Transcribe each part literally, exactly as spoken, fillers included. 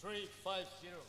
Three five zero.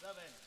Amen.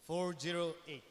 Four zero eight.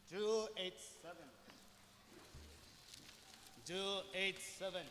Two eight seven. Two eight seven.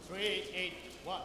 Three eight one.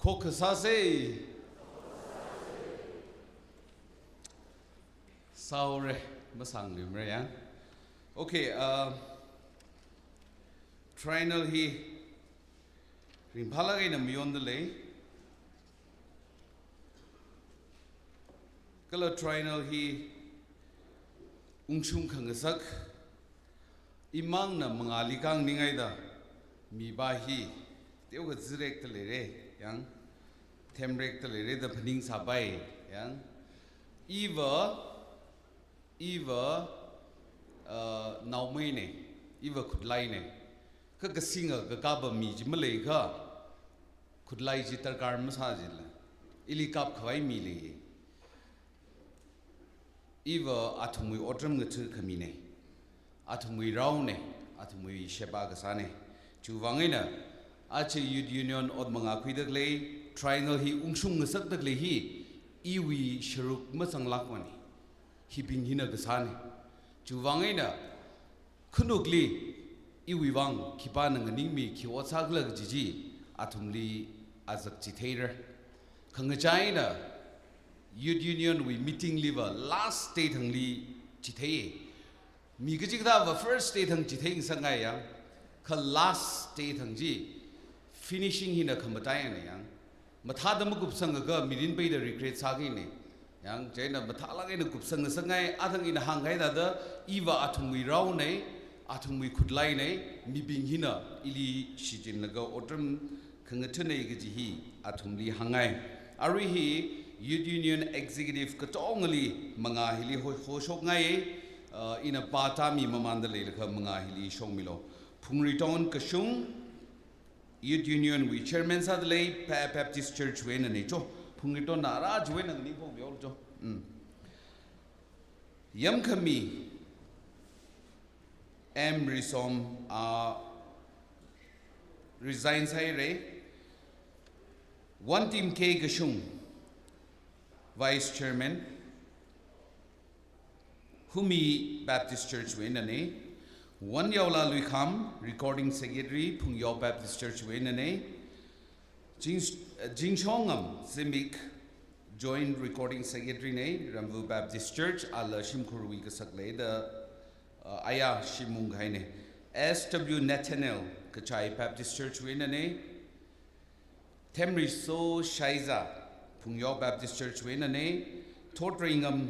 Khokkha sāsa. Sāhaora, masāngluimara ya. Okay, uh, triennial hi ringphālāk eina mayondalei. Kala triennial hi ungshung khangasak, imangna mangāli kāngningaida mipā hi teokha zirekdaleira, yang, themrekdaleira da phaningsāpai, yang. Iva, iva, uh, naomeina, iva khutlaina. Kha kasinga kakāpa mi chi maleikha, khutlai chi darkar masā jila. Ili kapkhavai mi lei. Iva athumwui otram ngatha khamina, athumwui raona, athumwui sheba kasāna. Chiwuivang eina, aja Youth Union ot mangā khuidalei, triennial hi ungshung ngasakdalei hi, iwui sharuk mazanglākmana. Hibing hina kasāna. Chiwuivang eina, khanukli, iwui vang khipāna nganingmi, khi ot sākhala kaji chi, athumli azak chitheira. Khangachā eina, Youth Union wui meeting liva last day thangli chithei. Mi kachikathāva first day thang chithei ngasakngai yang, kha last day thang chi finishing hina khamataiya yang. Mathāda makupsangakha mirin peida regret sākina. Yang chieina mathālāk eina kupsang ngasakngai, athang ina hāngkahai thāda, iva athumwui raona, athumwui khutlaina, mibing hina ili shichinlaga otram khangathana kaji hi athumli hāngngai. Arui hi Youth Union Executive katongali mangā hili ho-, hoshokngai, uh, ina pātāmi mamānda leilakha mangā hili shokmilu. Phungriton Kashung, Youth Union wui Chairman sādalei, Pa Baptist Church wui einana cho. Phungritonna ara chiwui eina nganingphokmilu cho. Mm. Yamkhami M Risom, ah, resign sāhaira. Wantim K Kashung, Vice Chairman, Humi Baptist Church wui einana. Wanyaola Luikham, Recording Secretary, Phungyao Baptist Church wui einana. Jing-, Jingshongam Zimik, Joint Recording Secretary na, Ramvu Baptist Church, ala shimkhurwui kasak leida, uh, aya shim ungkahaina. S W Nathaniel, Kachai Baptist Church wui einana. Themriso Shaiza, Phungyao Baptist Church wui einana. Thotreingam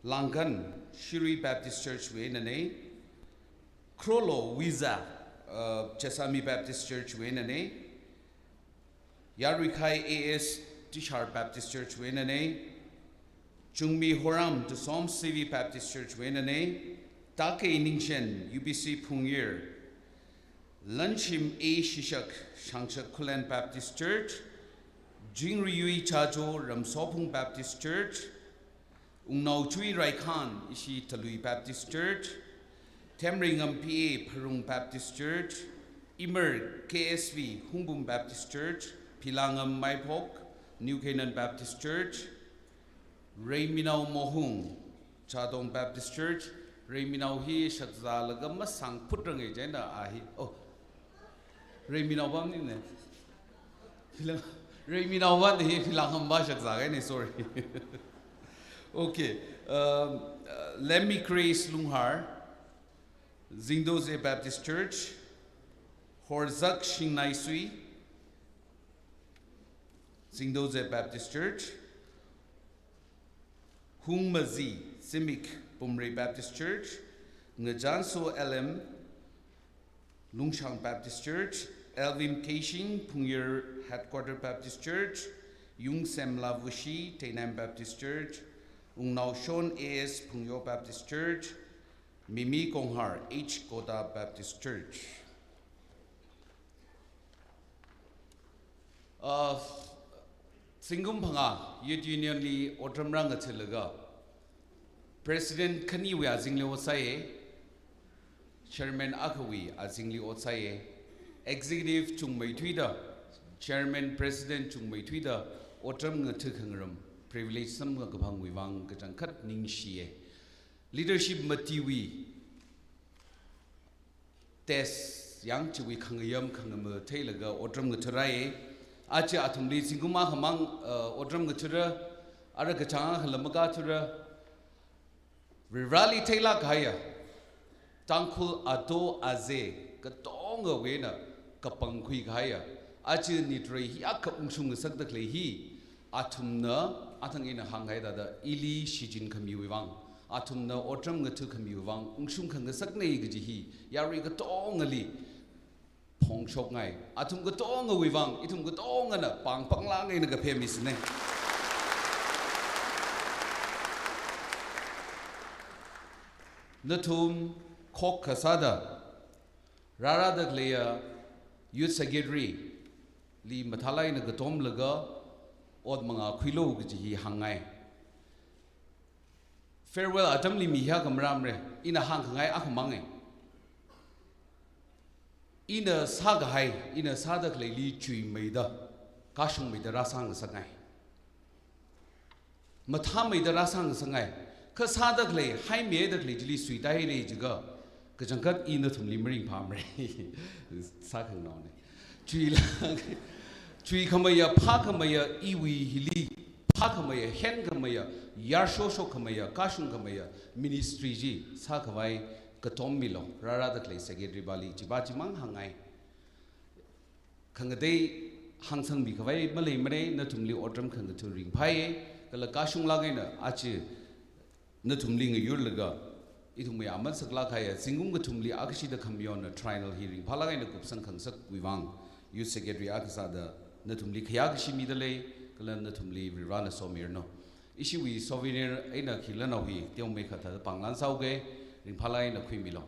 Langkan, Shirui Baptist Church wui einana. Khrolo Wiza, uh, Chesami Baptist Church wui einana. Yaruikhai A S Tishar Baptist Church wui einana. Chungmi Horam Tusom C V Baptist Church wui einana. Takei Ningshen U B C Phungyir. Lanshim A Shishak, Shangshak Khullen Baptist Church. Jingriyui Chajo, Ramsophung Baptist Church. Ungnaochui Raikhan, ishi Talui Baptist Church. Themreingam P A, Pharung Baptist Church. Imer K S V, Hungbum Baptist Church. Philangam Maiphok, New Canaan Baptist Church. Reiminao Mohung, Chadong Baptist Church. Reiminao hi shakzālaga masāngphutrangai chieina a hi. Oh. Reiminao pamnina. Philang-, Reiminao pam hi Philangam pam shakzākahaina, sorry. Okay. Um, uh, Lemmi Grace Lunghar, Zingdoze Baptist Church. Horzak Shingnaisui, Zingdoze Baptist Church. Hungmazi Zimik, Pumrei Baptist Church. Ngajanso L M, Lungshang Baptist Church. Elvin Keishing, Phungyir Headquarter Baptist Church. Yungsemla Vushi, Teinaim Baptist Church. Ungnaoshon A S, Phungyo Baptist Church. Mimi Konghar, H Koda Baptist Church. Uh, zingkum phangā Youth Union li otram rāngatha̱laga, President khaniwui azingli ot sāya, Chairman akhawui azingli ot sāya, Executive chungmeithuida, Chairman, President chungmeithuida otram ngatha̱ khangarum privilege samkaphangwui vang kachangkhat ningshiya. Leadership matiwui test yang chiwui khangayam khangama theilaga otram ngatha̱ rāya. Aja athumli zingkum akhamang, uh, otram ngathara, ara kachāng akhala makāthara, Varivarāli theilāk kahaiya, Tangkhul ato aze katongawui eina kapangkhui kahaiya, aja nitrei hiyākha ungshung ngasakda khalei hi, athumna, athang ina hānghai thāda, ili shichin khamiwui vang, athumna otram ngatha khamiwui vang, ungshung khangasaknei kaji hi, yarui katongali phongshokngai. Athum katongawui vang, ithum katongana pāng panglāk eina kaphā misine. Nathum khokkha sāda, rārada khaleiya Youth Secretary li mathālāk eina katomlaga ot mangā khuilu kaji hi hāngngai. Farewell atamli mi hiyākha marāmara, ina hāngkhangai akhamang e. Ina sākahai, ina sāda khaleili chuimeida, kashungmeida rāsāngasakngai. Mathāmeida rāsāngasakngai. Kha sāda khalei, haimeida khalei chili suitāhaira jiakha, kachangkhat i nathumli maringphāmara. Sākhanganaone. Chuila, chuikhameiya, phākhameiya, iwui hili, phākhameiya, henkhameiya, yarshoshok khameiya, kashung khameiya, ministry chi sākhavai katom milu, rārada khalei secretary pāli, chipā chimang hāngngai. Khangatei hāngsangmi khavai maleimara, nathumli otram khangatha ringphāya, kala kashunglāk eina aja nathumli ngayurlaga, ithumwui aman saklāk kahaiya, zingkum kathumli akhashida khamayonna triennial hi ringphālāk eina kupsang khangasakwui vang, Youth Secretary akha sāda nathumli khayākashi midalei, kala nathumli Varivarāna somiranu. Ishiwui souvenir eina khila nao hi, teomeikha thāda pānglan sāuke, ringphālāk eina khuimilu.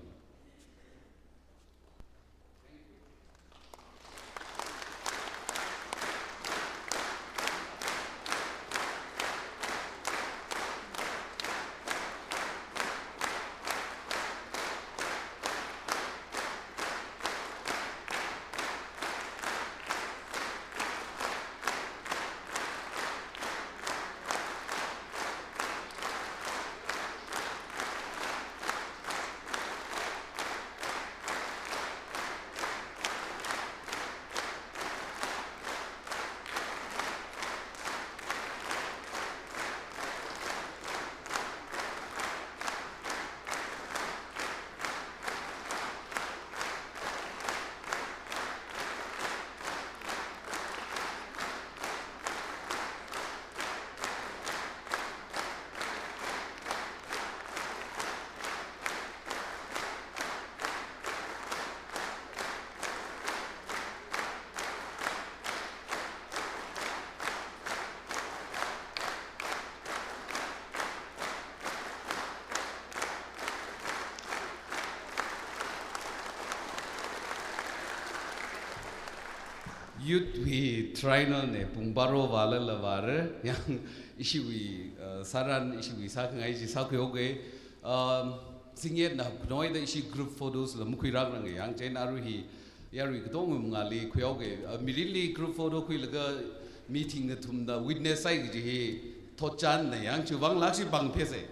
Youth wui triennial ne pung baro vālala vāra, yang ishiwui, uh, sāran, ishiwui sākhangai chi sākhuihaoke, um, zingyetna hapkhuida ishi group photos la makhuirākranga, yang chieina arui hi yarui katonga mangāli khuihaoke, uh, mirinli group photo khuilaga meeting kathumna witness sāi kaji hi thotchanna, yang chiwui vang lākshi pāngphese.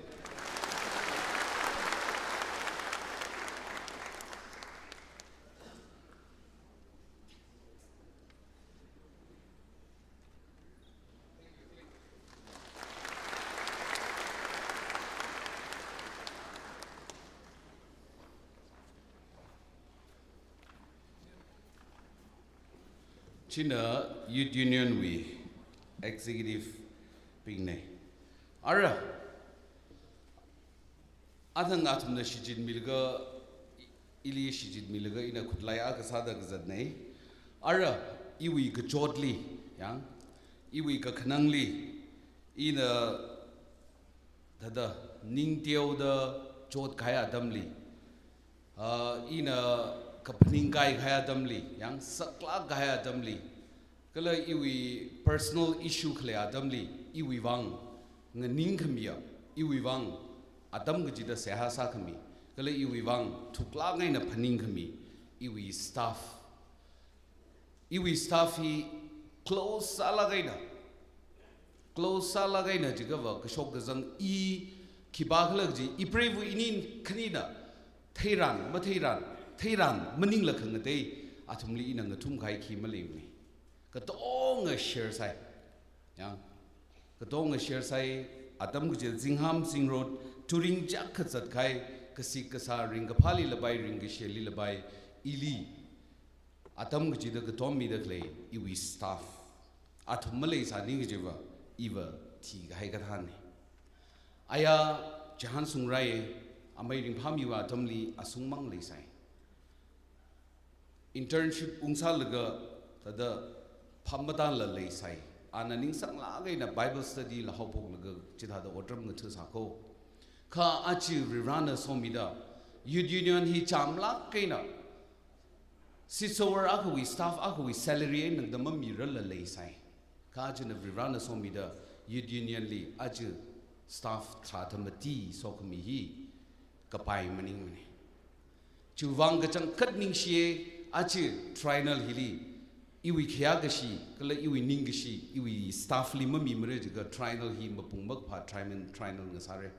China Youth Union wui executive bingna. Ara, athang athumna shichinmilaga, ili shichinmilaga ina khutlai akha sāda kazatna. Ara, iwui kachotli, yang, iwui kakhanangli, ina thāda ningteoda chotkahai atamli, ah, ina kaphaning kaikahai atamli, yang saklāk kahai atamli, kala iwui personal issue khalei atamli, iwui vang nganingkhamiya, iwui vang atam kachida seihā sākhami, kala iwui vang thuklāk eina phaningkhami, iwui staff. Iwui staff hi close sālāk eina, close sālāk eina jiakhava kashok kazang i khipākhala kaji, ipreiva ini khanina, theiran, matheiran, theiran maningla khangatei, athumli ina ngathumkahai khi maleimana. katonga share sai. Yang, katonga share sai, atam kaji zingham zingrot, touring chak kazat kahai, kasik kasā ringkaphāli lapai, ringkashili lapai, ili, atam kachida katom mida khalei, iwui staff. Athum maleisāning kajiva, iva thikahai kathānne. Aya, chihān sungrai, amei ringphāmiwui atamli asungmang leisai. Internship ungsālaga, thāda pham matānla leisai. Ana ningsanglāk eina Bible study la haophoklaga, chithāda otram ngathasā ko. Kha aja Varivarāna somida, Youth Union hi chamlāk eina, sitsovar akhawui staff akhawui salary eina nangda mamirarla leisai. Kha ajana Varivarāna somida, Youth Union li aja staff tharāda mati sokhami hi kapai maningmane. Chiwuivang kachangkhat ningshiye, aja triennial hili, iwui khayākashi, kala iwui ningkashi, iwui staff li mamimara jiakha triennial hi mapung makaphā triennial, triennial ngasāre.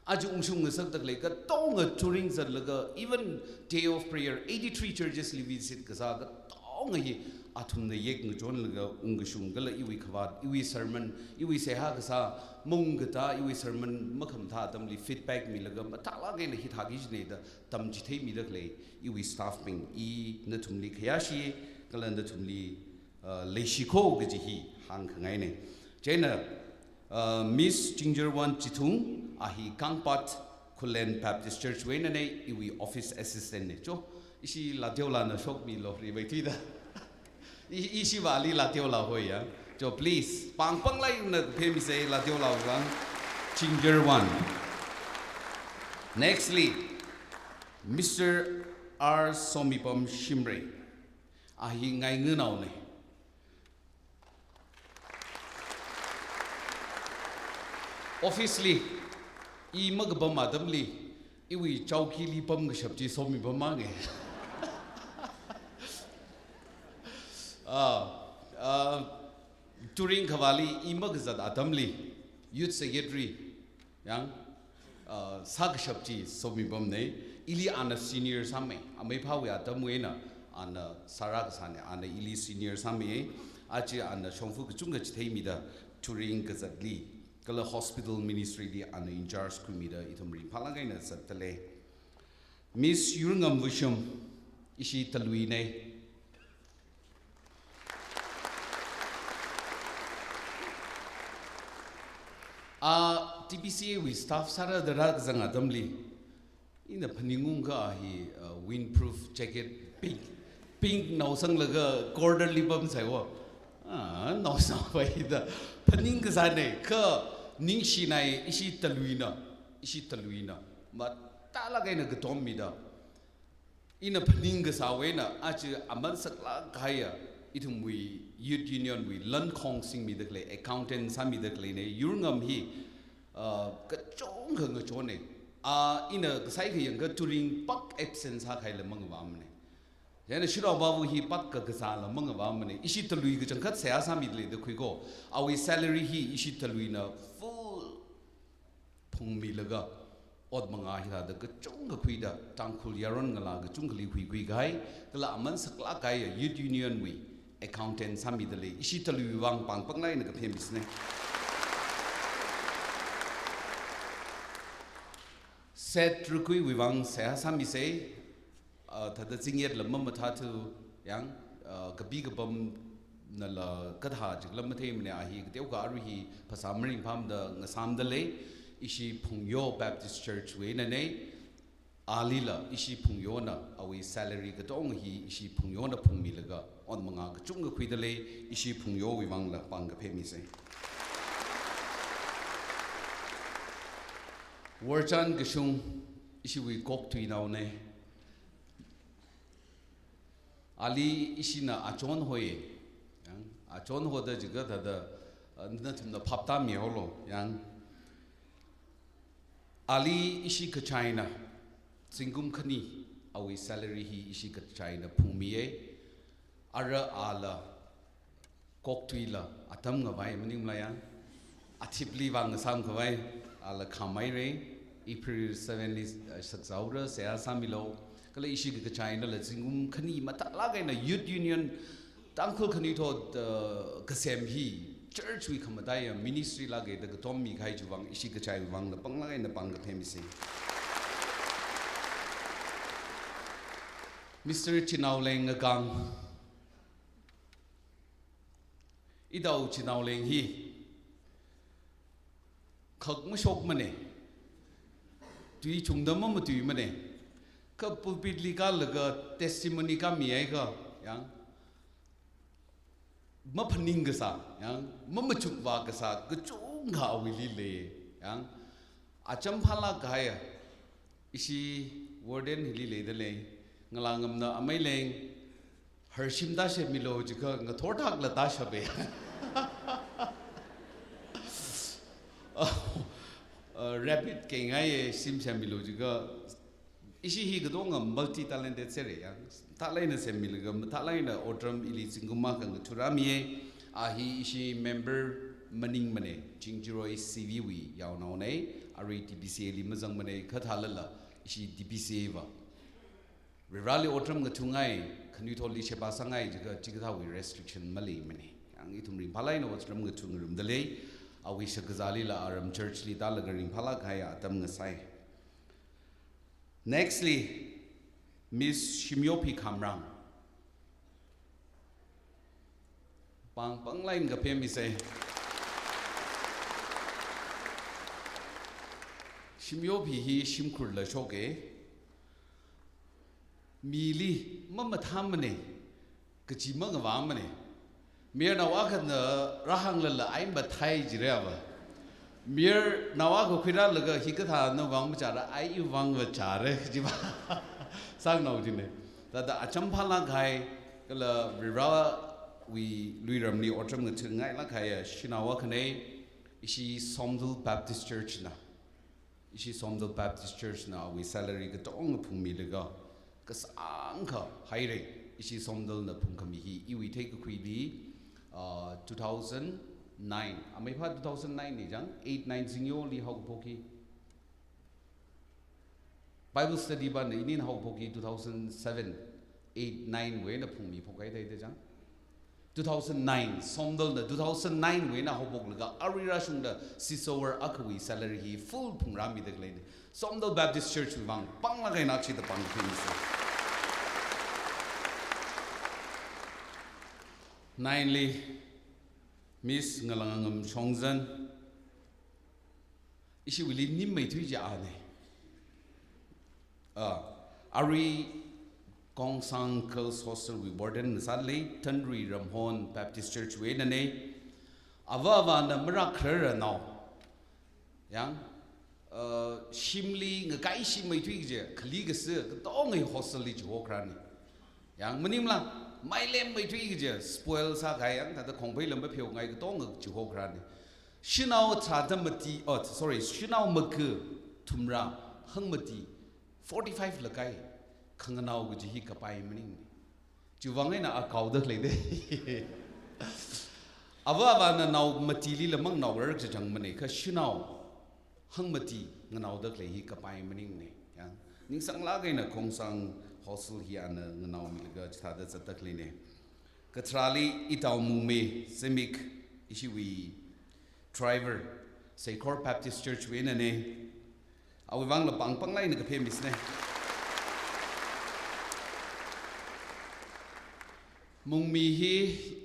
Aja ungshung ngasakda khalei katonga touring zatlaga, even day of prayer, eighty-three churches li visit kasā katonga hi, athumna yek ngachonlaga ungkashung kala iwui khavāt, iwui sermon, iwui seihā kasā, maungkatā, iwui sermon makhamathā atamli feedback milaga, mathālāk eina hithāki jine da tamchitheimida khalei, iwui staff bing, i nathumli khayāshi, kala nathumli, uh, leishi ko kaji hi hāngkhangaine. Chieina, uh, Miss Chingjarwan Chithung, a hi Kangpat Khullen Baptist Church wui einane, iwui office assistant ne. Cho, ishi Lateolana shokmilo, ribai tuida. I, ishiva ali Lateola hoi ya. Cho, please, pāng pānglāk eina phemisa Lateolava, Chingjarwan. Nextly, Mister R Somipam Shimray. A hi Ngainganao ne. Office li, i makapam atamli, iwui chowki li pamkashap chi Somipam mang e. Ah, ah, touring khavāli i makazat atamli, Youth Secretary, yang, uh, sākashap chi Somipam ne, ili ana senior sāmei, ameiphāwui atamwui eina ana sārā kasāne, ana ili senior sāmei, aja ana shongfa kachungkha chitheimida touring kazatli, kala hospital ministry li ana in charge khuimida ithum ringphālāk eina zatdalei. Miss Yurngamvushum, ishi Talui ne. A, T B C A wui staff sārāda rākazang atamli, ina phaningungkha hi, uh, windproof jacket, pink, pink nao sanglaga corridor li pamsai wo. Ah, nao sāpai da phaning kasāne, kha ningshinai, ishi Taluina, ishi Taluina mathālāk eina katommida. Ina phaning kasāwui eina, aja aman saklāk kahaiya, ithumwui Youth Union wui lankhong singmida khalei, accountant sāmida khaleine, Yurngam hi, uh, kachungkha ngachonne. A, ina kasai khayangkha touring pak absent sākahaila mangavāmane. Chieina Shiraobava hi pak kakazāla mangavāmane. Ishi Talui kachangkhat seihā sāmida leida khui ko. Awui salary hi ishi Taluina full phungmilaga, ot manga hithāda kachungkha khuida, Tangkhul yaron ngalā kachungkhali khuikhui kahai, kala aman saklāk kahaiya Youth Union wui accountant sāmida lei, ishi Taluiwui vang pāng pānglāk eina kaphemisne. Set Rukuiwui vang seihā sāmisei, ah, thāda zingyetla mamathāthu, yang, ah, kapi kapamnala kathā chikla matheimane, a hi kateokha arui hi phasā maringphāmada ngasāmda lei, ishi Phungyo Baptist Church wui einane, alila ishi Phungyona, awui salary katonga hi ishi Phungyona phungmilaga, ot manga kachungkha khuida lei, ishi Phungyowui vangla pāng kaphemisei. Worchan Kashung, ishiwui koktuinaone. Ali ishina achon hoi. Yang, achon hoda jiakha thāda, ah, nathumna phaptāmihaolu. Yang, ali ishi kachaina, zingkum khani, awui salary hi ishi kachaina phungmiye. Ara ala koktuila atam ngavai maningmala ya. Athipli vang ngasāmkhavai, ala khamai rei, April seven li, eh, sakzaora, seihā sāmilo. Kala ishi kachainala zingkum khani mathālāk eina Youth Union Tangkhul Khanuithot, uh, kasem hi church wui khamataiya ministry lāka da katom mikahai chiwui vang, ishi kachaiwui vangla panglāk eina pāng kaphemisa. Mister Chinaoleng Ngakang, itao Chinaoleng hi khak mashokmana, tui chungda mamatuimana, kha pulpit li kālaga testimony kāmihaiakha, yang, maphaning kasā, yang, mamachukvā kasā kachungkha awuili lei, yang, acham phālāk kahaiya, ishi warden hili leidalei, Ngalāngamna amei leng, harshim tāshemmilu jiakha ngathor thakla tāshape. Uh, rapid kengaiya shim semmilu jiakha, ishi hi katonga multi talented sera, yang, mathālāk eina semmilaga, mathālāk eina otram ili zingkum akha ngathārāmiya, a hi ishi member maningmana, Chingjiroi C V wui yaonaona, arui D P C A li mazangmana, kha thālala, ishi D P C A va Vareli otram ngathāngai, Khanuithotli sheba sāngai jiakha chikathāwui restriction maleimana. Yang ithum ringphālāk eina otram ngathāngarumdalei, awui shakazālila aram church li tālaga ringphālāk kahai atam ngasai. Nextly, Miss Shimyophi Khamrang. Pāng panglāk eina kaphemisa. Shimyophi hi shimkhurla shoka. Mili mamathāmana, kachi mangavāmana. Mayarnao akhana rāhānglala ai mathei jira va. Mayarnao akha khuirālaga hikathāna vang machāra, ai iwui vang va chāra jiva. Sāngnao jina. Thāda acham phālāk kahai, kala Varewui luiramli otram ngathāngailāk kahaiya shanao akhana, ishi Somdal Baptist Church na. Ishi Somdal Baptist Church na awui salary katonga phungmilaga, kasāngkha haira, ishi Somdalna phungkhami hi iwui theikakhuili, ah, two thousand nine, amei phā two thousand nine na jang, eight nine zingyoli haophok hi. Bible study bana inin haophok hi two thousand seven, eight, nine wui eina phungmiphok haida jang. Two thousand nine, Somdalna two thousand nine wui eina haophoklaga arui rāshungda sisowar akhawui salary hi full phungrāmida khaleina. Somdal Baptist Church wui vang panglāk eina chida pāng kaphemisa. Ninely, Miss Ngalāngam Shongzan, ishiwuili nimmeithui chi ana. Ah, arui Kongsang Girls Hostel wui warden ngasālei, Thanrui Ramhon Baptist Church wui einana. Ava avāna marākhararnao. Yang, uh, shimli ngakaishimeithui kaji, khali kasā katonga hostel li chihokharāna. Yang maningla, mailemmeithui kaji, spoil sākahai yang, thāda khongphei lam ba pheongai katonga chihokharāna. Shanao tharāda mati, oh, sorry, shanao maka thumrā hangmati, forty-five lakai, khanganao kaji hi kapai maningna. Chiwui vang eina a kaoda khaleida. Ava avāna nao matili lamang naorar kachangmana, kha shanao hangmati nganaoda khalei hi kapai maningna. Yang, ningsanglāk eina Kongsang Hostel hi ana nganaomilaga chithāda zatda khaleina. Katharāli itao Mungmi Zimik, ishiwui driver, Seikhor Baptist Church wui einana. Awui vangla pāng panglāk eina kaphemisana. Mungmi hi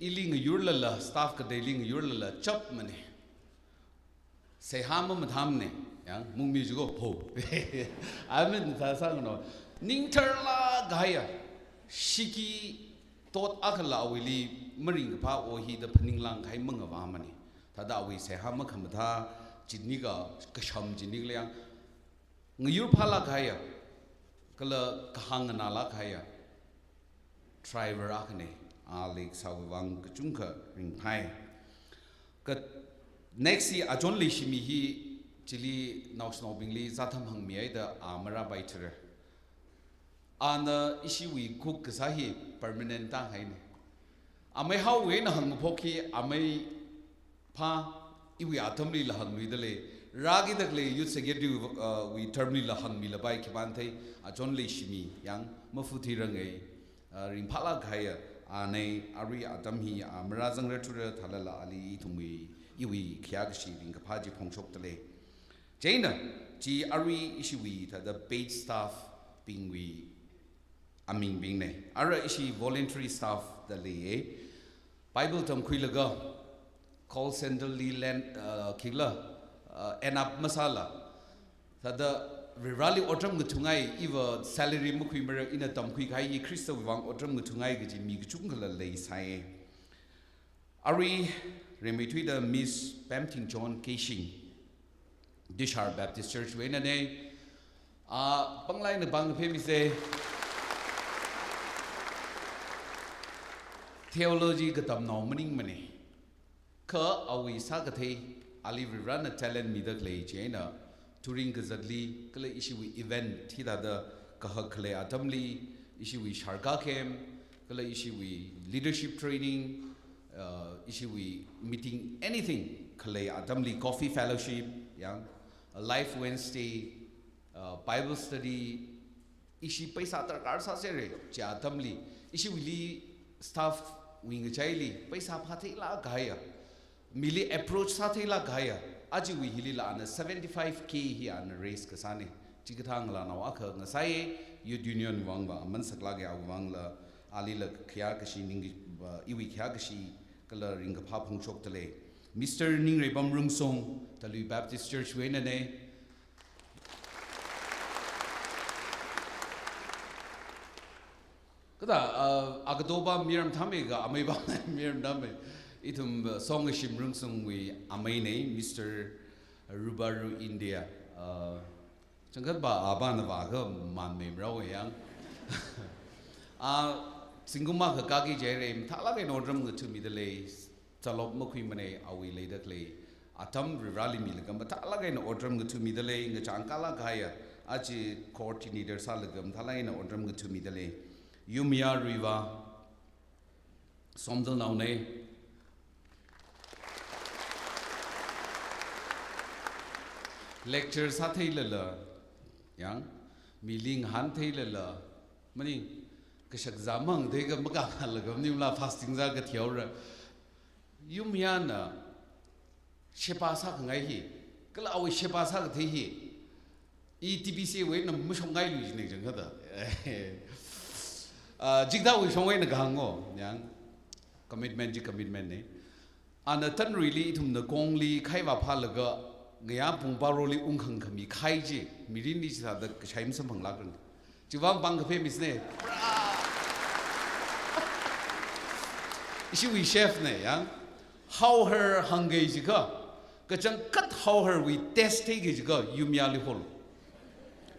ili ngayurlala, staff kateili ngayurlala chapmana. Seihā mamathāmana, yang Mungmi jiko pho. Amit thā sāngno. Ningtharlāk kahaiya, shiki tot akhala awuili maringkaphā o hida phaninglāngkahai mangavāmana. Thāda awui seihā makhamathā chini ka, kasham chini kala yang, ngayur phālāk kahaiya, kala kahāng nganālāk kahaiya driver akhana, ali kasāwui vang kachungkha ringphai. Ka next hi Achon Leishimi hi chili naoshinaobingli zātham hāngmihaida a marāpaithura. Ana ishiwui cook kasā hi permanent tāhaina. Amei haowui eina hāngmaphok hi amei phā iwui atamlila hāngluidalei. Rākida khalei Youth Secretary, uh, wui term lila hāngmilapai khipānthei, Achon Leishimi yang mafu thirangai, uh, ringphālāk kahaiya Anei, arui atam hi a marāzangra thura thālala ali ithumwui, iwui khayākashi ringkaphā chi phongshokdalei. Chieina, chi arui ishiwui thāda paid staff bingwui amingbingnei. Ara ishi voluntary staff da leiye. Bible tamkhuilaga call center li land, uh, khikhala, uh, end up masāla. Thāda Varivarāli otram ngathāngai, iva salary makhuimara, ina tamkhuikahai hi Khristawui vang otram ngathāngai kaji mi kachungkhala leisai. Arui rimeithuida Miss Pamthingchon Keishing, Dishar Baptist Church wui einanei. A, pānglāk eina pāngphaimisei. Theology katamnao maningmanei. Kha awui sākathei, ali Varivarāna talent mida khalei chieina, touring kazatli, kala ishiwui event hithāda kahak khalei atamli, ishiwui sharka camp, kala ishiwui leadership training, uh, ishiwui meeting, anything khalei atamli, coffee fellowship, yang, uh, Life Wednesday, uh, Bible study, ishi paisa darkar sāsera, chi atamli, ishiwuili staff wui ngachaili paisa phātheilāk kahaiya, mili approach sātheilāk kahaiya, ajawui hilila ana seventy-five K hi ana raise kasānei. Chikathā ngalānao akha ngasāiye, Youth Union vangva aman saklāka, awui vangla alila khayākashi ning, uh, iwui khayākashi kala ringkaphā phongshokdalei. Mister Ningreipam Rungsung, Talui Baptist Church wui einanei. Kathā, uh, akatopa miram thame ka, ameipa miram thame. Ithum, uh, Songashim Rungsungwui ameinei, Mister Rubaru India. Uh, changkhatva apana vākha manmei marao yang. A, zingkum akha kāki jihaira, mathālāk eina otram ngathāmidalei, zalop makhuimanei, awui leida khalei atam Varivarāli milaga mathālāk eina otram ngathāmidalei, ngachang kala kahaiya, aja coordinator sālaga mathālāk eina otram ngathāmidalei. Yumiya Ruiva, Somdalnaonei. Lecture sātheilala, yang, mili ngahāntheilala, maning, kashakazā mang theiakha makāngalaga maningla fasting sākathihaora. Yumyana sheba sākhangai hi, kala awui sheba sākathei hi, i T B C wui eina mashokngailu jinei changkhatta. Ah, jikdawui shong eina kahāng ngo, yang, commitment chi commitment nei. Ana Tanruili ithumna kongli khai vāphālaga, ngayā pung baroli ungkhang khami khai chi, mirinli chithāda kashai masamphanglākrang. Chiwui vang pāngkaphaimisei. Ishiwui chef nei, yang. Hao har hāngki jiakha, kachangkhat hao harwui taste theiki jiakha, Yumyali holo.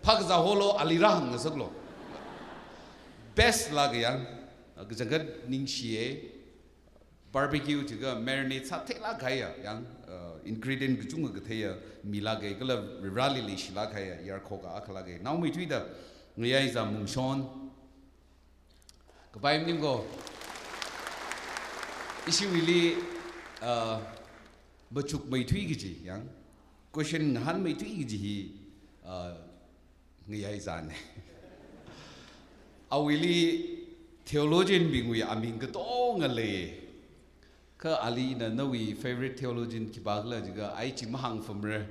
Phākazā holo, ali rāhāngngasaklo. Best lāka yang, kachangkhat ningshiye. Barbecue jiakha marinate sātheilāk kahaiya, yang, uh, ingredient kachungkha katheiya milāka, kala Varivarāli leishilāk kahaiya yarkhoka akha lāka. Naomeithuida, ngayaizā Mungshon. Kapai maning ko. Ishiwuili, uh, machukmeithui kaji, yang, question ngahānmeithui kaji hi, uh, ngayaizānei. Awuili theologian bingwui aming katonga lei. Kha alina nawui favorite theologian khipākhala jiakha, ai chi mahāngpamra,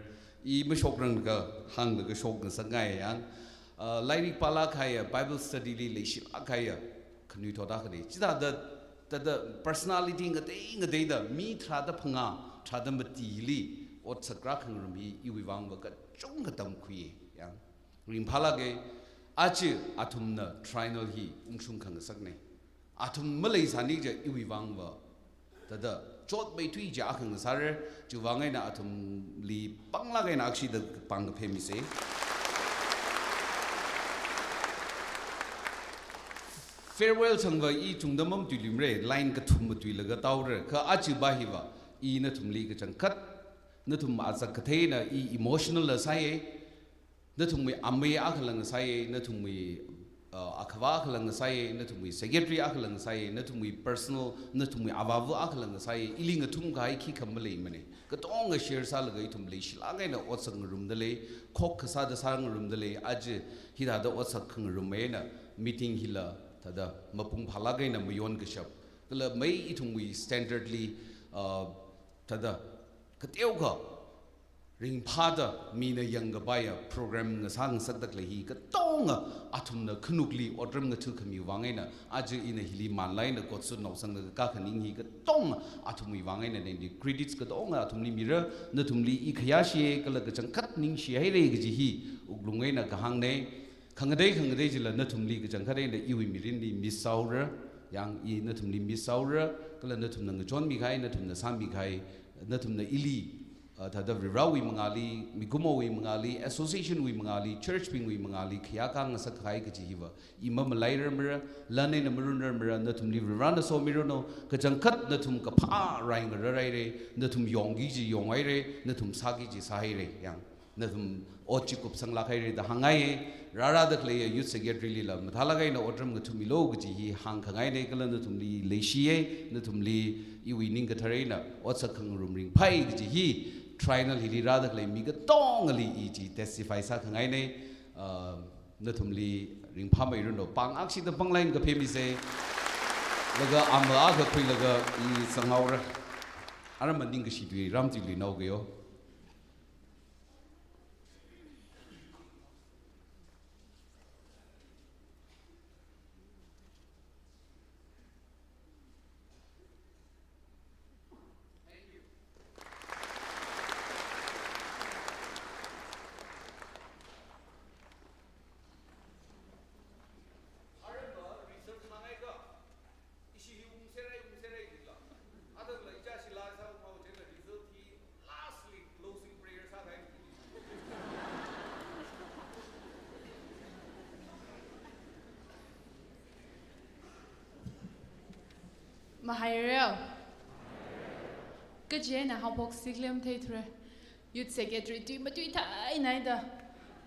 i mashokrang kahānglaga shokngasakngai yang. Ah, lairik pālāk kahaiya, Bible study li leishilāk kahaiya, khanuithot akhanei. Chithāda, thāda personality ngatei ngateida, mi tharāda phangā, tharāda matili otsak rākhangarum hi iwui vangva kachungkha tamkhui yang. Ringphālāka, aja athumna triennial hi ungshung khangasaknei. Athum maleisāni kaja iwui vangva thāda chotmeithui kaja akha ngasāra, chiwui vang eina athumli pānglāk eina akshida pāngkaphaimisei. Farewell sangva i chungda mamatuiluimara, line kathum matuilaga taora, kha ajava hiva, i nathumli kachangkhat, nathum otsak kathei eina i emotional la sāya, nathumwui amei akhala ngasāya, nathumwui, uh, akhava akhala ngasāya, nathumwui secretary akhala ngasāya, nathumwui personal, nathumwui avāva akhala ngasāya, ili ngathumkahai khikha maleimanei. Katonga share sālaga ithum leishilāk eina otsak ngarumdalei, khokkha sāda sāngarumdalei, aja hithāda otsak khangarum eina meeting hila thāda mapung phālāk eina mayon kashap, kala mai ithumwui standard li, uh, thāda kateokha ringphāda mina yangkapaiya program ngasā ngasakda khalei hi katonga athumna khanukli otram ngathakhami vang eina, aja ina hili manlāk eina coat suit naosangda kakhaning hi katonga athumwui vang eina ningli credits katonga athumli mira. Nathumli i khayāshiya kala kachangkhat ningshihaira kaji hi wuklung eina kahāngna. Khangatei khangatei chila nathumli kachangkhat eina iwui mirinli miss sāhaora, yang i nathumli miss sāhaora, kala nathumna ngachonmi kahai, nathumna sāmi kahai, nathumna ili, ah, thāda Varivarāwui mangāli, mikumowui mangāli, association wui mangāli, church bingwui mangāli khayākā ngasak kahai kaji hiva i mamalairarmara, lan eina marunrarmara. Nathumli Varivarāna somiranu, kachangkhat nathum kaphā rai ngararhaira, nathum yongki kaji yonghaira, nathum sāki kaji sāhaira, yang nathum ot chi kupsanglāk haira da hāngngaiya. Rārāda khaleiya Youth Secretary lila mathālāk eina otram ngathakhamilu kaji hi hāngkhangaina, kala nathumli leishiya, nathumli iwui ningkathar eina otsak khangarum ringphāya kaji hi Triennial hili rāda khalei mi katongali i chi testify sākhangaina. Uh, nathumli ringphāmeiranu, pāng akshida pānglain kaphe mise. Laga ama akha khuilaga i sanghaora. Aram maningkashi tui ram tui luinao kayo. Mahaireo. Kaji eina haophok siklem theithura. Youth Secretary tui matui thainaida,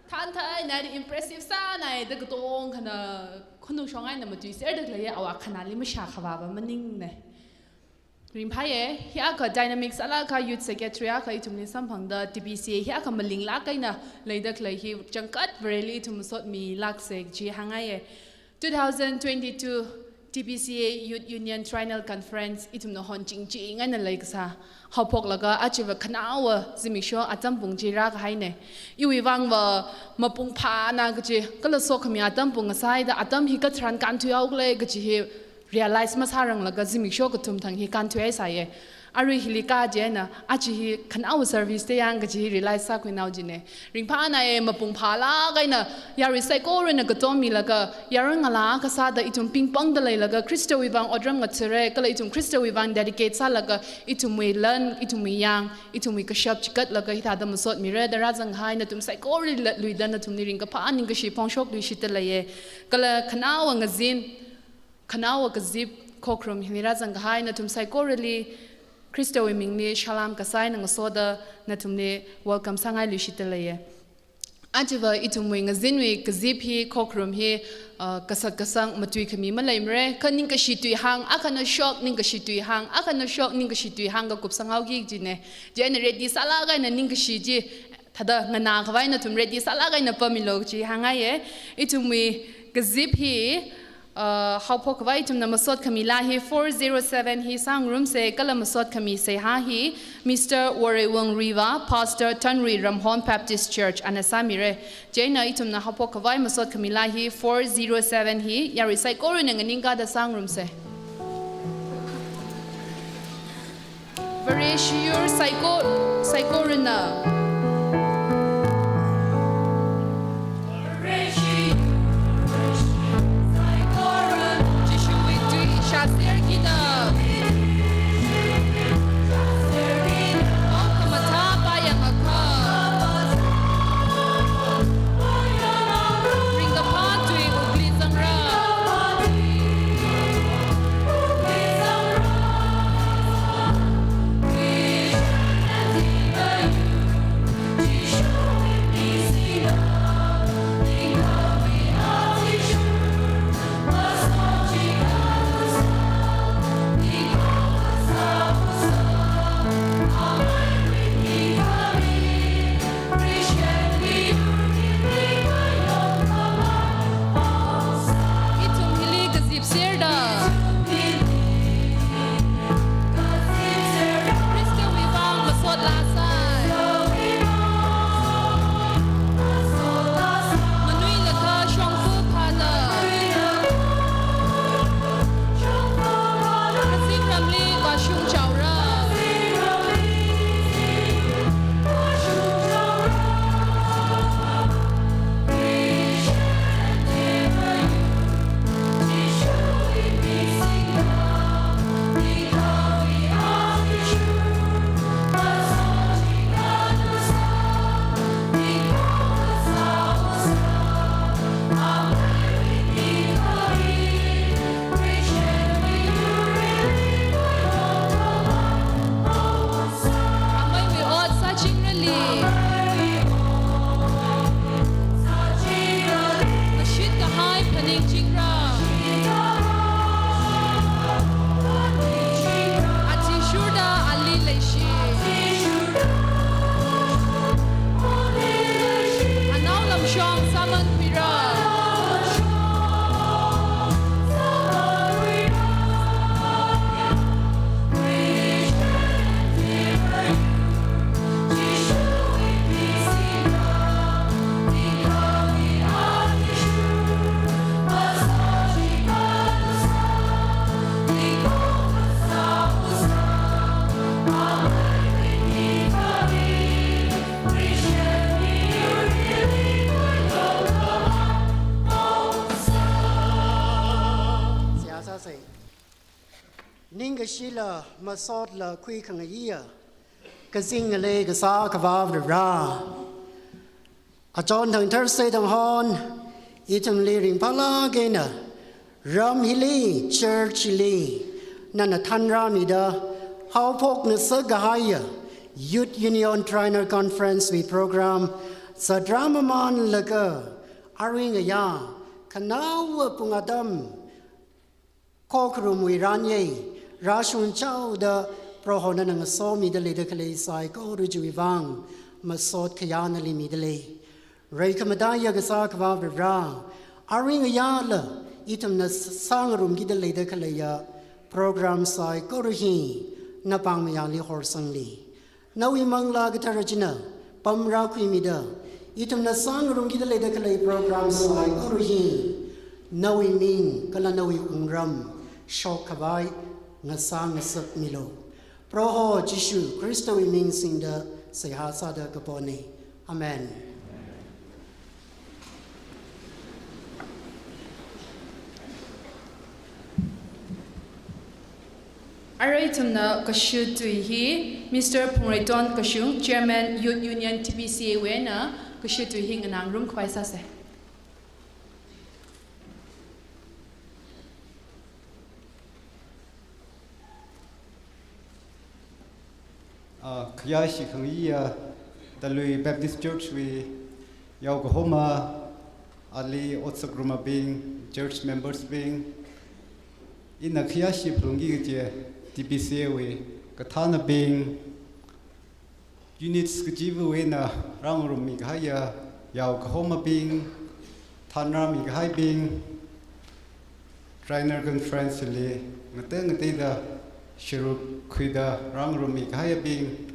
than thainaida, impressive sānaida, katongkhana khanuk shong eina matuiserda khaleiya, awui khanāli mashā khavāva maningna. Ringphāya, hi akha dynamic sālāk akha Youth Secretary akha ithumli samphangda, T B C A hi akha malinglāk eina leida khalei hi kachangkhat Vareli ithum masotmilāksa kaji hāngngaiya. Two thousand twenty-two T B C A Youth Union Triennial Conference ithumna honchingching eina leikasā haophoklaga ajava khanaowa zimiksho atam pung chi rākahaina. Iwui vangva mapung phāna kaji, kala sokhami atam pung sāhaida atam hi katharan kānthuihaokhala kaji hi realize masāranglaga zimiksho kathum thang hi kānthuihaisāya. Arui hili kaji eina, aja hi khanaowa service da yang kaji hi realize sākhuinao jina. Ringphānaya, mapung phālāk eina yarui saikorana katommilaga, yaron ngalā akha sāda ithum pingpongda leilaga, Khristawui vang otram ngathara, kala ithum Khristawui vang dedicate sālaga, ithumwui lan, ithumwui yang, ithumwui kashap chikatlaga hithāda masotmira da rāzanghai, nathum saikorali latluida nathumli ringkaphā ningkashi phongshokluishitda leiya. Kala khanaowa ngazin, khanaowa kazip, khokharum hili rāzangkahai nathum saikorali Khristawui mingli salam kasā eina ngasoda nathumli welcome sāngailuishitda leiya. Ajava ithumwui ngazinwui kazip hi, khokharum hi, uh, kasat kasang matuikhami maleimara, kha ningkashi tuihāng, akhana shok ningkashi tuihāng, akhana shok ningkashi tuihāng kakupsanghaoki jina. Chieina ready sālāk eina ningkashi chi, thāda nganā khavai nathum ready sālāk eina pammilu chi hāngngaiya. Ithumwui kazip hi, uh, haophok khavai ithumna masot khami laa hi four zero seven hi sāngarumsa, kala masot khami seihā hi Mister Woreiwung Riva, Pastor Thanrui Ramhon Baptist Church, ana sāmira. Chieina ithumna haophok khavai masot khami laa hi four zero seven hi yarui saikorana nganingkāda sāngarumsa. Vareshi yur saiko, saikorana. Jishuwui tui shāserkida. Okamathā pāyangakha. Ringkaphā tui wukli zangra. Shila masotla khuikhangayiya kazing ngalei kasā Akhava Varivara. Achon thang Thursday thang hon, ithumli ringphālāk eina, ram hili, church hili, nana thanrāmida, haophok ngasak kahaiya, Youth Union Triennial Conference wui program, zatrā mamanlaga, arui ngayā, khanaowa pung atam, khokharumwui ran yei, rāshung chaoda Proho nana ngasomida leida khalei saikora chiwui vang, masot khayā nali mida lei. Reikhamataiya kasā Akhava Varivara, arui ngayāla, ithumna sāngarumkida leida khaleiya, program saikora hi, napāng mayāli horsangli. Nawui Manglā Kathara china pamrākhuimida, ithumna sāngarumkida leida khalei program saikora hi, nawui ming kala nawui wungram shokkhavai ngasā ngasakmilu. Proho Jishu Khristawui ming singda seihā sāda kapona. Amen. Arui ithumna kashut tui hi Mister Phungreiton Kashung, Chairman Youth Union T B C A wui eina kashut tui hi nganāngarum khavai sāsa. Ah, khayā shikhangayiya Talui Baptist Church wui yaokahoma, ali otsak ngarumabing, church members bing, ina khayā shi phalungki kaji T B C A wui kathānabing, units kachiva̱wui eina rāngarummi kahaiya yaokahomabing, thanrāmi kahaibing, Triennial Conference li ngatei ngateida sharuk khuida rāngarummi kahaiyabing,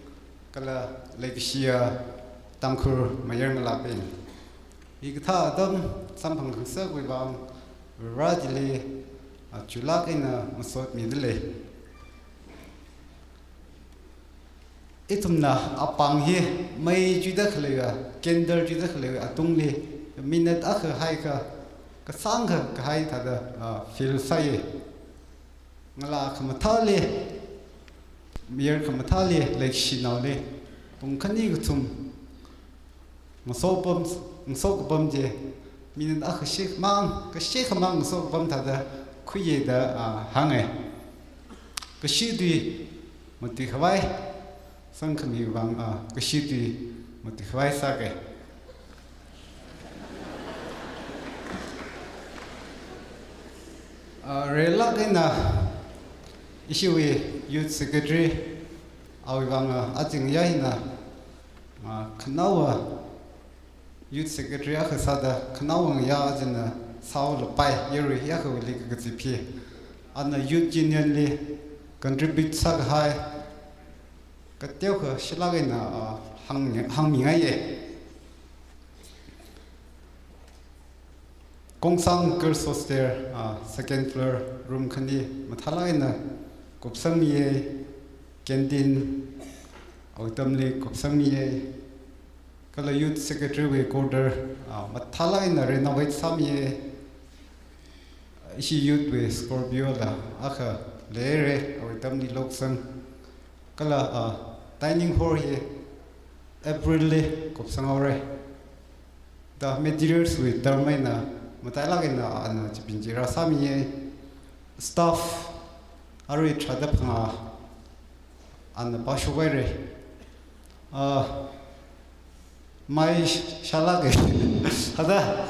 kala leikashiya Tangkhul mayar ngalābing. Hikathā atam samphang khangasakwui vang, Vareli, ah, chulāk eina masot mida lei. Ithumna apāng hi mei chuida khaleiya, candle chuida khaleiya atungli, minute akha haikha, kasāngkha kahai thāda, ah, feel sāya. Ngalā khamathāli, mayar khamathāli, leikashinaoli, pung khani kathum, ngasopam, ngasokapam chi, minute akha shikhamang, kashikhamang ngasokapam thāda khuiya da, ah, hānga. Kashut tui matuikhavai, sangkhami vang, ah, kashut tui matuikhavai sāga. Ah, reilāk eina, ishiwui Youth Secretary, awui vang, ah, azing ya hina, ah, khanaowa Youth Secretary akha sāda khanaowa ngayā azingna sāhaolapai, yarui hi akhawuili kakazip hi. Ana Youth Union li contribute sākahai, kateokha shilāk eina, ah, hāng, hāngmingaiya. Kongsang Girls Hostel, ah, second floor room khani mathālāk eina kupsangmiya, canteen, awui atamli kupsangmiya, kala Youth Secretary wui quarter, ah, mathālāk eina renovate sāmiya, ishi youth wui Scorpio la akha leira, awui atamli loksang. Kala, ah, dining hall hi April li kupsanghaora. Da materials wui term eina matailāk eina ana chipin chira sāmiya. Staff arui tharāda phangā ana pāshokhaira. Ah, mei shālāka. Hada.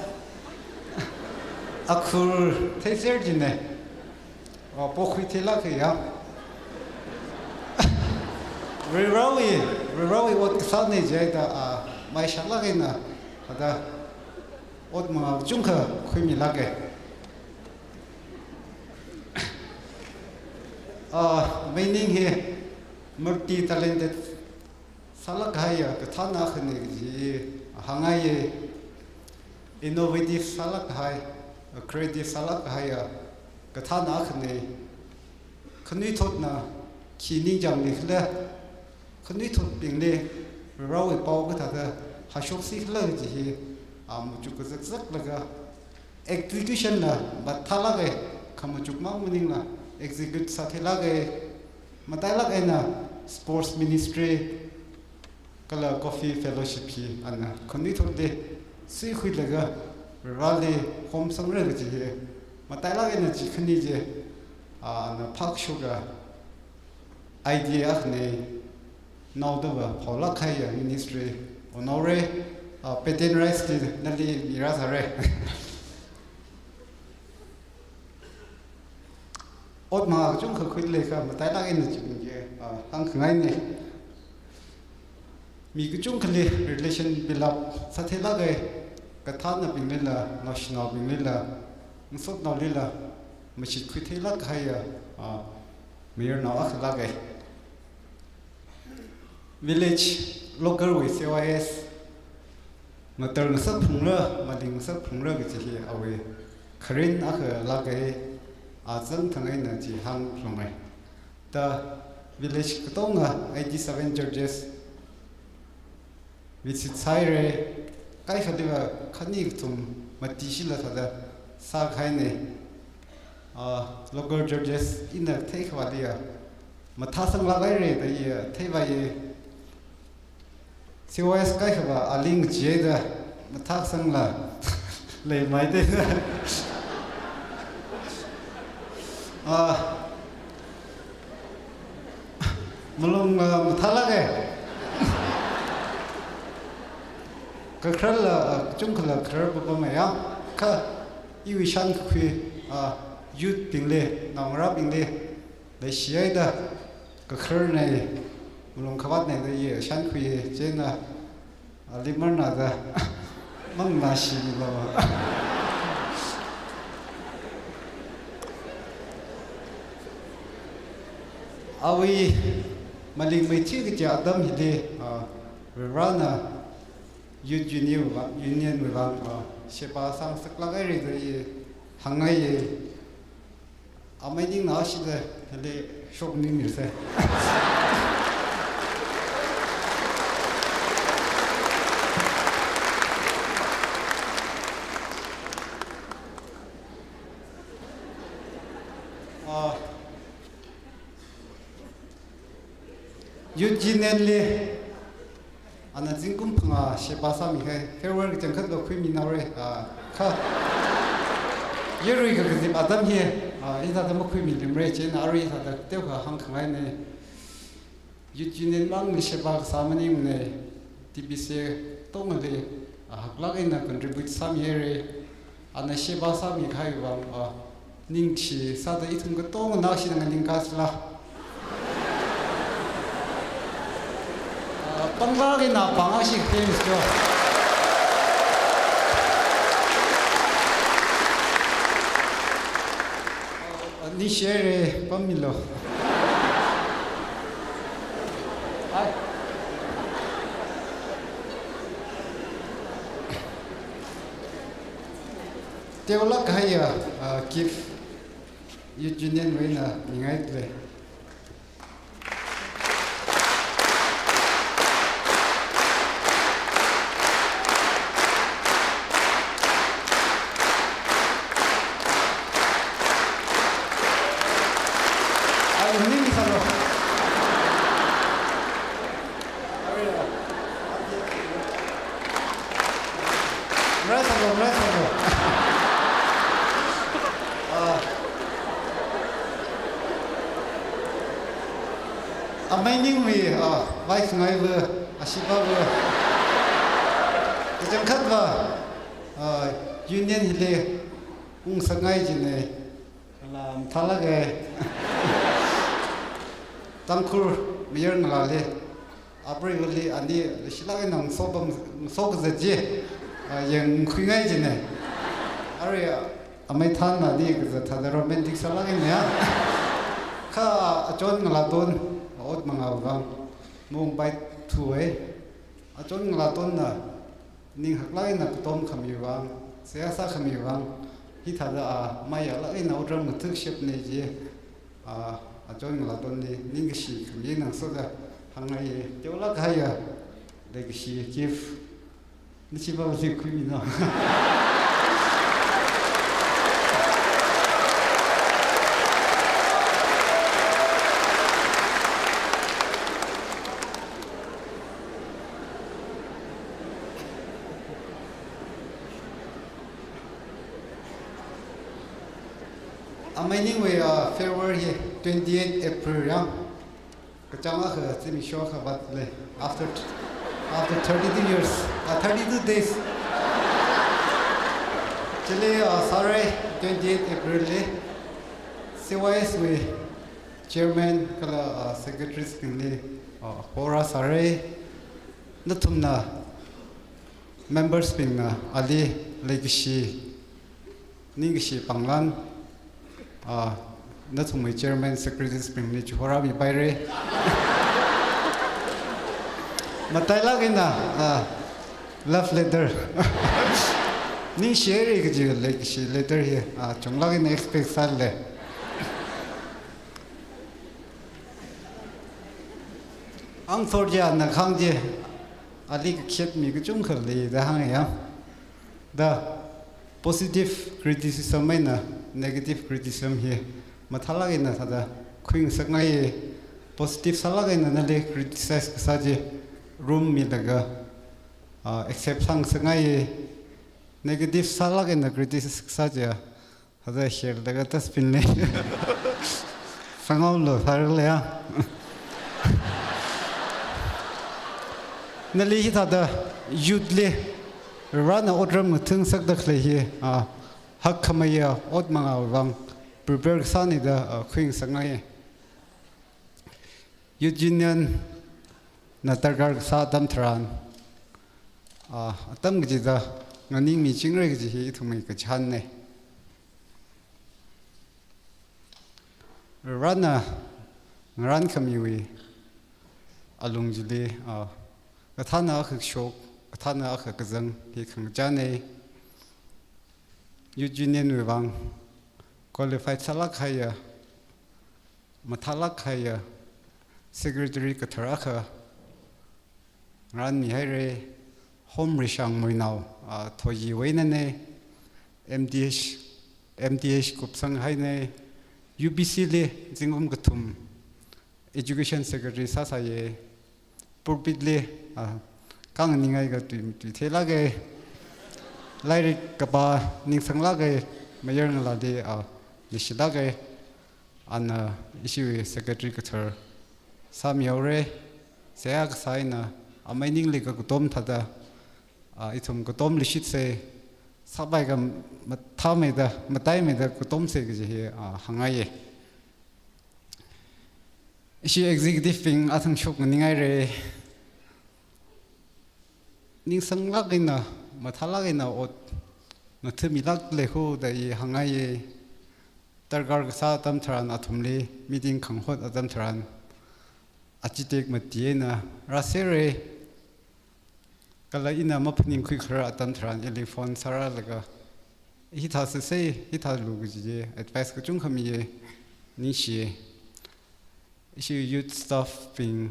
Akhur theiser jina. Ah, pokhui theilāka ya. Varivarawui, Varivarawui ot kasāna jihaida, ah, mei shālāk eina, hada, ot mangā kachungkha khuimilāka. Ah, meining hi multi-talented sālāk kahaiya kathāna akhana kaji hāngngaiya, innovative sālāk kahai, creative sālāk kahaiya kathāna akhana, khanuithotna khi ningchāngli khala, khanuithotbingli Varivarawui pao kathāda hāshoksi khala kaji hi, ah, machuk kazakzaklaga, execution la mathālāka, khamachukmang maningla execute sātheilāka, Matailāk eina Sports Ministry kala Coffee Fellowship hi ana khanuithotli suikhuilaga Vareli homsangra kaji hi matailāk eina chi khani chi, a, ana phākashoka idea akhana. Naodava phaolāk kahaiya ministry onaora, a, patent rights li nali mirāsāra. Ot mangā kachungkha khuilaga matailāk eina chibing chi, a, hāngkhangaina. Mi kachungkhali relation build up sātheilāka, kathānabinglila, naoshinaobinglila, ngasotnaolila, mashitkhui theilāk kahaiya, a, mayarnao akhalāka. Village local wui C Y S ngatar ngasakphungra, maling ngasakphungra kaji hi awui kharin akhalāka, a zangthang eina chi hāngphalungra. Da village katonga eighty-seven churches visit sāhaira, kaikhaliva khani kathum matishila thāda sākahaina. A, local churches ina theikhavāliya mathāsanglāk haira da iya theivāya. C Y S kaikhava aling chida mathāsangla leimai da. A, malung, a, mathālāka. Kakhararla, a, kachungkhala kharar papamaya. Kha iwui shankakhui, a, youth bingli, naongarābingli leishihaida kakhararna, malung khavātna da iya shankhuiya. Chieina, a, limarna da mangnāshimilo. Awui maling maithi kaja atam hili, a, Varena Youth Union wui vang, Union wui vang, a, sheba sāngasaklāk haira da i hāngngaiya. Amei ningnaoshida hili shokningmirsa. A, Youth Union li ana zingkum phangā sheba sāmihai, farewell kachangkhat lo khuiminaora, a, kha. Yarui kakazip atam hi, a, hithāda makhuimilimara, chieina arui hithāda teokha hāngkhangaina. Youth Union mangli sheba kasā maningmana, T B C katongali, a, haklāk eina contribute sāmihaira. Ana sheba sāmikahai vang, a, ningshi sāda ithum katonga naoshina nganingkasila. A, panglāk eina pangakha shi khamis jo. A, ningshihaira, pammilo. Ai. Teolāk kahaiya, a, gift Youth Union wui eina mingaile. Ai, ningshilo. Maraisālo, maraisālo. A, amei ningwui, a, vaikhangaiva, ashibava. Kachangkhatva, a, Union hili ungsakngai jina. Kala mathālāka. Tangkhul mayar ngalāli, apreivali ani leishilāk eina ngasopam, ngasokazat chi, a, yangkhuingai jina. Arui, a, amei thanna ani kazat thāda romantic sālāk eina ya. Kha achon ngalāton, ot mangā vang, mungbai thuwai. Achon ngalātonna ning haklāk eina katom khami vang, seihā sākhami vang, hithāda, a, mayālāk eina otram ngathak shapna ji, a, achon ngalātonni ningkashi khami eina ngasoda hāngngai, teolāk kahaiya leikashi gift. Nashi pāli khuimino. Amei ningwui, uh, farewell hi twenty-eight April yang. Kachāng akha zimiksho akha vātlei. After, after thirty-two years, uh, thirty-two days. Chili, uh, sārai twenty-eight April li C Y S wui chairman kala, uh, secretaries bingli, uh, hora sārai. Nathumna members bingna ali leikashi, ningkashi pānglan, ah, nathumwui chairman secretaries bingli chihorā mipaira. Matailāk eina, ah, love letter. Ningshihaira kaji leikashi letter hi, ah, chunglāk eina expect sālei. Ang thor ja na khang je, ali kakhet mi kachungkha leida hānga ya. Da positive criticism eina negative criticism hi mathālāk eina sāda khuingasakngai. Positive sālāk eina nali criticize kasā chi room milaga, ah, accept sāngasakngai. Negative sālāk eina criticize kasā chi, ah, hada share daga dustbin li sangao lo sārale ya. Nali hithāda youth li rana otram ngathāngasakda khalei hi, ah, hakkhameiya ot mangā vang prepare kasāna da, ah, khuingasakngai. Youth Union na darkar kasā atam tharan, ah, atam kachida nganingmichingra kaji hi ithumwui kachihānna. Rana ngarankhamiwui alung chili, ah, kathāna akha kashok, kathāna akha kazang hi khangachāna. Youth Union wui vang qualified sālāk kahaiya, mathālāk kahaiya secretary kathar akha ngaranmihaira. Home Rishang Moinao, ah, Thoji wui einana. M T H, M T H kupsanghaina. U B C li zingkum kathum education secretary sāsāya. Pulpit li, ah, khanganingai katui, tui theilāka. Lairik kapā ningsanglāka, mayarngalāli, ah, leishilāka. Ana ishiwui secretary kathar sāmihaora. Seihā kasā eina amei ningli kakatom thāda, ah, ithum katom leishitsa, sāpai kamathāmeida, mataimeida katomsa kaji hi, ah, hāngngaiya. Ishi executive bing athang shok nganingaira. Ningsanglāk eina, mathālāk eina ot ngathāmilākle hu da i hāngngaiya. Darkar kasā atam tharan athumli meeting khangahot atam tharan achitek mati eina rāsera. Kala ina maphaningkhui kharar atam tharan ili phone sārālaga, hithā sāsa, hithālu kaji advice kachungkha miya, ningshiya. Ishi youth staff bing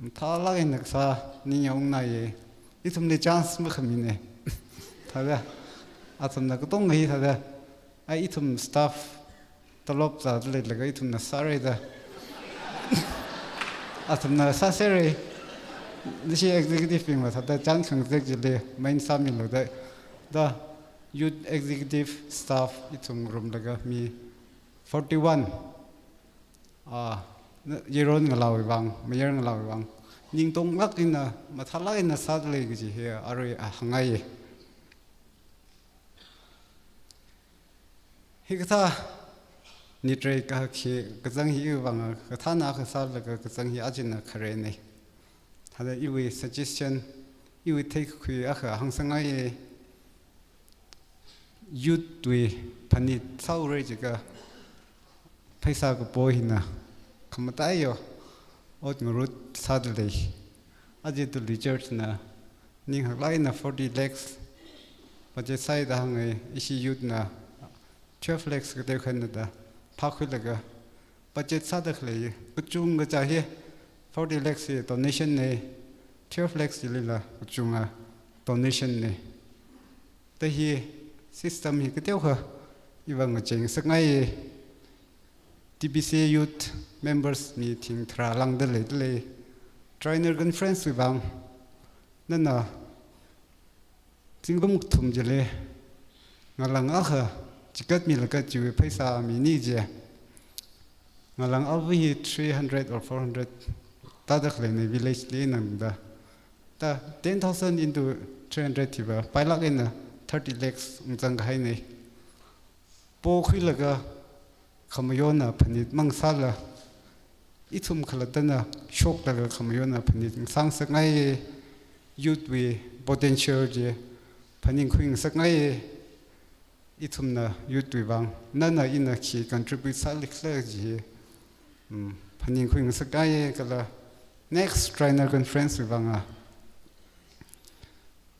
mathālāk eina kasā ningyāng ungngaiya. Ithumli chance makhamina. Thāda, athumna katonga hi thāda, ai ithum staff talop zāda leilaga ithumna sāra da. Athumna sāsera. Ishi executive bingva thāda chance khangazek chili main sāmilu da. Da youth executive staff ithum ngarumlaga mi forty-one. Ah, na-, yaron ngalāwui vang, mayarngalāwui vang ningtonglāk eina, mathālāk eina sāda lei kaji hi arui, ah, hāngngaiya. Hikathā nitrei kahak hi kazang hi iwui vang kathāna akha sālaga kazang hi ajina kharena. Thāda iwui suggestion, iwui theikakhui akha hāngsangngaiya. Youth wui phanit sāura jiakha pheisā kapo hina khamataiya ot ngarut sāda lei. Aja Tuli Church na ning haklāk eina forty lakhs budget sāi da hānga, ishi youth na twelve lakhs kateokha eina da phākhuilaga budget sāda khalei kachungkha chi hi forty lakhs hi donation na, twelve lakhs chilila kachunga donation na. Da hi system hi kateokha iwui vang ngacheingasakngaiya. T B C youth members mi thing tharā lāngda leida lei. Triennial conference wui vang nana zingkum kathum chili ngalang akha chigatmilaga chiwui pheisā mini kaji. Ngalang alva hi three hundred or four hundred tāda khaleina village li nangda. Ta ten thousand into three hundred hiva pailāk eina thirty lakhs ungzang kahaina. Pokhuilaga khamayonna phanit mang sāla, ithum khalattana shoklaga khamayonna phanit sāngasakngai, youth wui potential chi phaningkhui ngasakngai. Ithumna youth wui vang, nana ina khi contribute sālikhala kaji, mm, phaningkhui ngasakngai kala next Trainer Conference wui vanga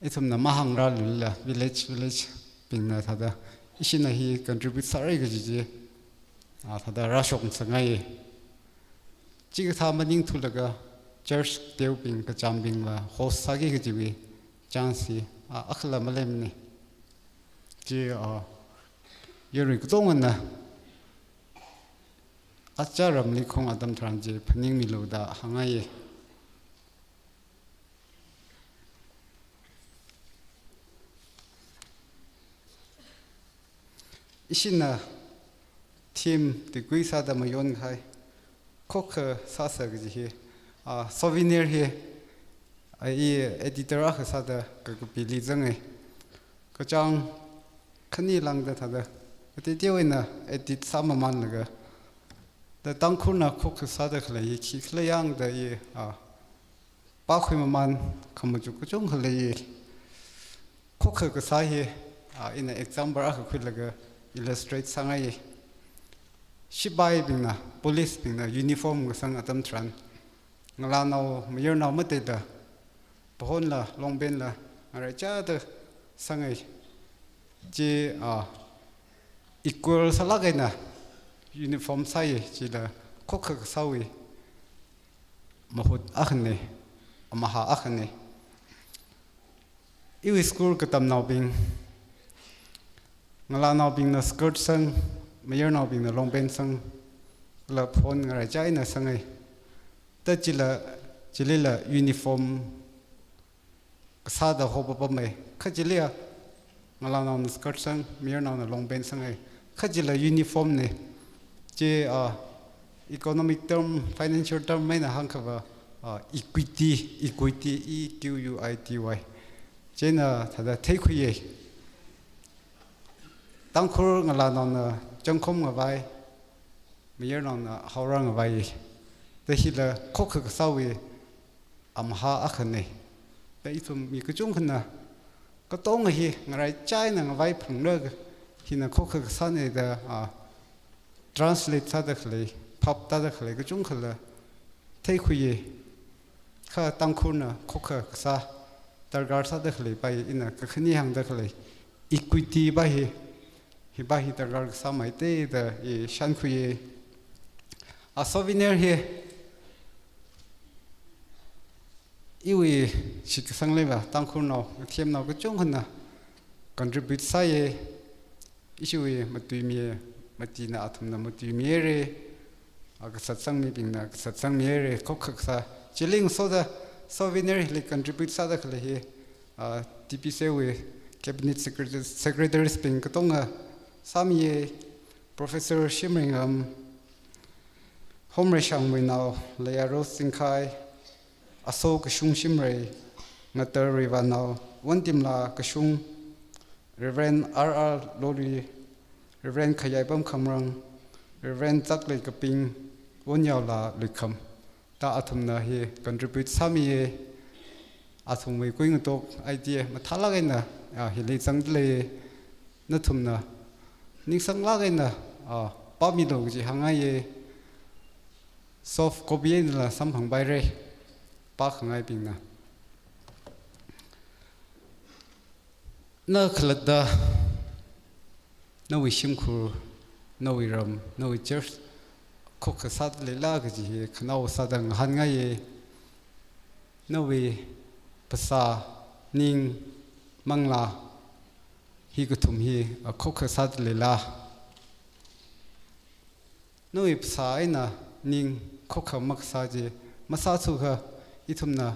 ithumna mahāngrālula village, village bingna thāda ishina hi contribute sāra kaji chi, a, thāda rāshok ngasakngai. Chikathā maningthulaga church teobing kachāmbingla host sāki kajiwui chance hi, a, akhala maleimana. Chi, a, yarui katongana acha ramli khong atam tharan chi phaningmilu da hāngngai. Ishina theme tikui sāda mayon kahai, khokha sāsa kaji hi, a, souvenir hi, a, i editor akha sāda kakapili zangai. Kachāng khani lāngda thāda, kateiteowui eina edit sāmamanlaga, da Tangkhulna khokha sāda khalei hi khikhala yangda i, a, pākhui maman, khamachuk kachungkha lei. Khokha kasā hi, a, ina example akha khuilaga illustrate sāngai. Shipaibingna, police bingna uniform kasang atam tharan, ngalānao, mayarnao mataila, pahonla, longbenla, ngaraichāda sangai. Chi, a, equal sālāk eina uniform sāi, chila khokha kasāwui mahut akhana, amahā akhana. Iwui school katamnaobing, ngalānaobingna skirt sang, mayarnaobingna longben sang, kala phone ngaraichā eina sangai. Ta chila, chilila uniform kasāda hopapamai. Kha chiliya, ngalānaona skirt sang, mayarnaona longben sangai. Kha chila uniform na. Chi, a, economic term, financial term eina hāngkhava, a, equity, equity, E Q U I T Y. Chieina thāda theikhuiya. Tangkhul ngalānaona changkhom ngavai, mayarnaona haora ngavai. Ta hila khokha kasāwui amahā akhana. Ta ithum mi kachungkhana katonga hi ngaraichā eina ngavai phungra, hina khokha kasāna da, a, translate sāda khalei, phap tāda khalei kachungkhala theikhuiya. Kha Tangkhulna khokha kasā darkar sāda khalei pai ina kakhane hāngda khalei equity pa hi, hi pa hi darkar kasā maite da i shānkhuiya. A, souvenir hi iwui shitkasang leiva Tangkhulnao, themnao kachungkhana contribute sāya. Ishiwui matuimi, matina athumna matuimihaira, a, kasatsangmibingna kasatsangmihaira, khokha kasā. Chili ngasoda souvenir hili contribute sāda khalei hi, a, T P C wui cabinet secretary, secretariesbing katonga sāmiya, Professor Shimreingam, Homrei Shangmuinao, Leiya Rose Chingkhai, Aso Kashung Shimrei, Ngatar Ruivānao, Wontimla Kashung, Reverend R R Lorry, Reverend Khayaipam Khamrang, Reverend Zaklei Kaping, Wonyaola Luikham. Ta athumna hi contribute sāmiya, athumwui kuingatok idea mathālāk eina, a, hili zangda lei. Nathumna ningsanglāk eina, a, pāmilu kaji hāngngaiya. Soft copy einala samphangpaira, pākhangaibingna. Na khalatta, nawui shimkhur, nawui ram, nawui church khokha sāda leila kaji hi khanao sāda ngahānngaiya. Nawui phasā, ning, manglā, hi kathum hi, a, khokha sāda leila. Nawui phasā eina ning khokha makasā chi masāthukha ithumna,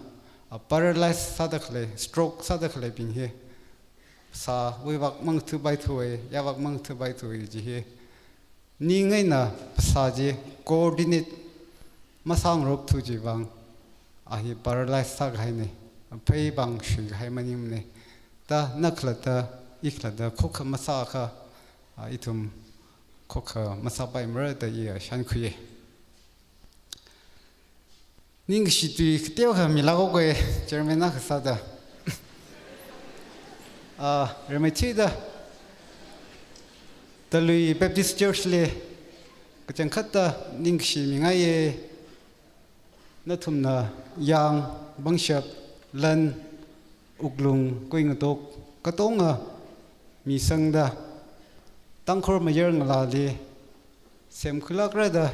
a, paralyze sāda khalei, stroke sāda khaleibing hi phasāwui vak mangathupaithuwa, yāvak mangathupaithuwa ji hi. Ning eina phasā chi coordinate masāngarupthu chiwui vang, a hi paralyze sākahaina, aphei vang shuikahai maningmana. Da na khalatta, i khalatta, khokha masākha, a, ithum khokha masāpaimara da i, a, shānkhuiya. Ningkashi tui kateokha milākhaowa, Chairman na kasāda. A, rimeithuida, Talui Baptist Church li kachangkhatta ningkashi mingaiya. Nathumna yāng, pangshap, lan, wuklung, kuingatok katonga misangda, Tangkhul mayar ngalāli semkhuilākra da,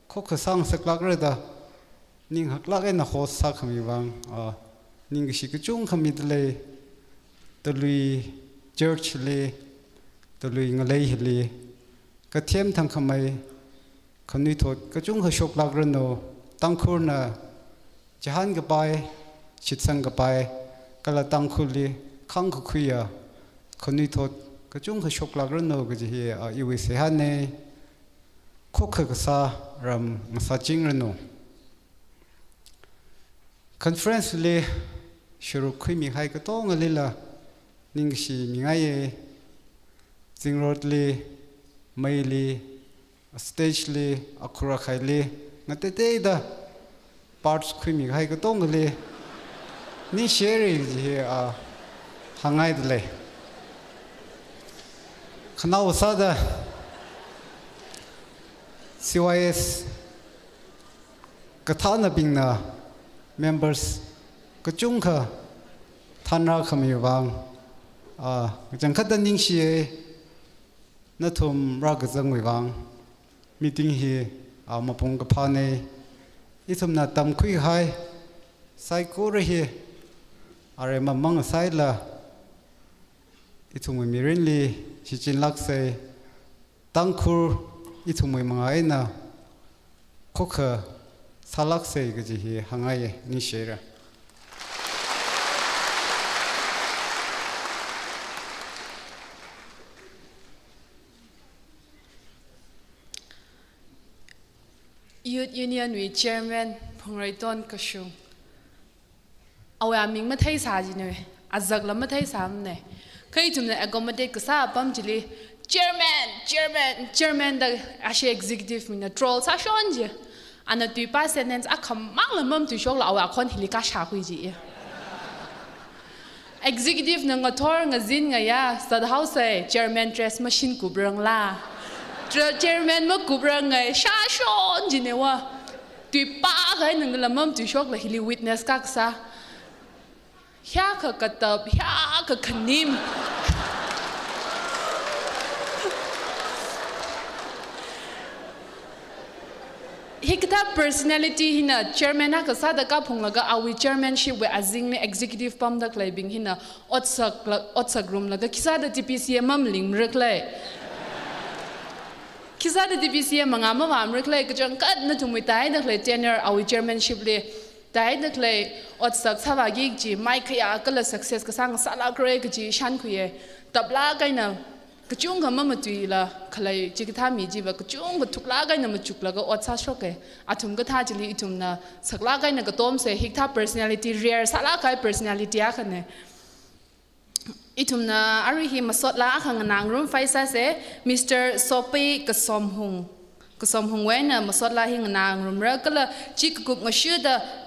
khokha sāngasaklākra da, ning haklāk eina host sākhamiwui vang, a, ningkashi kachungkha midalei, Talui Church li, Talui ngalei hili, kathem thangkhamei, khanuithot kachungkha shoklākranu, Tangkhulna chihānkapai, shitsangkapai, kala Tangkhulli khāngkakhuiya khanuithot kachungkha shoklākranu kaji hi, a, iwui seihāna. Khokha kasā ram ngasāchingranu. Conference li sharuk khuimihai katongalila ningkashi mingaiya. Zingrotli, meili, stage li, akhur akhaili, ngateiteida parts khuimihai katongali ningshira ji hi, a, hāngngaidalei. Khanao sāda C Y S kathānabingna members kachungkha thānrākhamiwui vang, a, kachangkhatta ningshiya. Nathum rākazangwui vang, meeting hi, a, mapung kaphāna. Ithumna tamkhuikahai saikora hi aremma mangasaila, ithumwui mirinli shichinlāksa, Tangkhul ithumwui mangā eina khokha sālāksa kaji hi hāngngaiya, ningshira. Youth Union wui Chairman Phungreiton Kashung. Awui aming matheisā jina, azakla matheisāmana. Kha ithumna accommodate kasā apam chili, "Chairman, Chairman, Chairman" da ashi executive mina troll sāshon ji. Ana tuipā sentence akhamangla mamatuishokla awui akhon hili kashākhui ji. Executive na ngathor ngazin ngayā zathaosa, Chairman dress mashinkuprangla. Tra-, Chairman makupranga, shāshon jina wa. Tuipā kahai nangla mamatuishokla hili witness kasā. Hiyākha katap, hiyākha khanim. Hikathā personality hina chairman akha sāda kaphunglaga awui chairmanship wui azingli executive pamda khaleibing hina otsak la, otsak rumlaga khisāda T P C A mamalingmara khala. Khisāda T P C A mangā mavāmara khala, kachangkhat nathumwui tāhaida khalei tenure awui chairmanship li tāhaida khalei otsak sāvāki kaji, mai khayākhala success kasā ngasālākra kaji shānkhuiya. Taplāk eina kachungkha mamatuila khalei chikathā mi chiva kachungkha thuklāk eina machuklaga ot sāshoka. Athum kathā chili ithumna saklāk eina katomsa, hikathā personality rare sālāk kahai personality akhana. Ithumna arui hi masotlā akha nganāngarum phai sāsa, Mister Sopei Kasomhung. Kasomhungwui eina masotlā hi nganāngarumra kala chi kakup ngashuda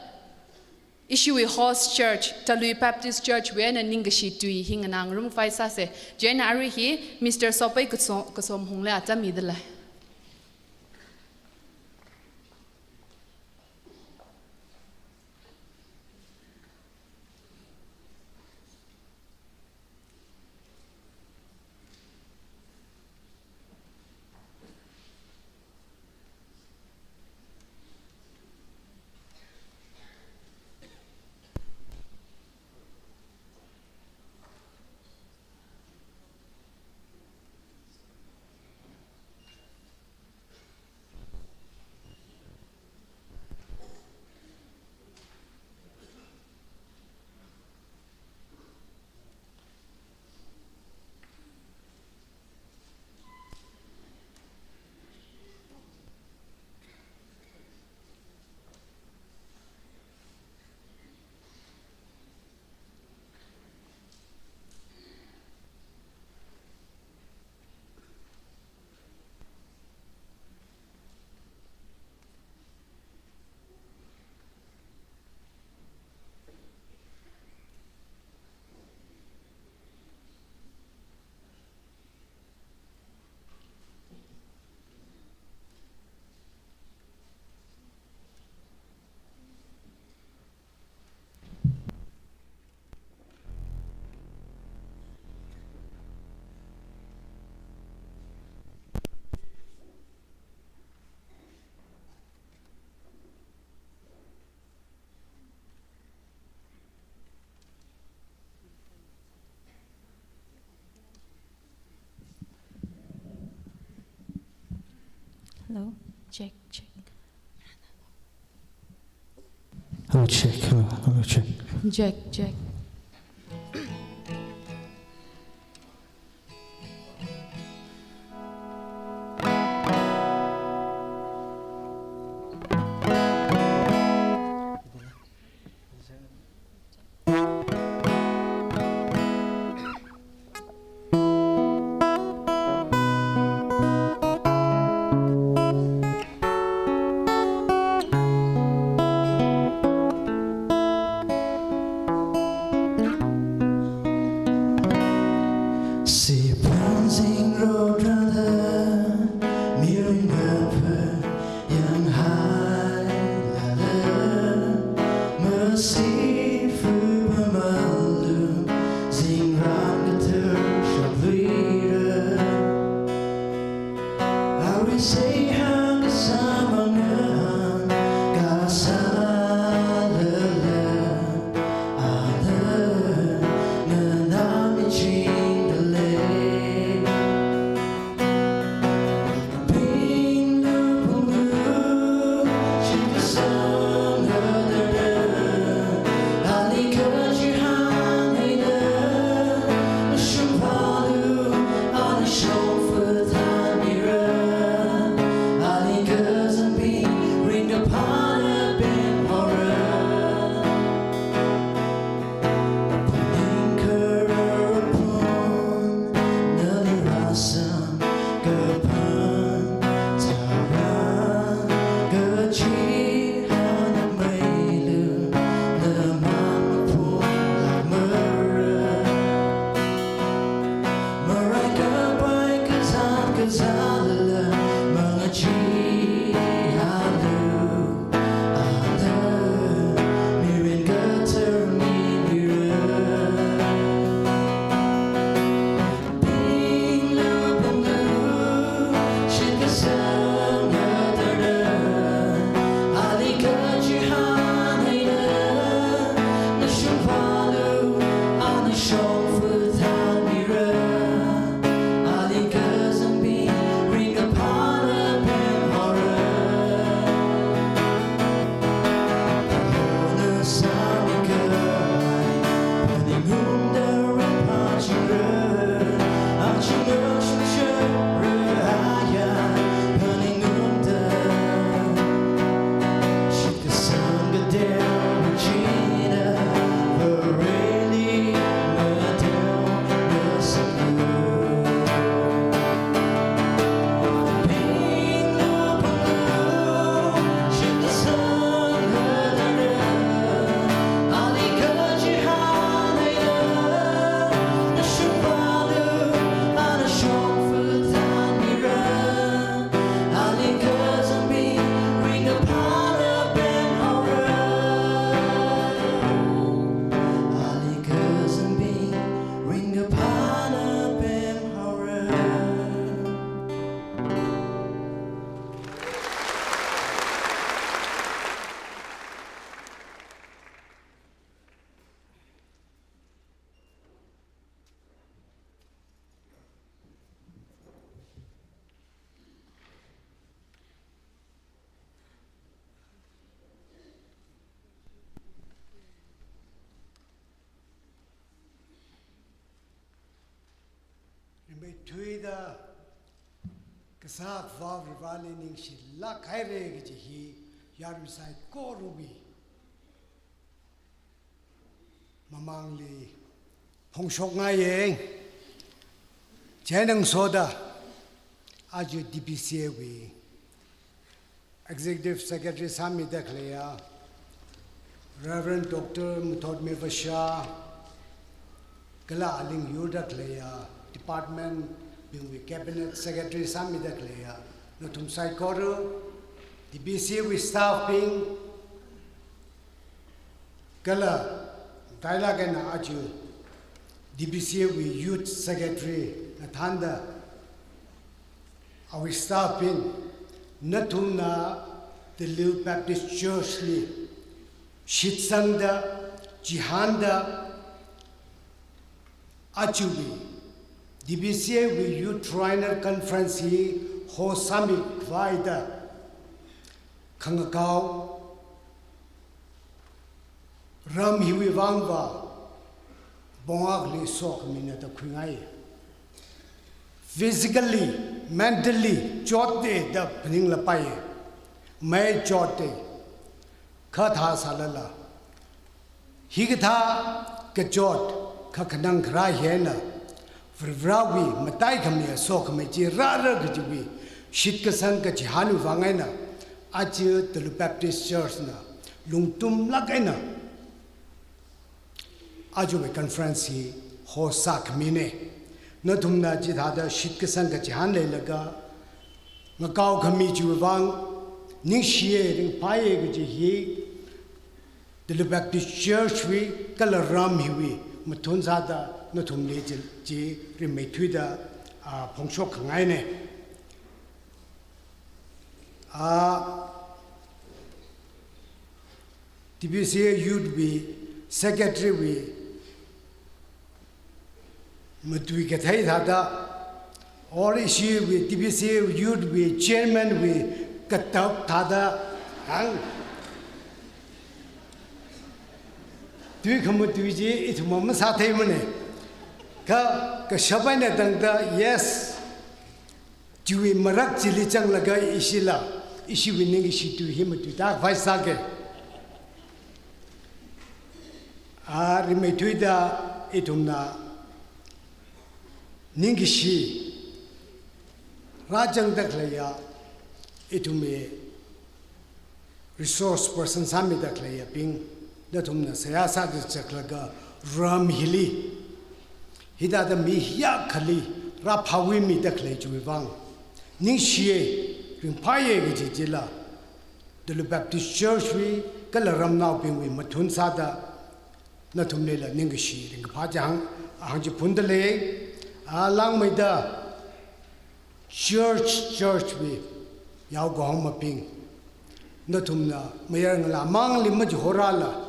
ishiwui host church, Talui Baptist Church wui eina ningkashi tui hi nganāngarum phai sāsa. Chieina arui hi Mister Sopei Kaso-, Kasomhungli atam midalei. Hello, check, check. Hello, check. Hello, hello, check. Check, check. Sipān zingrot rāda, mirin ngapha yanghailala, masi fu pamalu, zingram kathar shapluira. Arui seihā kasā mangan kasālala, ana nganami chingdalei. Binglu punglu, shitkasang hadara, ali kachihān haida, nashungvalu, ana shongfa thanmira, ali kazangbing ringkaphāna pemhaora. Phaning khararphun nali rāsangkaphan, tharan kachihān meilu, namang maphunglākmara. Marai kapai kazat kazālala, mangachee halu, ana mirin kathar mimira. Binglu punglu, shitkasang hadara, ali kachihān haida, nashungvalu, ana shongfa thanmira, ali kazangbing ringkaphāna pemhaora. Yona sāmi kahai, phaningungda ringphāchira, achunga shungshara aya, phaningungda. Shitkasang kateowa china, Vareli mateo ngasaklu. Rimeithuida kasā Akhava Vareli ningshilāk haira kaji hi yarui saikorawui mamangli phongshokngaiya. Chieina ngasoda aja D B C A wui Executive Secretary sāmida khaleiya Reverend Doctor Muthotmi Vasha, kala aling yurda khaleiya department bingwui Cabinet Secretary sāmida khaleiya nathum saikora, D B C A wui staff bing, kala matailāk eina aja D B C A wui Youth Secretary ngathānda awui staff bing, nathumna Tallil Baptist Church li shitsangda, chihānda, ajawui D B C A wui Youth Triennial Conference hi host sāmikhavai da khangakao, ram hiwui vangva pongakli sokmina da khuingai. Physically, mentally, chotte da phaninglapai. Mai chotte. Kha thāsālala, hikathā kachot, kha khanang kharā hi eina, Varivarāwui mataikhami, sokkhami chi rāra kajiwui shitkasang kachihānwui vang eina, aja Tulu Baptist Church na lungtumlāk eina ajawui conference hi host sākhamine. Nathumna chithāda shitkasang kachihān leilaga ngakaokhami chiwui vang ningshiye, ringphāye kaji hi Tulu Baptist Church wui kala ram hiwui mathun sāda nathumli chi, chi rimeithuida, ah, phongshok khangaine. Ah, T B C A Youth wui Secretary wui matui kathei thāda, or ishiwui T B C A Youth wui Chairman wui katap thāda, hāng. Tui khamatui chi ithum masātheimane. Kha, kashap eina tangda, yes. Chiwui marak chili zanglaga ishila, ishiwui ningkashi tui hi matuitākhavai sāke. A, rimeithuida ithumna ningkashi rāzangda khaleiya, ithumwui resource person sāmida khaleiyabing, nathumna seihā sāda zaklaga ram hili hithāda mi hiyākhali rāphāwui mida khalei chiwui vang ningshiye, ringphāye kaji chila, Tulu Baptist Church wui kala ramnaobingwui mathun sāda nathumlila ningkashi ringkaphā chang hāngchiphunda lei. A, langmeida church, church wui yaokahomabing, nathumna mayar ngalāmangli majihorala,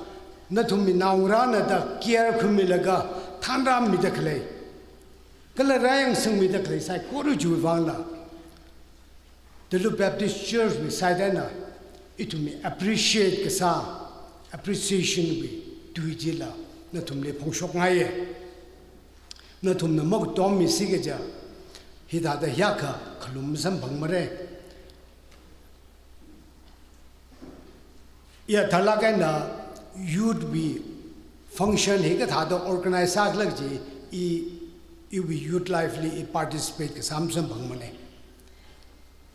nathumwui naongarāna da care khuimilaga thanrāmida khalei kala rāyangsangmida khalei saikora chiwui vangla, Tulu Baptist Church wui side eina ithumwui appreciate kasā, appreciation wui tui chila nathumli phongshokngaiye. Nathumna makutommisi kaja, hithāda hiyākha khalum samphangmare. Ya, thālāk eina youth wui function hi kathāda organize sākhala kaji, i, iwui youth life li i participate kasā masamphangmane.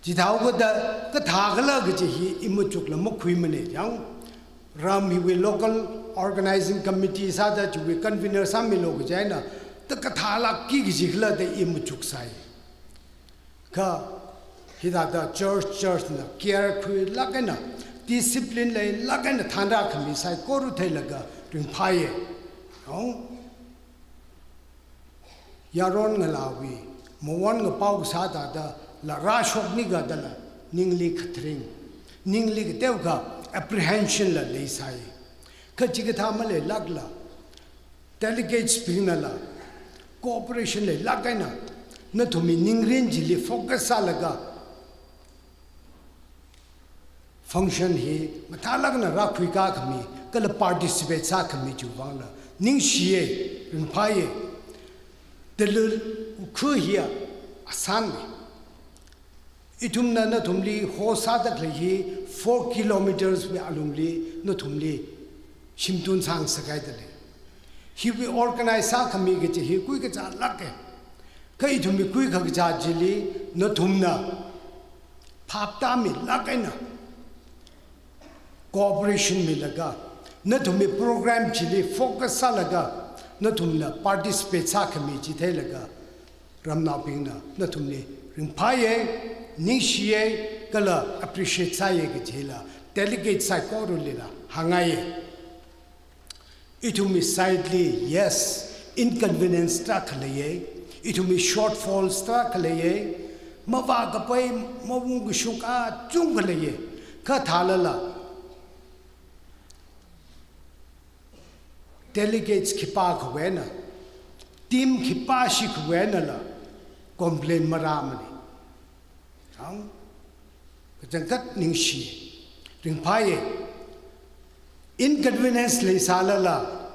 Chithāhaoda kathākhala kaji hi i machukla makhuimane, yang ram hiwui local organizing committee sāda chiwui convener sāmilu kaji eina, ta kathālākki kajikhala da i machuksai. Kha hithāda church, church na care khuilāk eina, discipline leilāk eina thanrākhami saikora theilaga ringphāye. Ong? Yaron ngalāwui mawon ngapao kasā thāda la rāshokni kadala ningli khathring, ningli kateokha apprehension la leisai. Kha chikathā maleilākla, delegates bingnala cooperation leilāk eina nathumwui ningrin chili focus sālaga function hi mathālāk eina rākhuikā khami, kala participate sākhami chiwui vangla ningshiye, ringphāye. Tulu Ukhrul hiya asānne. Ithumna nathumli host sāda khalei hi four kilometers wui alungli nathumli shimtun sāngasakhaida lei. Hiwui organize sākhami kaji hi kuikachālāke. Kha ithumwui kuikhakacha chili nathumna phaptāmilāk eina cooperation milaga, nathumwui program chili focus sālaga, nathumna participate sākhami chi theilaga, ramnaobingna nathumli ringphāye, ningshiye, kala appreciate sāye kajila delegate saikoralila hāngngaiye. Ithumwui side li, yes, inconvenience tarākha leiye, ithumwui shortfalls tarākha leiye, mavākapai, mavung kashung kachungkha leiye, kha thālala delegates khipākhawui eina, team khipāshi khawui einala complain marāmane. Ang, kachangkhat ningshi, ringphāya. Inconvenience leisālala,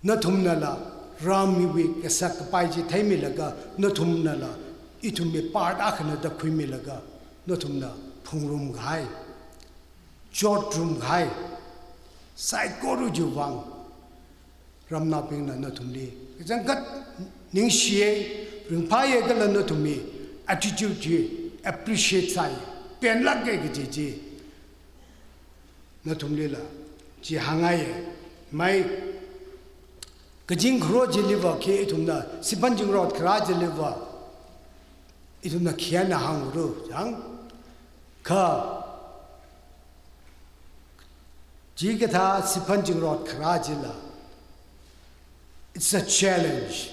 nathumnala ram hiwui kasak kapai chi theimilaga, nathumnala ithumwui part akhana da khuimilaga, nathumna phungrumkahai, chotrumkahai, saikora chiwui vang ramnaobingna nathumli kachangkhat ningshiya, ringphāya kala nathumwui attitude chi appreciate sāya, penlāka kaji chi nathumlila chi hāngngaiya. Mai kazing kharo chiliva khi ithumna Siphan Zingrot kharā chiliva ithumna khi eina hāngura chang, kha chikathā Siphan Zingrot kharā chila, it's a challenge.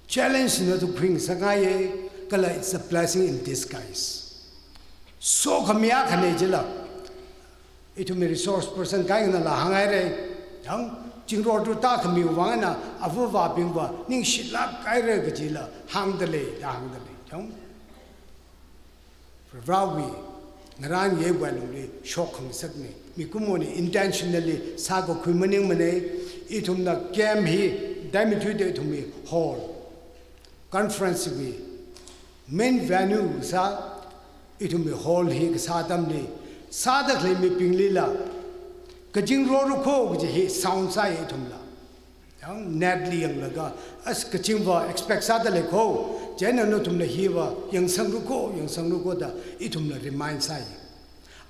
Challenge na tu khuingasakngaiya, kala it's a blessing in disguise. Sokhami akhana chila, ithumwui resource person kahaina la hānghaira. Yang, zingrot tu tākhamiwui vang eina avāva̱bingva ningshilāk haira kajila hāngdalei, da hāngdalei. Yang, Varewui ngarān yei vailungli shok khangasakna. Mikumona intentionally sākakhui maningmana. Ithumna camp hi, daimithuida ithumwui hall, conference wui main venue sā, ithumwui hall hi kasā atamli, sāda khalei mibinglila, kazing rorako kaji hi sound sāya ithumla. Yang, net li yanglaga, as kazingva expect sāda leiko, chieina nathumla hiva yangsangrako, yangsangrako da ithumla remind sāya.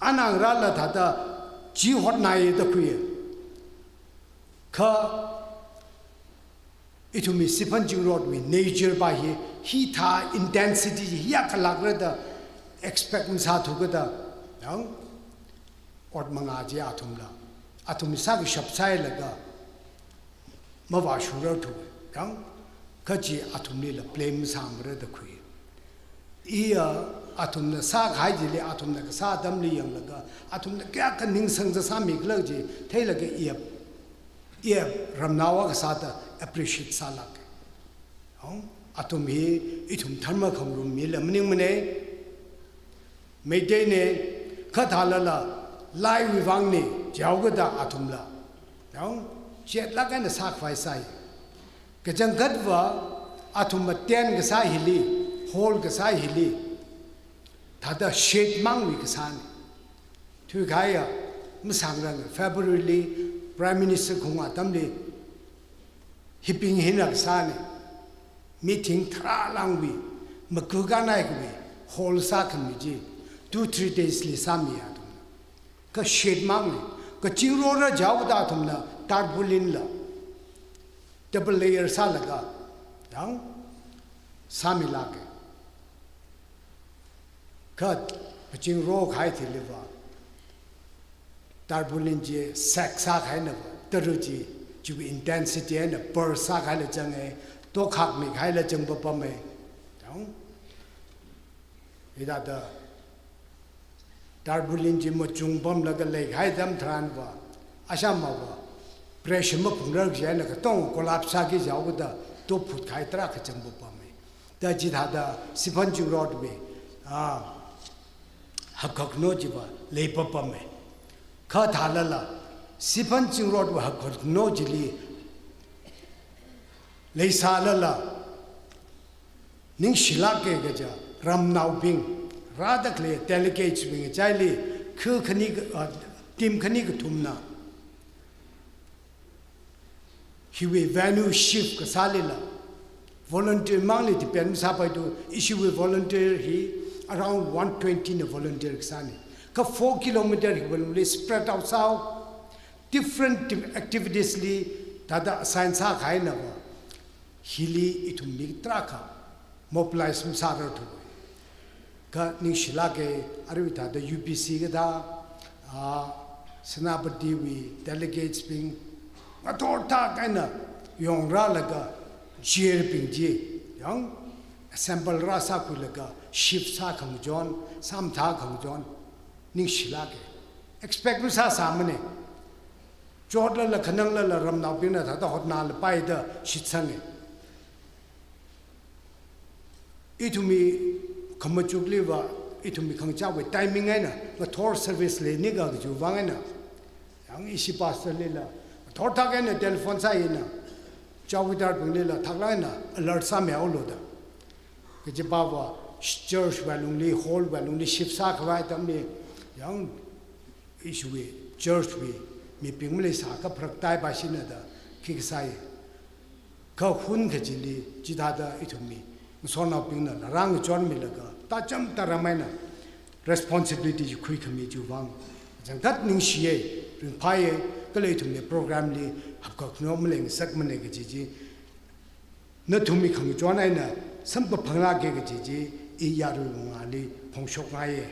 Ana ngarāla thāda chi hotnāya da khuiya. Kha ithumwui Siphan Zingrotwui nature pa hi, hithā intensity hi yākhalākra da expect masāthuka da, yang, ot mangā chi athumla, athum sākashap sāhailaga mavāshungrarthu, yang, kha chi athumlila blame sāmara da khui. Iya, athumna sākahai chili, athumna kasā atamli yanglaga, athumna kayākha ningsang sāsāmikhala chi theilaga iya, iya ramnao akha sāda appreciate sālāka. Ang, athum hi ithum dharma khangarum mila maningmana. Meiteina, kha thālala, laiwui vangna, jihaokada athumla, yang, chetlāk eina sacrifice sāi. Kachangkhatva, athumna tent kasā hili, hall kasā hili, thāda shade mangwui kasāna. Thuikahaiya, masāngranga, February li, Prime Minister khaung atamli, hibing hina kasāna. Meeting tharā lāngwui, maku kanai kawui, hall sākhami chi, two, three days li sāmiya athumna. Kha shade mangna, kazing rora jihaoda athumna, tarpaulin la, double layer sālaga, yang, sāmilāka. Kha kazing rokahai thiliva, tarpaulin chi sack sākahainava, tara chi, chiwui intensity eina burst sākahaila zanga, tokhak mikahaila zangpapama. Yang, hithāda tarpaulin chi machungpamlaga leikahai atam tharanva, ashamava, pressure maphungrar kaji eina katonga collapse sāki jihaokada, tophut kahai tarākha zangpapama. Da chithāda Siphan Zingrotwui, ah, hakkakno chiva leipapama. Kha thālala, Siphan Zingrotwui hakkakno chili leisālala, ningshilāka kaja, ramnaobing, rāda khalei delegates bing chili, khu khani ka, ah, team khani kathumna, hiwui venue shift kasālila, volunteer mangli depend masāpaithu, ishiwui volunteer hi around one twenty na volunteer kasāna. Kha four kilometer hiwui lungli spread out sāhao, different activities li thāda assign sākahainava, hili ithum mi tarākha mobilize masārarthu. Kha ningshilāka, arui thāda U B C kathā, ah, Senapatiwui delegates bing, ngathor thak eina yongrālaga, chair bing chi, yang, assemble rāsākhuilaga, shift sākhangachon, sāmathā khangachon, ningshilāka. Expect masāsāmana. Chotlala khananglala ramnaobingna thāda hotnālapai da shitsanga. Ithumwui Khamachukliva ithumwui khangachāwui timing eina ngathor service leini kajiwui vang eina, yang ishi pastor lila ngathor thak eina telephone sāi eina, chowkidar bing lila thakla eina alert sāmihaolu da. Kajiva church wui alungli, hall wui alungli shift sākhavai atamli, yang ishiwui church wui mibing maleisā kapharak tai ba shina da, khi kasāi. Kha hun kachili chithāda ithumwui ngasotnaobingnala rāngachonmilaga, tacham taram eina responsibility chi khuikhami chiwui vang, kachangkhat ningshiya, ringphāya, kala ithumwui program li hapkakhano maleingasakmana kaji chi, nathumwui khangachon eina samkaphang lāka kaji chi, i yaruiwui ngāli phongshokngaiya.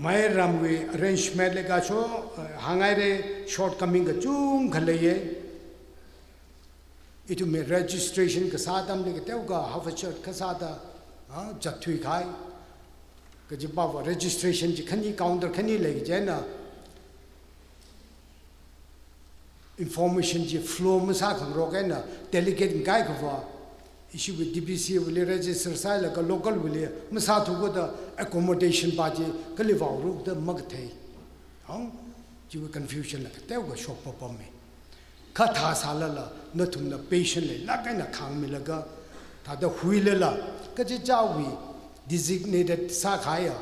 Mairamwui arrangement leikasho, eh, hānghaira, shortcoming kachungkha leiya. Ithumwui registration kasā atamli kateokha hafachot kasāda, ah, zatthuikahai. Kajiva registration chi khani, counter khani lei kaji eina, information chi flow masākhangarok eina delegate ngakaikhava, ishiwui D B C wuili register sālaga local wuili masāthuakha da accommodation pa chi kali vaoruk da makathei. Hang, chiwui confusion la kateokha shokpapama. Kha thāsālala nathumna patient leilāk eina khāngmilaga, thāda huilala kachichāwui designated sākahaiya,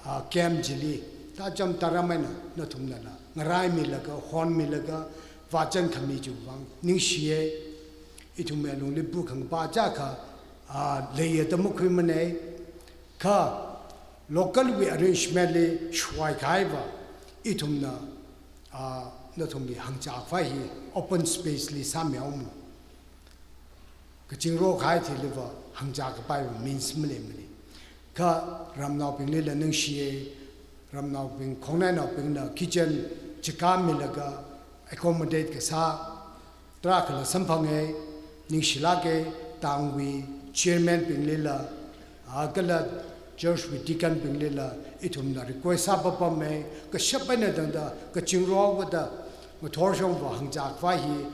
ah, camp chili tacham taram eina nathumnala ngaraimilaga, honmilaga, vāchānkhami chiwui vang ningshiya. Ithumwui alungli bu khangapā chākha, ah, leiya da makhuimana. Kha local wui arrangement li shuikahaiva, ithumna, ah, nathumwui hāngchākhavai hi open space li sāmihaomu. Kachingro kahai thiliva hāngchākapaiwui means maleimana. Kha ramnaobinglila ningshiya, ramnaobing, khongnainaobingna kitchen chikāmilaga accommodate kasā tarākhala samphanga, ningshilāka, town wui chairman binglila, ah, kala church wui deacon binglila ithumna request sāpapama, kashap eina tangda kachingro kada ngathor shongva hāngchākhavai hi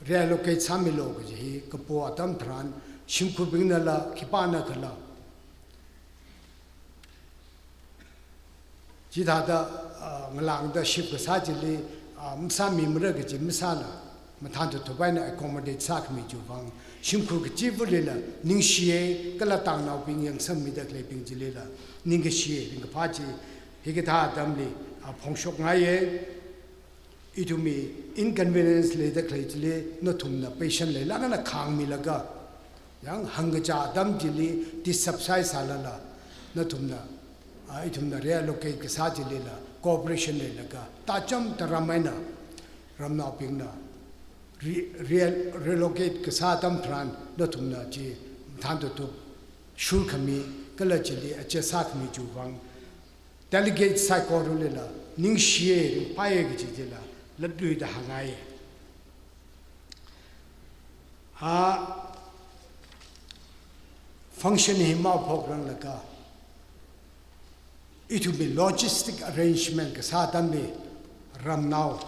reallocate sāmilu kaji hi kapo atam tharan shimkhurbingnala khipānakhala chithāda, ah, ngalāngda shift kasā chili, ah, masāmimara kaji masāla, mathān thukthup eina accommodate sākhami chiwui vang shimkhur kachivālila ningshiya, kala tangnaobing yangsangmida khaleibing chilila ningkashi, ringkaphā chi hikathā atamli, ah, phongshokngaiya. Ithumwui inconvenience leida khalei chili nathumna patient leilāk eina khāngmilaga, yang hāngkachā atam chili disturb sāsālala, nathumna, ah, ithumna reallocate kasā chilila cooperation leilaga, tacham taram eina ramnaobingna re-, real-, relocate kasā atam tharan nathumna chi mathān thukthup shurkhami, kala chili adjust sākhami chiwui vang delegate saikoralila ningshiya, ringphāya kaji chila latluida hāngngaiya. Ah, function hi maphokranglaga, ithumwui logistic arrangement kasā atamli ramnao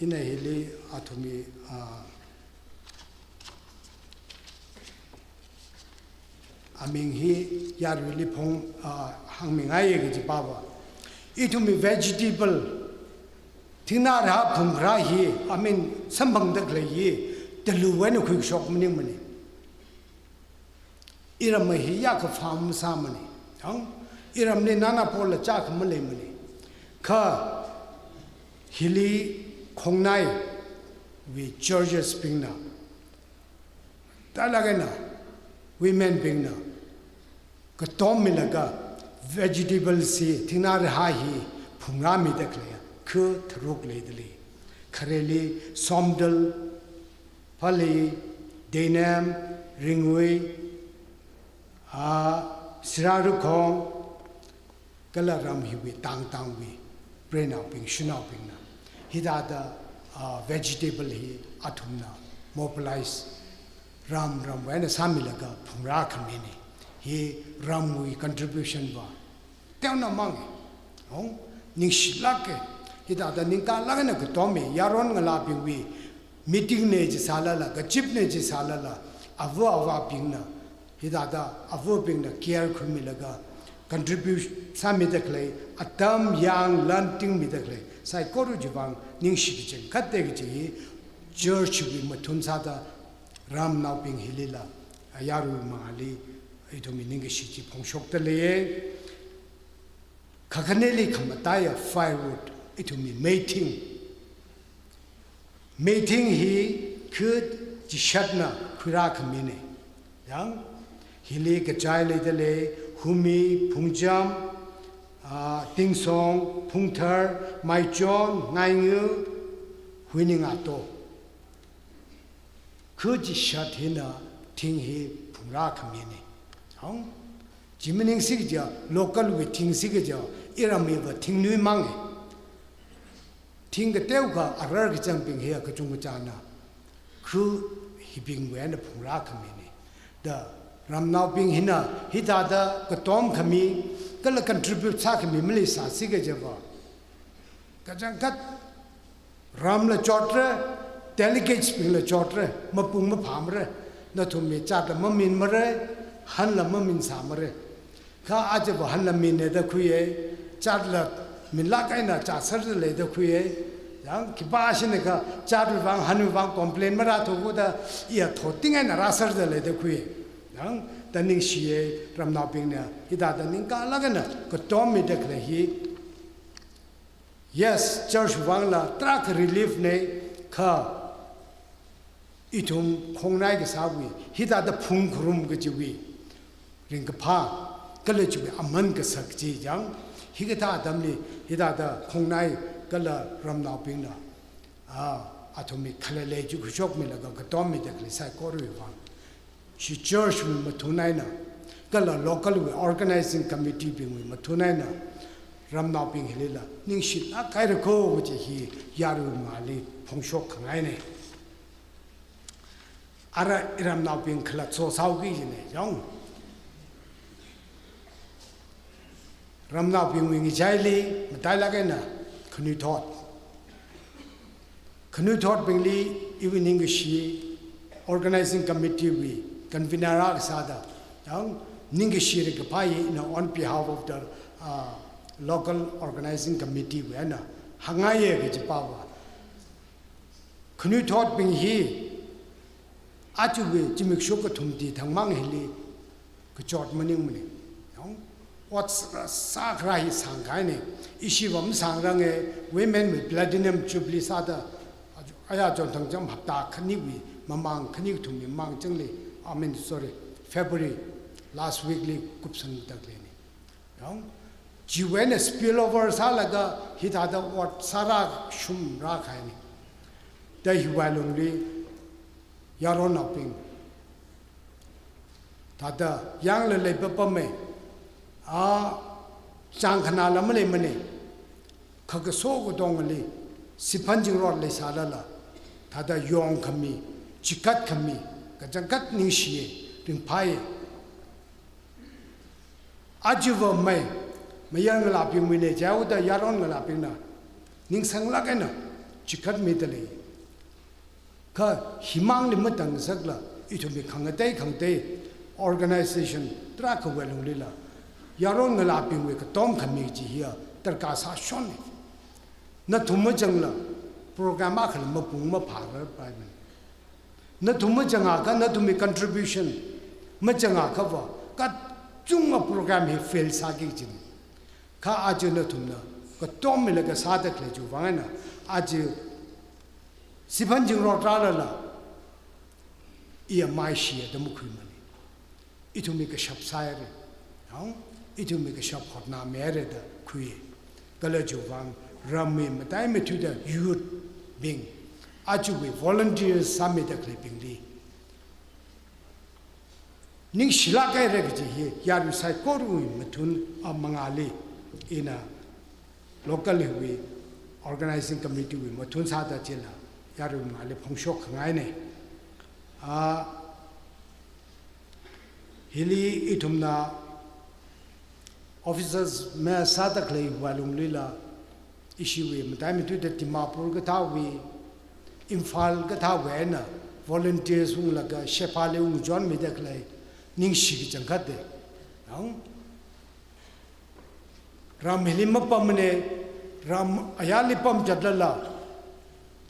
ina hili athumwui, ah, aming hi yaruili phong, ah, hāngmingaiya kaji pava. Ithumwui vegetable, thingnā rahā phungrā hi, I mean, samphangda khalei hi, talu eina khuikashok maningmana. Iramwui hi yākha farm masāmana. Yang, iramli nana pola chākha maleimana. Kha hili khongnaiwui churches bingna, talāk eina women bingna katommilaga vegetables hi, thingnā rahā hi phungrāmida khalei kha tharuk leidalei. Khareli somdal, phalei, deinem, ringwui, ah, sirarakhong, kala ram hiwui tang tangwui preinaobing, shanaobingna hithāda, ah, vegetable hi athumna mobilize ram ramwui eina sāmilaga phungrākhamina. Hi ramwui contribution va teonao mang. Hong, ningshilāka. Hithāda ningkalāk eina katomi, yaron ngalābingwui meeting na chi sālala, kazipna chi sālala, ava avābingna, hithāda avabingna care khuimilaga, contribute sāmida khalei, atam yāng lan tingmida khalei, saikora chiwui vang ningshi kachangkhatta kaji hi, church wui mathun sāda ramnaobing hilila, ayarui mangāli, ithumwui ningkashi chi phongshokda leiya. Kakhaneli khamataiya firewood, ithumwui meithing. Meithing hi kha chishatna khuirā khamina. Yang, hili kachai leida lei, humi, phungcham, ah, tingsong, phungthar, maichon, ngaingu, huining ato. Kha chishat hina thing hi phungrā khamina. Hong? Chi maningsi kaja, local wui thingsi kaja, iram hiva thingnuimanga. Thing kateokha arar kachangbing hiya kachungkachana. Kha hibingwui eina phungrā khamina. Da ramnaobing hina hithāda katom khami, kala contribute sākhami maleisāsi kajava. Kachangkhat ramla chotra, delegatesbingla chotra, mapung maphāmara, nathumwui chatla maminmara, hanla maminsāmara. Kha ajava hanla minna da khuiya, chatla minlāk eina chatserda leida khuiya. Yang khipāshina kha chatwui vang, hanwui vang complain marāthuda, iya thoting eina rāserda leida khuiya. Yang da ningshiya, ramnaobingna hithāda ningkalāk eina katom mida khalei hi. Yes, church vangla tarākha relief na, kha ithum khongnai kasāwui, hithāda phungkharum kajiwui ringkaphā, kala chiwui aman kasak chi yang, hikathā atamli, hithāda khongnai kala ramnaobingna, ah, athumwui khalalei chi khuishokmilaga katommida khalei saikorawui vang. Chi church wui mathun eina, kala local wui organizing committee bingwui mathun eina, ramnaobing hilila, ningshilāk haira ko kaji hi yarui mangāli phongshok khangaina. Ara iramnaobing khalatso sāuki jina, yong. Ramnaobingwui ngachaili, matailāk eina, khanuithot. Khanuithotbingli, iwui ningkashi, organizing committee wui, convener akha sāda, yang, ningkashi ringkaphā hi, ina on behalf of the, uh, local organizing committee wui eina, hāngngaiya kaji pava. Khanuithotbing hi, ajawui zimiksho kathum ti thangmang hili, kachot maningmana. Yong, ot sā, sākharā hi sāngkahaina. Ishiva masāngranga, women wui platinum jubilee sāda, aya chonthang cham hapta khaniwui mamang, khani kathumwui mamang changli, I mean, sorry, February last week li kupsangda khaleina. Yong, chiwui eina spill over sālaga hithāda ot sārā shumrā kahaina. Da hiwui lungli yaronnaobing, thāda yangla leipapama, a, chāngkhanāla maleimana, khakaso katongali, siphan zingrot leisālala, thāda yongkhami, chikatkhami, kachangkhat ningshiya, ringphāya. Ajava mai, mayar ngalābingwuina jihaoda yaron ngalābingna, ningsanglāk eina, chikatmida lei. Kha himangli matangsakla, ithumwui khangatei khangatei, organization, tarākhawui lunglila, yaron ngalābingwui katom khami chi hiya, darkar sāshonna. Nathum mazangla, program akhala mapung maphārar paimana. Nathum mazangakha, nathumwui contribution mazangakhava, kachungkha program hi fail sāki kajina. Kha aja nathumna, katommilaga sāda khalei chiwui vang eina, aja siphan zingrot rālala, iya maishiya da makhuimana. Ithumwui kashap sāhaira. Yong, ithumwui kashap hotnāmihaira da khuiya. Kala chiwui vang ramwui mataimeithuida youth bing, ajawui volunteers sāmida khaleibingli ningshilāk haira kaji hi, yarui saikorawui mathun, a, mangāli, ina local wui organizing committee wui mathun sāda chila, yarui mangāli phongshok khangaina. A, hili ithumna officers mayar sāda khaleiwui lunglila, Ishiwui mataimei tui da Dimapur kathāwui, Imphal kathāwui eina volunteers unglaga Shephali ungchonmida khalei ningshi kachangkhat de. Ang ram hili mapamne, ram ayarli pamchatlala,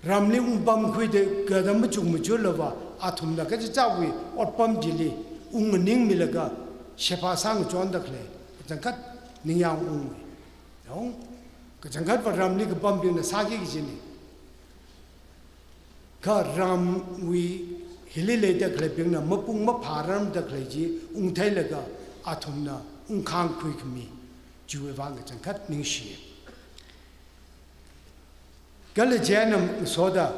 ramli ungpamkhuida gadam machuk machurlava, athumna kachichāwui otpam chili ungmaningmilaga Shepha sāngachonda khalei kachangkhat ningyāng ungmi. Yong, kachangkhatva ramli kapambingna sāki kajina. Kha ramwui hili leida khaleibingna mapung maphārarmada khalei chi ungtheilaga athumna ungkhāngkhui khami chiwui vang kachangkhat ningshi. Kala chieina ngasoda,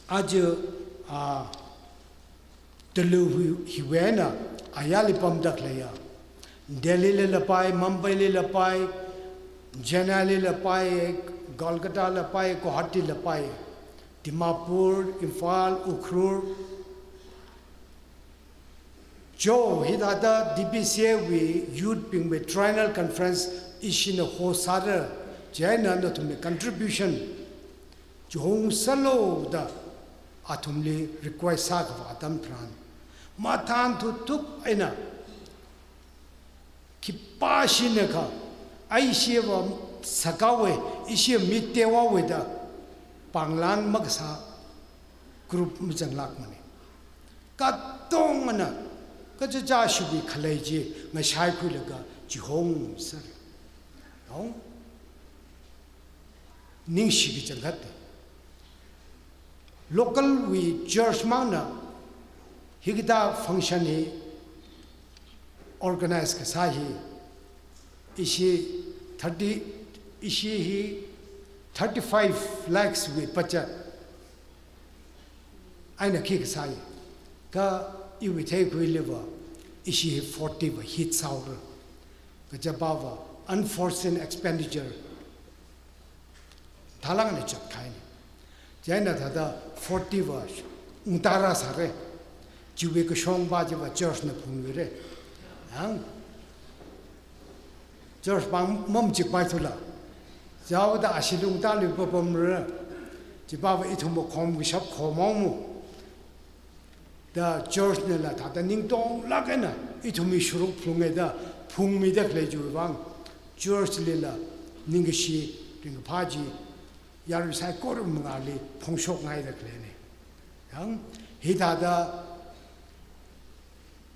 aja, a, Tulu hi, hiwui eina ayarli pamda khaleiya, Delhili lapai, Mumbaili lapai, Chennai lapai, Kolkata lapai, Guwahati lapai, Dimapur, Imphal, Ukhrul. Jo, hithāda D P C A wui youth bingwui triennial conference ishina host sāra, chieina nathumwui contribution chihong sālu da athumli request sākhavā atam tharan, mathān thuthuk eina khipāshina kha, aishiva sakawui, ishi mi tewawui da pānglan makasā group mazanglākmana. Katongana kachichā shiwui khalei chi ngashaikhuilaga chihong sāra. Yong, ningshi kachangkhat de. Local wui church mangna hikathā function hi organize kasā hi, ishi thirty, ishi hi thirty-five lakhs wui budget eina khi kasāya. Kha iwui theikhuiliva ishi hi forty va hit sāhaora. Kaja pava unforeseen expenditure thalangna chatkahaina. Chieina thāda forty va ungtara sāra. Chiwui kashong pa chiva church na phungluira. Ang church pāng mamachikpai thula. Jaoda ashili ungtali papamra. Chipava ithumva khom kashap khomong mu. Da church nala thāda ningtonglāk eina ithumwui shuruk phunghaida phungmida khalei chiwui vang, church lila ningkashi ringkaphā chi yarui saikora mangāli phongshokngaida khaleina. Yang, hithāda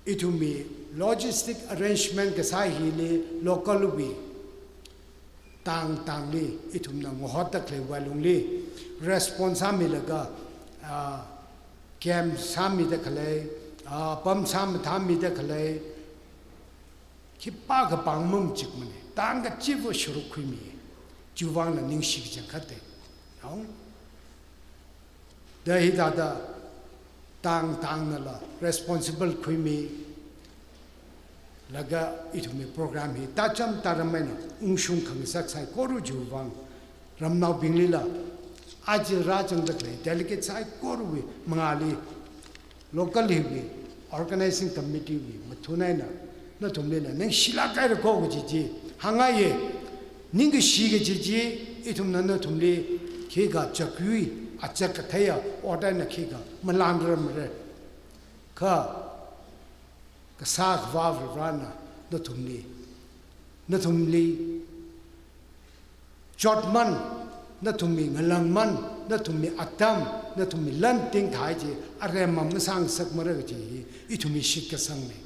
ithumwui logistic arrangement kasā hili local wui tang tangli ithumna ngahotda khalei wui lungli response sāmilaga, ah, camp sāmida khalei, ah, pam sāmathāmida khalei, khipākha pāng mamachikmana, tang kachiva shuruk khuimi, chiwui vangla ningshi kachangkhat de. Yong, da hithāda tang tangnala responsible khuimilaga ithumwui program hi tacham taram eina ungshung khangasak saikora chiwui vang, ramnaobinglila aja rāzangda khalei delegate saikorawui mangāli local hiwui organizing committee wui mathun eina nathumlila ningshilāk haira ko kaji chi hāngngaiya. Ningkashi kaji chi ithumna nathumli khikha chakyui, achak katheiya ot eina khikha malanrarmara. Kha kasā Akhava Varivarana nathumli, nathumli chotman, nathumwui ngalāngman, nathumwui atam, nathumwui lan tingthai chi aremma masāngasakmara kaji hi ithumwui shitkasangna.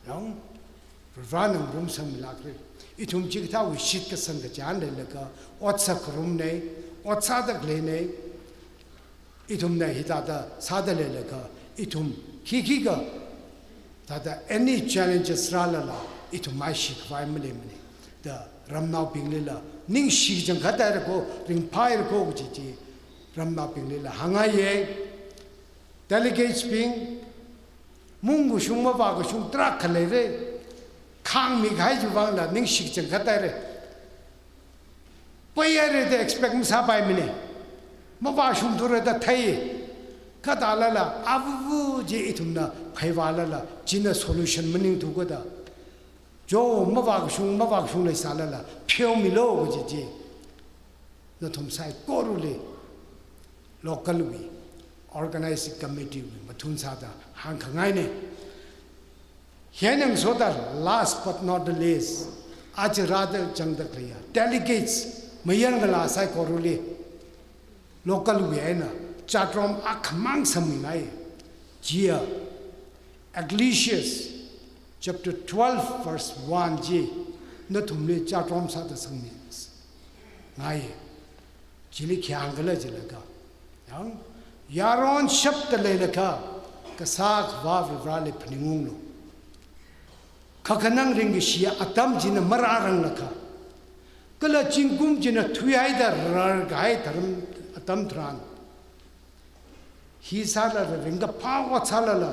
Yong, Varivarana ngarumsangmilākra. Ithum chikathāwui shitkasang kachān leilaga otsak kharumna, ot sāda khaleina. Ithumna hithāda sāda leilaga, ithum khikhikha thāda any challenges rālala, ithum maishi khavai maleimana. Da ramnaobinglila ningshi kachangkhat haira ko, ringphāhaira ko kaji chi ramnaobinglila hāngngaiya. Delegates bing, mungkashung mavākashung tarākha leira. Khāngmikahai chiwui vangla ningshi kachangkhat haira. Paihaira da expect masāpaimana. Mavāshungthura da thei. Kha thālala, avuvu chi ithumna phaivālala, china solution maningthu kada. Jo, mavākashung, mavākashung leisālala pheomilu kaji chi. nathum saikorali local wui organizing committee wui mathun sāda hāngkhangaina. Hieina ngasoda last but not the least, aja rāda zangda khaleiya delegates, mayarngalā saikorali local wui eina chatrom akhamang sangmingai. Chiya Ecclesiastes chapter twelve verse one chi nathumli chatrom sāda sangmingai. Chili khi hāngkhala jilaga, yang, yaron shapda leilakha, Kasā Akhava Varivarali phaningunglu. Kakhanang ringkashi atam china marāranglakha, kala zingkum china thuihaida rarkahai tharan atam tharan, hi sālala, ringkaphā ot sālala,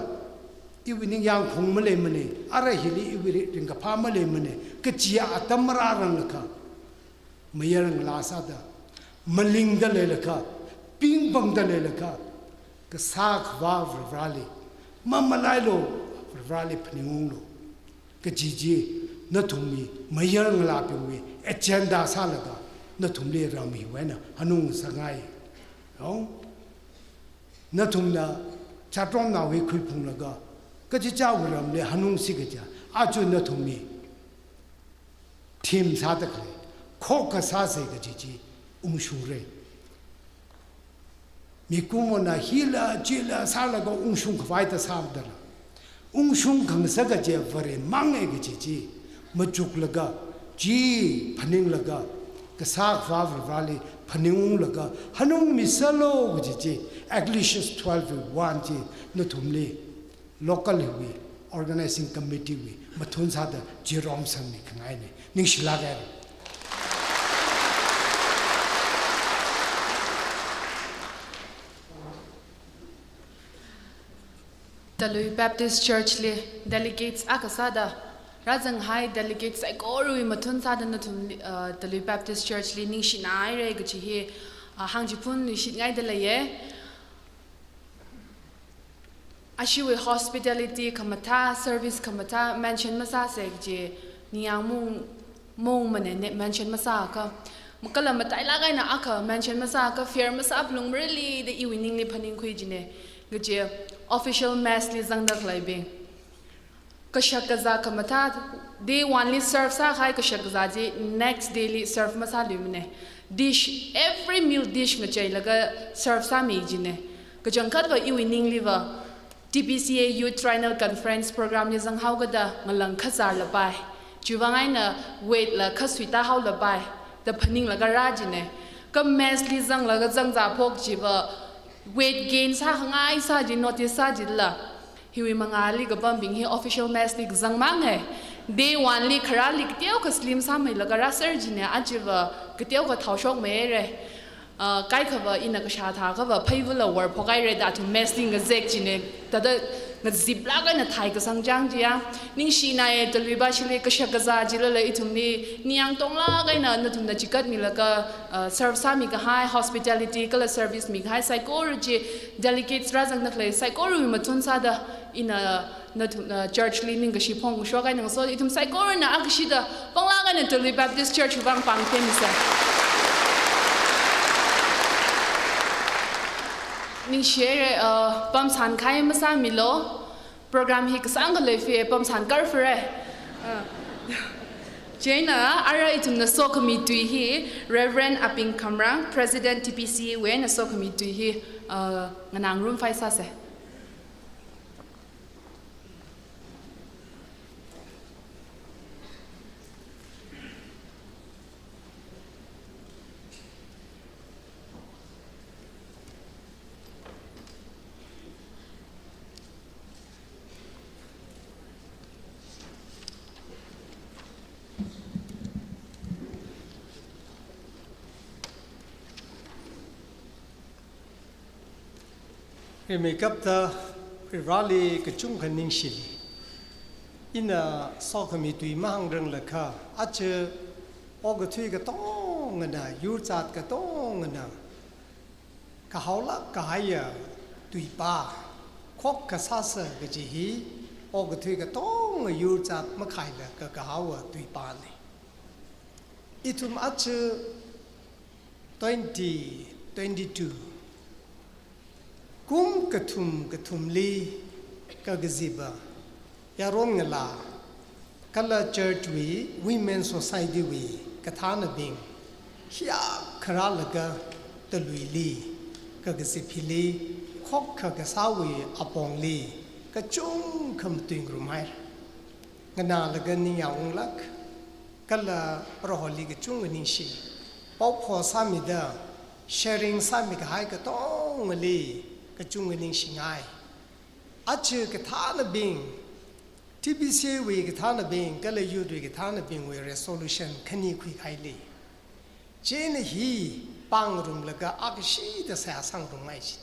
iwui ningyāng khong maleimana, ara hili iwui ri-, ringkaphā maleimana kaji atam marāranglakha, mayarngalā sāda, malingda leilakha, pingpangda leilakha, Kasā Akhava Varivarali mamalailu, Varivarali phaningunglu kaji chi nathumwui mayarngalābingwui agenda sālaga nathumli ram hiwui eina hanungsangai. Yong, nathumna chatromnao hi khuiphunglaga kachichāwui ramli hanungsi kaja, aja nathumwui theme sāda khalei, khokkha sāsa kaji chi ungshungra. Mikumona hila chila sālaga ungshung khavai da sādala, ungshung khangasak kaje Varemang e kaji chi machuklaga, chi phaninglaga, Kasā Akhava Varivarali phaningunglaga hanungmisalu kaji chi, Ecclesiastes twelve one chi nathumli local wui organizing committee wui mathun sāda chirom sangmi khangaina. Ningshilāka. Talui Baptist Church li delegates akha sāda rāzanghai delegates saikorawui mathun sāda nathum, uh, Talui Baptist Church li ningshinaira kaji hi, uh, hāngchiphun ningshingaida leiya. Ashiwui hospitality khamathā, service khamathā mention masāsa kaji ningyāng maung, maungmana, ne, mention masāakha. Makala matailāk eina akha mention masāakha fear masāphalungmarali da iwui ningli phaningkhui jina. Kaje official mess li zangda khaleibing, kashak kazā khamathā, day one li serve sākahai kashak kazā chi next day li serve masāluimana. Dish, every meal dish ngacheilaga serve sāmi jina. Kachangkhatva iwui ningliva T B C A Youth Triennial Conference program li zanghao kada ngalang khazar lapai, chiwui vang eina weight la kha suita haolapai da phaninglaga rā jina. Kha mess li zanglaga zangzāphok chiva weight gain sākhangai sā chi notice sā jila, hiwui mangāli kapambing hi official mess li kazangmang e. Day one li kharāli kateokha slim sāmeilaga rāser jina, achiva kateokha thaoshokmeira. Uh, kaikhava ina kashā thākhava pheivala war phokhaira da athum mess li ngazek jina. Thāda ngaziplāk eina thai kasang chang chiya. Ningshina e, Talui Bashili kashak kazā chilala ithumli ningyāng tonglāk eina nathumna chikatmilaga, uh, serve sāmikahai, hospitality kala service mikahai saikora chi, delegates rāzangda khalei saikorawui mathun sāda ina nathum, uh, church li ningkashi phongshok eina ngaso, ithum saikorana akhashida panglāk eina Talui Baptist Church vang pāng themisa. Ningshihaira, uh, pamsān khai masāmilu. Program hi kasāngkha leifi, pamsān karfare. Uh, chieina ara ithumna sokhami tui hi Reverend Aping Khamrang, President T B C A wui eina sokhami tui hi, uh, nganāngarumphai sāsa. Rimeikapta Varivarali kachungkha ningshili, ina sokhami tui mahāngranglakha, aja okathui katongana, yurzat katongana kahaolāk kahaiya tuipā, khokkha sāsa kaji hi okathui katonga yurzat makhaila kakahaowa tuipāna. Ithum aja Twenty twenty-two. Kum kathum kathumli kakazipa yaron ngalā kala church wui Women Society wui kathānabing hiyākha rālaga taluili kakazip hili khokkha kasāwui apongli kachungkha matuingarum haira. Nganālaga ningyāng unglāk, kala Proholi kachungkha ningshi. Paopho sāmida, sharing sāmikahai katongali kachungkha ningshingai. Aja kathānabing, T B C wui kathānabing, kala youth wui kathānabingwui resolution khani khuikahaili, chieina hi pāngarumlaga akashida seihā sāngarumngai chi.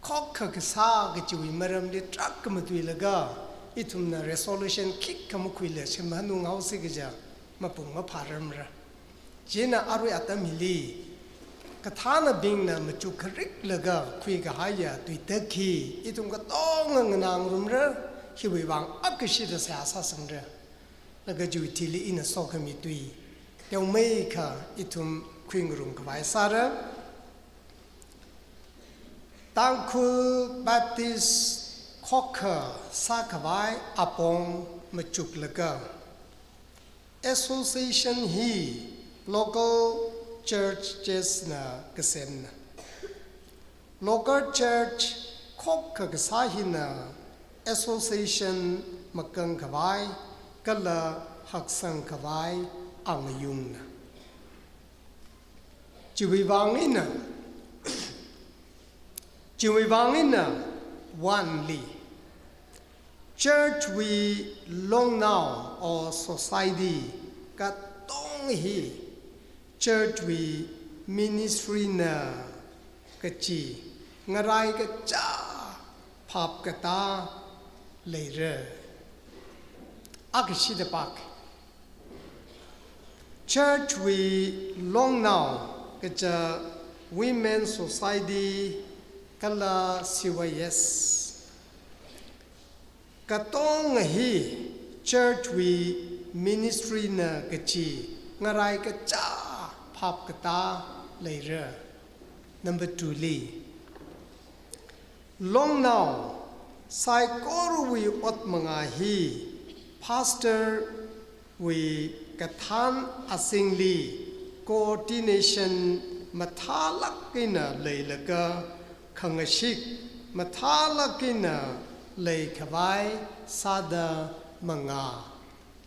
Khokkha kasā kachiwui maramli tarākha matuilaga, ithumna resolution khikha makhuila shim hanung hausi kaja mapung maphārarmara. Chieina arui atam hili kathānabingna machuk khariklaga khuikahaiya tuitak hi ithum katonga nganāngarumra, hiwui vang akashida seihā sāsangra. Laga chiwui thili ina sokhami tui teomeikha ithum khuingarum khavai sāra. Tangkhul Baptist khokkha sākhavai apong machuklaga, association hi local churches na kasemna. Local church khokkha kasā hina association makang khavai kala haksang khavai angayungna. Chiwui vang eina, chiwui vang eina, one li, church wui longnao or society katonga hi church wui ministry na kachi ngarai kachā phap katā leira. Akashida pak. Church wui longnao kaja Women Society kala C Y S katonga hi church wui ministry na kachi ngarai kachā phap katā leira. Number two li, longnao saikorawui ot manga hi pastor wui kathān azingli coordination mathālāk eina leilaga khangashik mathālāk eina leikhavai sāda mangā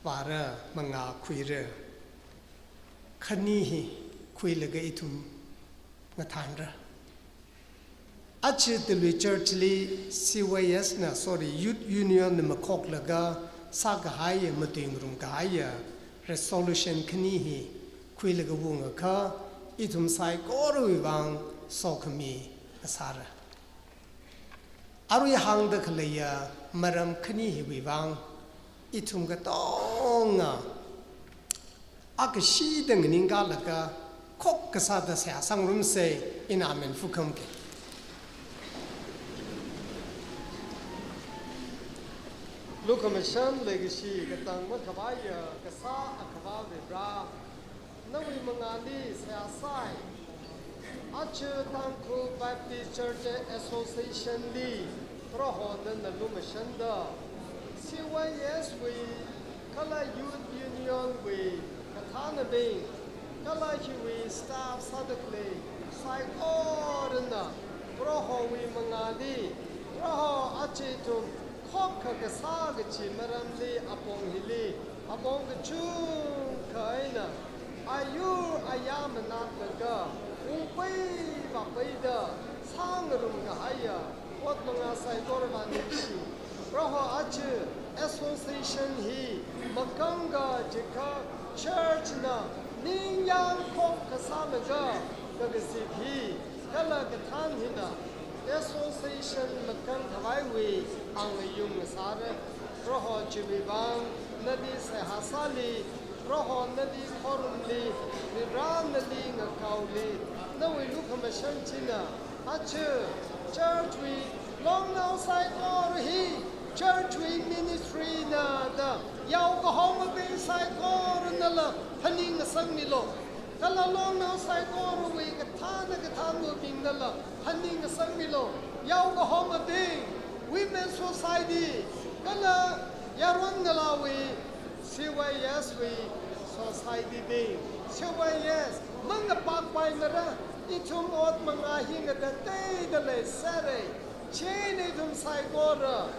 vāra, mangā khuira. Khani hi khuilaga ithum ngathānra. Aja talui church li C Y S na, sorry, Youth Union na makhoklaga sākahai, matuingarum kahaiya resolution khani hi khuilaga vungakha ithum saikorawui vang sokhami kasāra. Arui hāngda khaleiya maram khani hiwui vang ithum katonga akashida nganingkalaga khokkha sāda seihā sāngarumsa, ina amen fukhamke. Lukhamashan leikashi katang makhavaiya kasā Akhava Varivara, nawui mangāli seihā sai. Aja Tangkhul Baptist Church Association li Prohona nana lumashanda, C Y S wui kala Youth Union wui kathānabing kala hiwui staff sāda khalei saikorana Prohowui mangāli, Proho aja ithum khokkha kasā kachi maramli apong hili, apong kachungkha eina ayur ayā manatlaga ungpai vāpaida sāngarum kahaiya ot mangā saikora vang ningshi. Proho aja association hi makangka jiakha church na ningyāng khokkha sālaga kakazip hi kala kathān hina association makang khavaiwui angayung ngasāra. Proho chiwui vang nali seihā sāli, Proho nali khorumli, Varivara nali ngakaoli, nawui lukhamashan china aja church wui longnao saikora hi church wui ministry na da yaokahomabing saikoranala phaningngasakmilu. Kala longna saikorawui kathāna kathānabingnala phaningngasakmilu. Yaokahomabing, Women Society, kala yaron ngalāwui C Y S wui society bing. C Y S, mangapakpaimara, ithum ot mangā hi ngatateida leisāra. Chieina ithum saikora,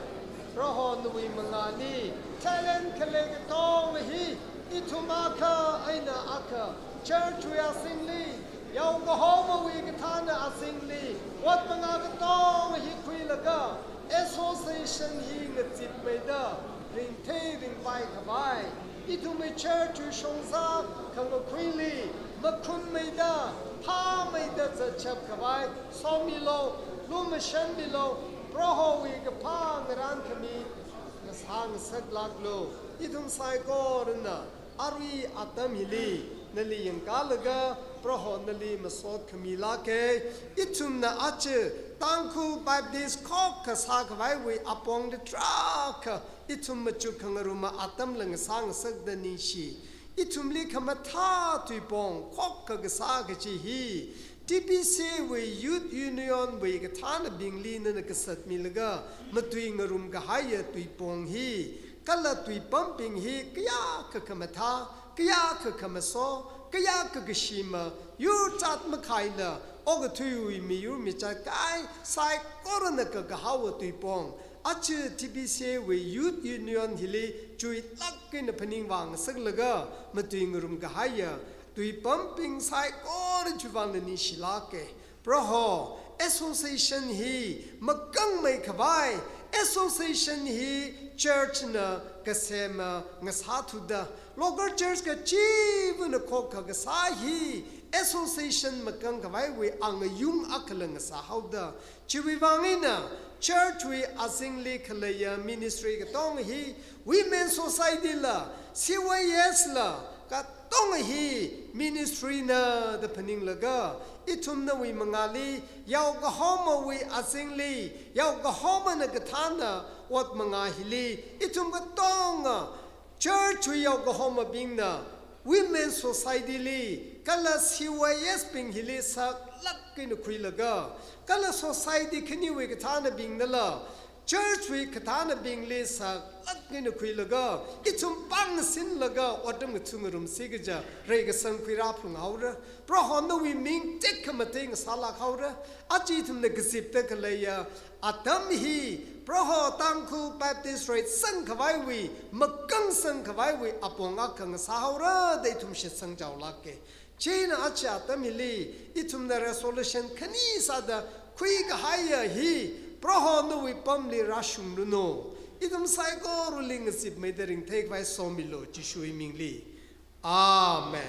Proho nawui mangāli, talent khalei katonga hi, ithum akha eina akha, church wui azingli, yaokahomawui kathāna azingli, ot mangā katonga hi khuilaga, association hi ngazipmeida, ringthei ringpai khavai, ithumwui church wui shongza khangakhuili, makhunmeida, phāmeida zatchap khavai, somilu, lumashanmilu, Prohowui kaphā ngarānkhami ngasāngasaklāklu. Ithum saikorana arui atam hili nali yangkālaga Proho nali masot khamilāka. Ithumna aja Tangkhul Baptist khokkha sākhavaiwui apongda tarākha ithum machuk khangaruma atamla ngasāngasakda ningshi. Ithumli khamathā tuipong khokkha kasā kaji hi T B C wui Youth Union wui kathānabingli nana kazatmilaga matuingarum kahaiya tuipong hi, kala tuipambing hi kayākha khamathā, kayākha khamaso, kayākha kashima, yur chat makhaila, okathuiwui miyur michat kahai saikorana kakahaowa tuipong, aja T B C wui Youth Union hili chuilāk eina phaningvāngasaklaga matuingarum kahaiya tuipambing saikora chiwui vangna ningshilāka. Proho, association hi makangmei khavai, association hi church na kasema ngasāthuda, local church kachivana khokkha kasā hi association makang khavaiwui angayung akhala ngasāhaoda, chiwui vang eina church wui azingli khaleiya ministry katonga hi, Women Society la, C Y S la, katonga hi ministry na da phaninglaga, ithum nawui mangāli, yaokahomawui azingli, yaokahomana kathāna ot mangā hili, ithum katonga church wui yaokahomabingna Women Society li, kala C Y S bing hili saklāk eina khuilaga, kala society khaniwui kathānabingnala, church wui kathānabingli saklāk eina khuilaga, ithum pāngsinlaga otram kathungarumsi kaja reikasang khuirāphunghaora. Proho nawui ming tekhamatei ngasālākhaora. Aja ithumna kazipda khaleiya atam hi, Proho Tangkhul Baptist reisang khavaiwui, makangsang khavaiwui apong akha ngasāhaora da ithum shitsang chaolāka. Chieina aja atam hili, ithumna resolution khani sāda khuikahaiya hi, Proho nawui pamli rāshungranu. Ithum saikorali ngazipmeida ringthei khavai somilu, Jishuwui mingli. Amen.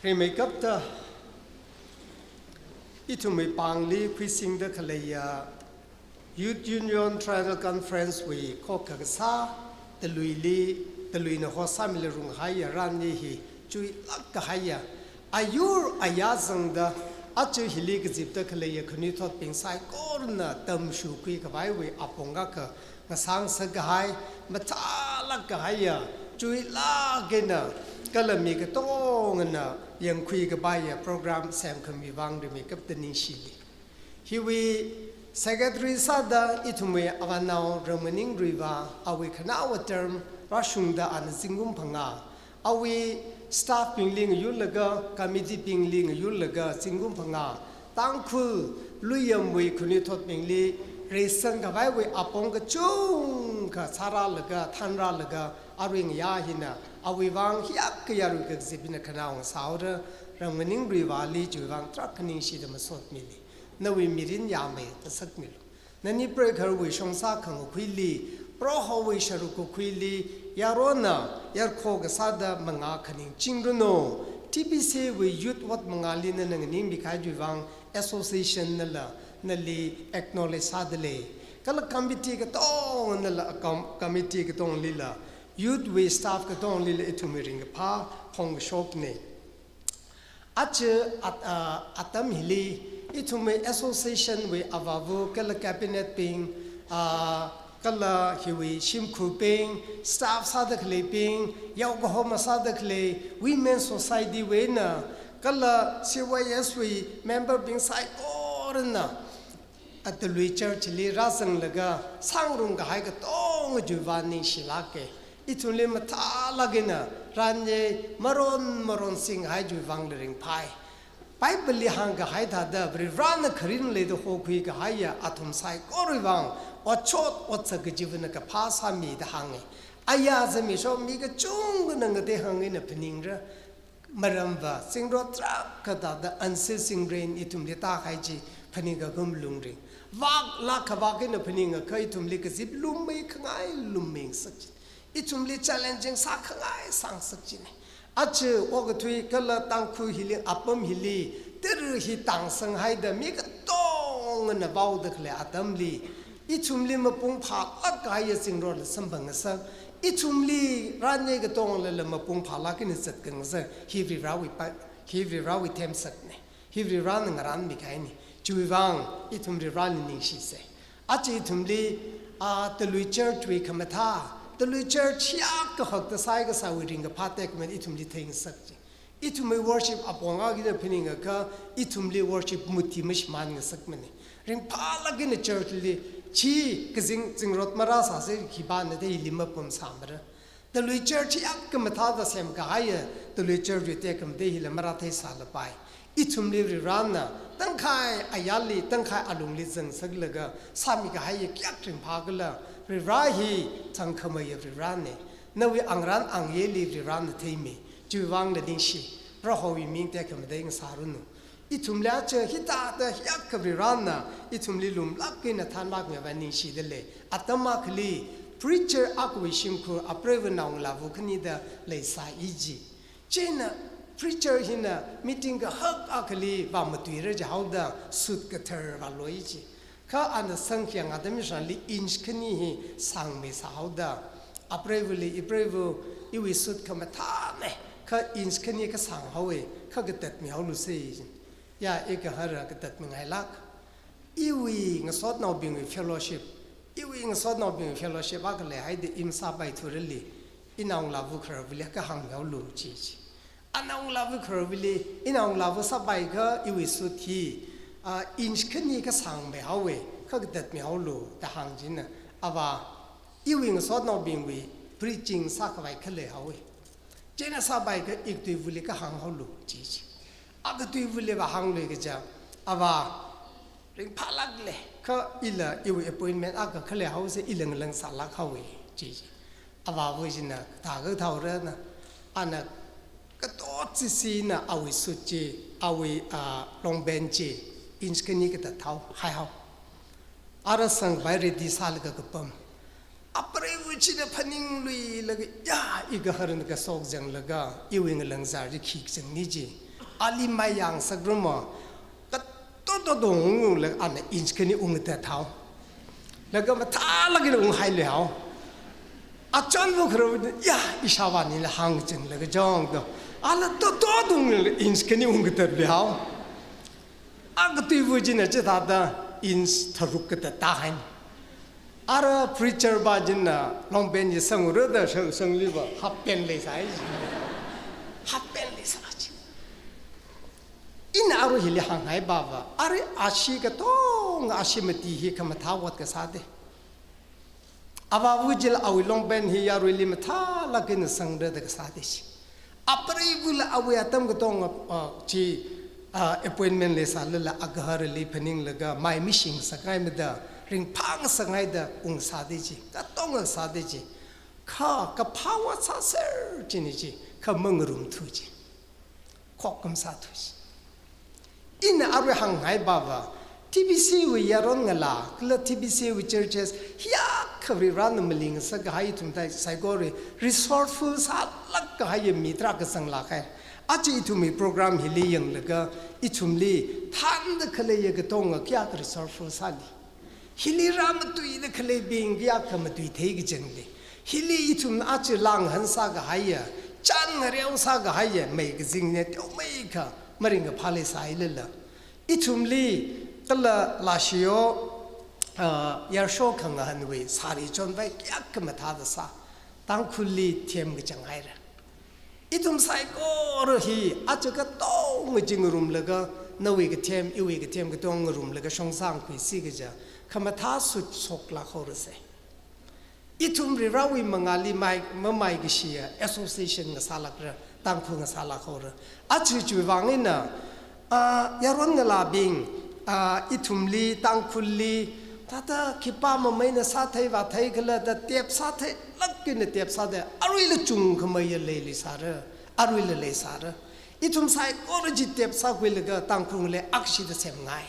Rimeikapta, ithumwui pāngli khuisingda khaleiya Youth Union Triennial Conference wui khokkha kasā, Taluili, Taluina host sāmila runghaiya ranli hi, chuilāk kahaiya, ayur ayā zangda, aja hili kazipda khaleiya khanuithotbing saikorana tamshukhui khavaiwui apong akha ngasāngasak kahai, mathālāk kahaiya, chuilāk eina, kala mi katongana yangkhui kapaiya program semkhami vang rimeikapta ningshili. Hiwui secretary sāda ithumwui avānao Ramnganing Ruivah, awui khanaowa term rāshungda ana zingkum phangā, awui staff bingli ngayurlaga, committee bingli ngayurlaga zingkum phangā, Tangkhul Luiyamwui khanuithotbingli reisang khavaiwui apong kachungkha sārālaga, thanrālaga, arui ngayā hina, awui vang hiyākha yarui kazip hina khanao ngasāhaora, Ramnganing Ruivahli chiwui vang tarākha ningshida masotmili. Nawui mirin yāmei ngasakmilu. Nani preigaharwui shongza khangakhuili, Prohowui sharuk kakhuili, yaronna yarkho kasāda mangā khaningchingranu. T B C wui youth ot mangāli nana nganingmi kahai chiwui vang association nala nali acknowledge sādalei. Kala committee katonganala, com-, committee katongalila, youth wui staff katongalila ithumwui ringkaphā phongkashokna. Aja at-, ah, atam hili Ithumwui association wui avāva kala cabinet bing, ah, kala hiwui shimkhurbing, staff sāda khaleibing, yaokahoma sāda khalei, women society wui eina, kala C Y S wui member bing saikorana, Atalui church li rāzanglaga sāngarumkahai katonga chiwui vang ningshilāka. Ithumli mathālāk eina ranye maron maron singkahai chiwui vangla ringphai. Bible li hāngkahai thāda Varivarana kharing leida hokhuikahaiya athum saikorawui vang otshot otsak kajivana kaphā sāmi da hānga. Aya zimiksho mi kachungkhana ngatei hāng eina phaningra. Maramva, zingrot tarākha thāda unceasing rain ithumli tākahai chi phaningakha malung ring. Vāklāk khavāk eina phaningakha ithumli kazip lummei khangai lummei ngasak chi. Ithumli challenging sākhangai sāngasak china. Aja okathui kala Tangkhul hili, apam hili, tara hi tāngsanghaida mi katongana vaoda khalei atamli, ithumli mapung phālāk kahaiya zingrotla samphang ngasak, ithumli ranye katongalala mapung phālāk eina zatkhangasak, hi Varivarawui pa, hi Varivarawui themsakna, hi Varivarana ngaranmikahaina, chiwui vang ithum Varivarali ningshisa. Aja ithumli, ah, Talui church wui khamathā, Talui church hiyākha hakta sāi kasāwui ringkaphā tekhamatei ithumli theingasak chi. Ithumwui worship apong akha eina phaningakha, ithumli worship mutti mashimān ngasakmana. Ringphālāk eina church li, chi kazing, zingrot marāsāsa khipāna da hili mapamsāmara. Talui church hiyākha mathāda semkahaiya, Talui church wui tekhamatei hila marātheisālapai. Ithumli Varivarana, tangkhai ayarli, tangkhai alungli zangsaklaga, sāmikahaiya kayākha ringphākhala, Varivara hi thangkhameiya Varivarana. Nawui angarān angayeli Varivarana theimi, chiwui vangla ningshi, Prohowui ming tekhamatei ngasāranu. Ithumli aja hithāda hiyākha Varivarana, ithumli lumlāk eina thanlāk ngava ningshida lei. Atam akhali, preacher akhawui shimkhur, apreiva naongalāva khani da leisāi ji. Chieina preacher hina meeting kahak akhali vāmatuira jihaoda suit kathar vāloi ji. Kha ana sangkhayang atam shāli inch khani hi sāngmeisāhaoda, apreivali, ipreiva, iwui suit khamathāna, kha inch khani kha sānghaowa, kha katatmihaolusa ji. Ya, i gahara katatmingailāk. Iwui ngasotnaobingwui fellowship, iwui ngasotnaobingwui fellowship akha leihaida i masāpaithurali, inaongalāva khararvali kha hāngmihaolu chi chi. Anaongalāva khararvali, inaongalāva sāpaiakha iwui suit hi, ah, inch khani kha sāngmeihaowa, kha katatmihaolu da hāng chieina, avā, iwui ngasotnaobingwui preaching sākhavai kha leihaowa. Chieina sāpaiakha ikatuivali kha hānghaolu chi chi. Akatuivali vāhānglui kaja, avā, ringphālākle, kha ila iwui appointment akha khaleihaosa, ila ngalangsālāk haowa chi chi. Avāva china kathā kathaorana, ana katot sisina awui suit chi, awui, ah, long pant chi, inch khani katathao, haihao. Ara sangkhavai ready sālaga kapam. Apreiva china phaningluilaga, ya, i gaharana kashok zanglaga, iwui ngalangzar chi khikazangni ji. Ali mai yangsakra mo, katoto dong unglaga ana inch khani ungtathao. Laga mathālāk eina unghailuihao. Achonva khararva, ya, ishāvānila hāngzanglaga jong do. Ala toto dong unglaga inch khani ungtatluihao. Akatuiva china chithāda inch tharuk katatāhaina. Ara preacher pa china long pant chi sangra da sang, sangluiva half pant leisāi ji. Half pant leisā ji. Ina arui hili hānghaipawa, arui ashee katonga ashee mati hi khamathā ot kasā de. Avāva chila awui long pant hi yaruili mathālāk eina sangra da kasā de chi. Apreivala awui atam katonga, ah, chi, ah, appointment leisālala agaharali phaninglaga mai mashing ngasakngaimada, ringphā ngasakngaida ungsā de chi. Katonga sā de chi. Kha kaphā ot sāser china chi, kha mangarumthu chi. Khokkhamsāthu chi. Ina arui hānghaipawa, T B C wui yaron ngalā, kala T B C wui churches, hiyākha Varivarana maling sākahai ithum thāda saikora, resourceful sālāk kahaiya mi tarākha zanglākhai. Aja ithumwui program hili yanglaga, ithumli thānda khaleiya katonga kayākha resourceful sāli. Hili rāmatuida khaleibing kayākha matuithei kachangli. Hili ithum aja langhan sākahaiya, chān ngareo sākahaiya, mei kazing ne teomeikha, maringkaphā leisāilala. Ithumli kala lāshiyo, ah, yarsho khangahanwui sāri chonvai kayākha mathāda sā, Tangkhulli themkachang haira. Ithum saikora hi aja katonga chi ngarumlaga, nawui kathem, iwui kathem katonga ngarumlaga shongzā khuisi kaja, khamathā sut shoklāk haorasei. Ithum Varivarawui mangāli mai, mamaikashiya association ngasālākra, Tangkhul ngasālāk haora. Aja chiwui vang eina, ah, yaron ngalābing, ah, ithumli, Tangkhulli, thāda khipā mamei eina sāthei vāthei khala da tep sātheilāk eina tep sāda, aruila chungkhameiya leili sāra, aruila leisāra. Ithum saikora chi tep sākhuilaga Tangkhul ngalei akshida semngai.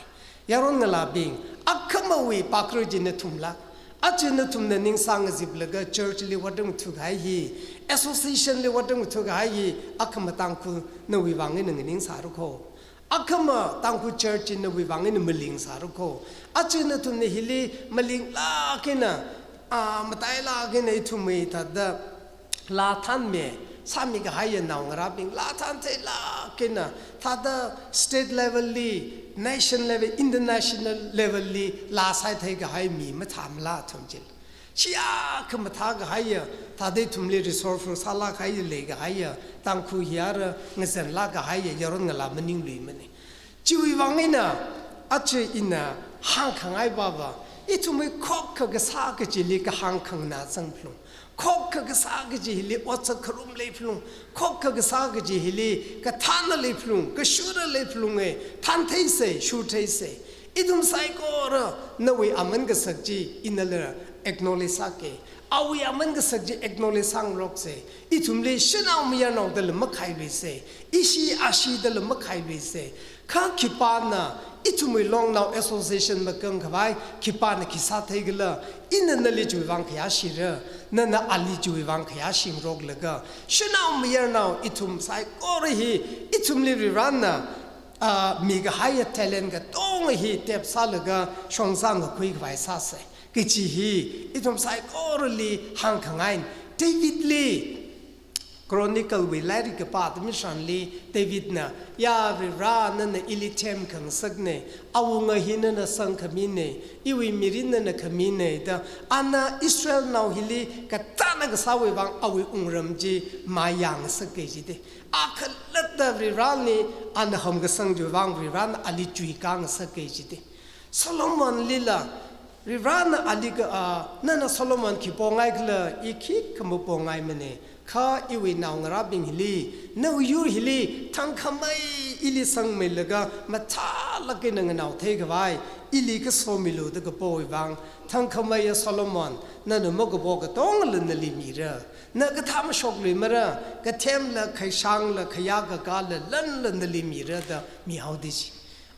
Yaron ngalābing, akhamawui pakra chi nathumlāk. Aja nathumna ning sāngaziplaga church li vātungthu kahai hi, association li vātungthu kahai hi, akhama Tangkhul nawui vang eina nganingsāra kho. Akhama Tangkhul church chi nawui vang eina malingsāra kho. Aja nathumna hili malinglāk eina, ah, matailāk eina ithumwui thāda laa thanmi, sāmi kahaiya naongarābing laa thantheilāk eina, thāda state level li, nation level, international level li laa sāithei kahai mi mathāmala athum chila. Chiyākha mathā kahaiya, thāda ithumli resourceful sālāk kahaiya, lei kahaiya, Tangkhul hi ara ngazanlāk kahaiya yaron ngalā maningluimana. Chiwui vang eina, aja ina hāngkhangai vava, ithumwui khokkha kasā kachili kahāng khanganā zangphalung. Khokkha kasā kachi hili otsak kharum leiphalung. Khokkha kasā kachi hili kathāna leiphalung, kashura leiphalunga, thantheisei, shurtheisei. Ithum saikora nawui aman kasak chi inala acknowledge sāki. Awui aman kasak chi acknowledge sāngaroksei. Ithumli shanao mayarnao dala makhailuisei. Ishi ashi dala makhailuisei. Kha khipāna ithumwui longnao association makang khavai, khipāna khi sāthei khala, ina nali chiwui vang khayāshira, nana ali chiwui vang khayāshingaroklaga, shanao mayarnao ithum saikora hi, ithumli Varivarana, ah, mikahaiya talent katonga hi tep sālaga shongzā ngakhui khavai sāsei. Kachi hi, ithum saikorali hāngkhangai, Davidli, Chronicle wui lairik kapā atam chitharanli, Davidna, ya Varivara, nana ili themkhangasakna, awunga hi nana sangkhamina, iwui mirin nana khamina da, ana Israelnao hili kathāna kasāwui vang awui wungram chi mayāngasak kaji da. A khalatta Varivarali ana hamkasang chiwui vang Varivarana ali chuikāngasak kaji da. Solomonlila, Varivarana ali ka, ah, nana Solomon khi pongai khala, i khikha mapongaimana. Kha iwui naongarābing hili, nawui yur hili, thangkhamei ili sangmeilaga, mathālāk eina nganaothei khavai, ili kasomilu da kapowui vang, thangkhameiya Solomon, nana makapo katongala nali mira. Na kathā mashokluimara, kathemla, khaishangla, khayā kakāla, lanla nali mira da mihao da chi.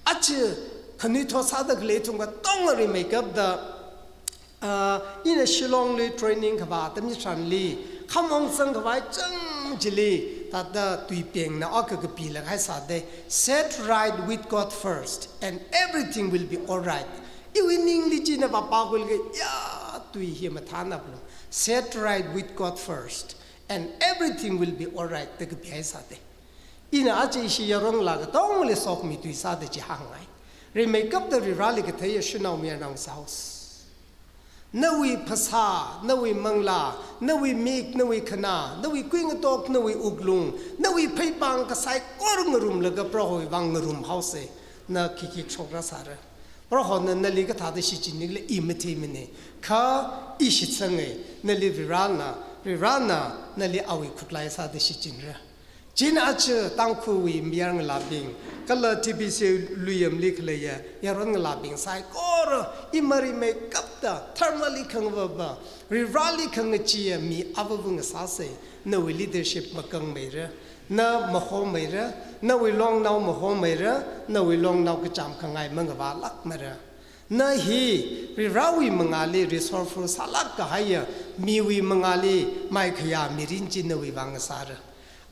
Aja khanuithot sāda khalei ithum katonga rimeikapta, ah, ina Shillongli training kavā atam chitharanli, khamong zangkhavai chang chili, thāda tuipengna akha kapila kahai sāda, "Set right with God first, and everything will be all right." Iwui ningli china vāpākhuilaga, ya, tui hi mathānaplu. "Set right with God first, and everything will be all right," da kapihai sāda. Ina aja ishi yaron ngalā katongali sokmi tui sāda chi hāngngai. Rimeikapta Varivarali katheiya shanao mayarnao sāhaosa. Nawui phasā, nawui manglā, nawui mik, nawui khanā, nawui kuingatok, nawui wuklung, nawui pheipāng kasai kor ngarumlaga Prohowui vang ngarumhaosa. Na khikhi shokra sāra. Prohona nali kathāda shichinnikhala i matheimana. Kha i shitsanga, nali Varivarana, Varivarana nali awui khutlai sāda shichinra. Chieina aja Tangkhulwui mayar ngalābing, kala T B C Luiyamli khaleiya yaron ngalābing saikora, i marimeikapta, tharmali khangavava, Varivarali khangacheeya mi avāva ngasāsa, nawui leadership makangmeira, na mahomeira, nawui longnao mahomeira, nawui longnao kachām khangai mangavālākmara. Na hi Varivarawui mangāli resourceful sālāk kahaiya, miwui mangāli maikhayā mirin chi nawui vang ngasāra.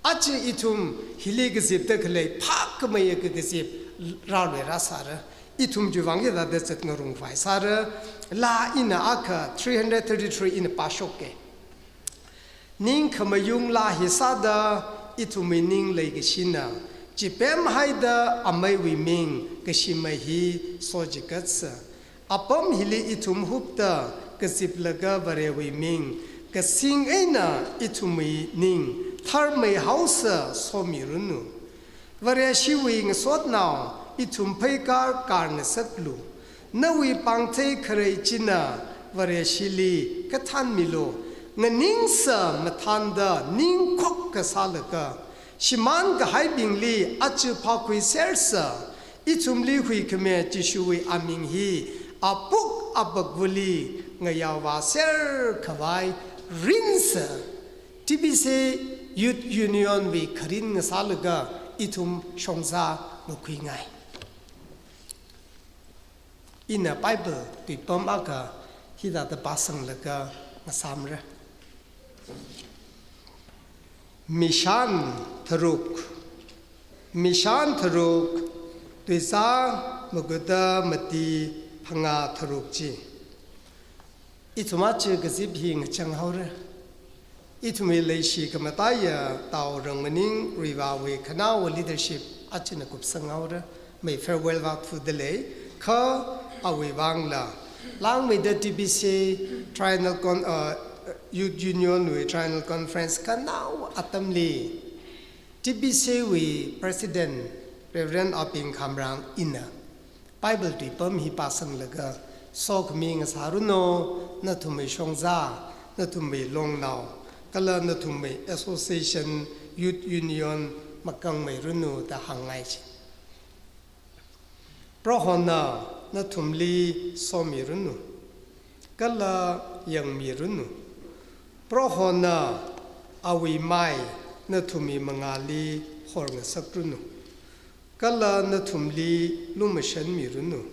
Aja ithum hili kazipda khalei phākhameiya kakazip rālui rāsāra. Ithum chiwui vang hithāda zatngarumkhavai sāra. Laa ina akha three hundred thirty-three ina pāshoka. Ningkhamayung laa hi sāda ithumwui ning leikashina Chipemhaida ameiwui ming kashimei hi sochigatsa. Apam hili ithum hupta kaziplaga Varewui ming kasing eina ithumwui ning tharmeihaosa somiranu. Vareshiwui ngasotnao, ithum pheikar kar ngasaklu. Nawui pāngthei kharei china Vareshili kathanmilu. Nganingsa mathānda ningkhok kasālaga, shimān kahaibingli aja phākhuisersa, ithumli huikhami Jishuwui aming hi apuk apakvali ngayāvāser khavai rinsa. T B C Youth Union wui kharing ngasālaga ithum shongzā ngakhuingai. Ina Bible tuipam akha hithāda pāsanglaga ngasāmara. Mishan tharuk, mishan tharuk, tuizā maguda mati phangā tharuk chi. Ithum aja kazip hi ngachang haora. Ithumwui leishi kamataiya Tao Rangmaning Rivawui khanaowa leadership achina kupsang haora. Mei farewell vak phuda lei, kha awui vangla langmeida T B C Triennial Con-, uh, Youth Union wui Triennial Conference khanao atamli T B C wui President Reverend Aping Khamrang ina Bible tuipam hi pāsanglaga, sokhami ngasāranu, nathumwui shongzā, nathumwui longnao, kala nathumwui association, youth union makangmeiranu da hāngngai chi. Prohona nathumli somiranu, kala yangmiranu. Prohona awui mai nathumwui mangāli horngasakranu, kala nathumli lumashanmiranu.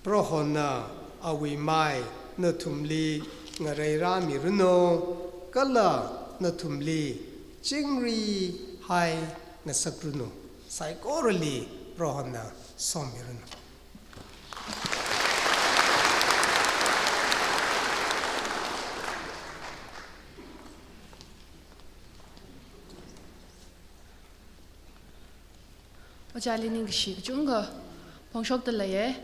Prohona awui mai nathumli ngareirāmiranu, kala nathumli chingrihai ngasakranu. Saikorali Prohona somiranu. Ojāli ningkashi kachungkha phongshokda leiya.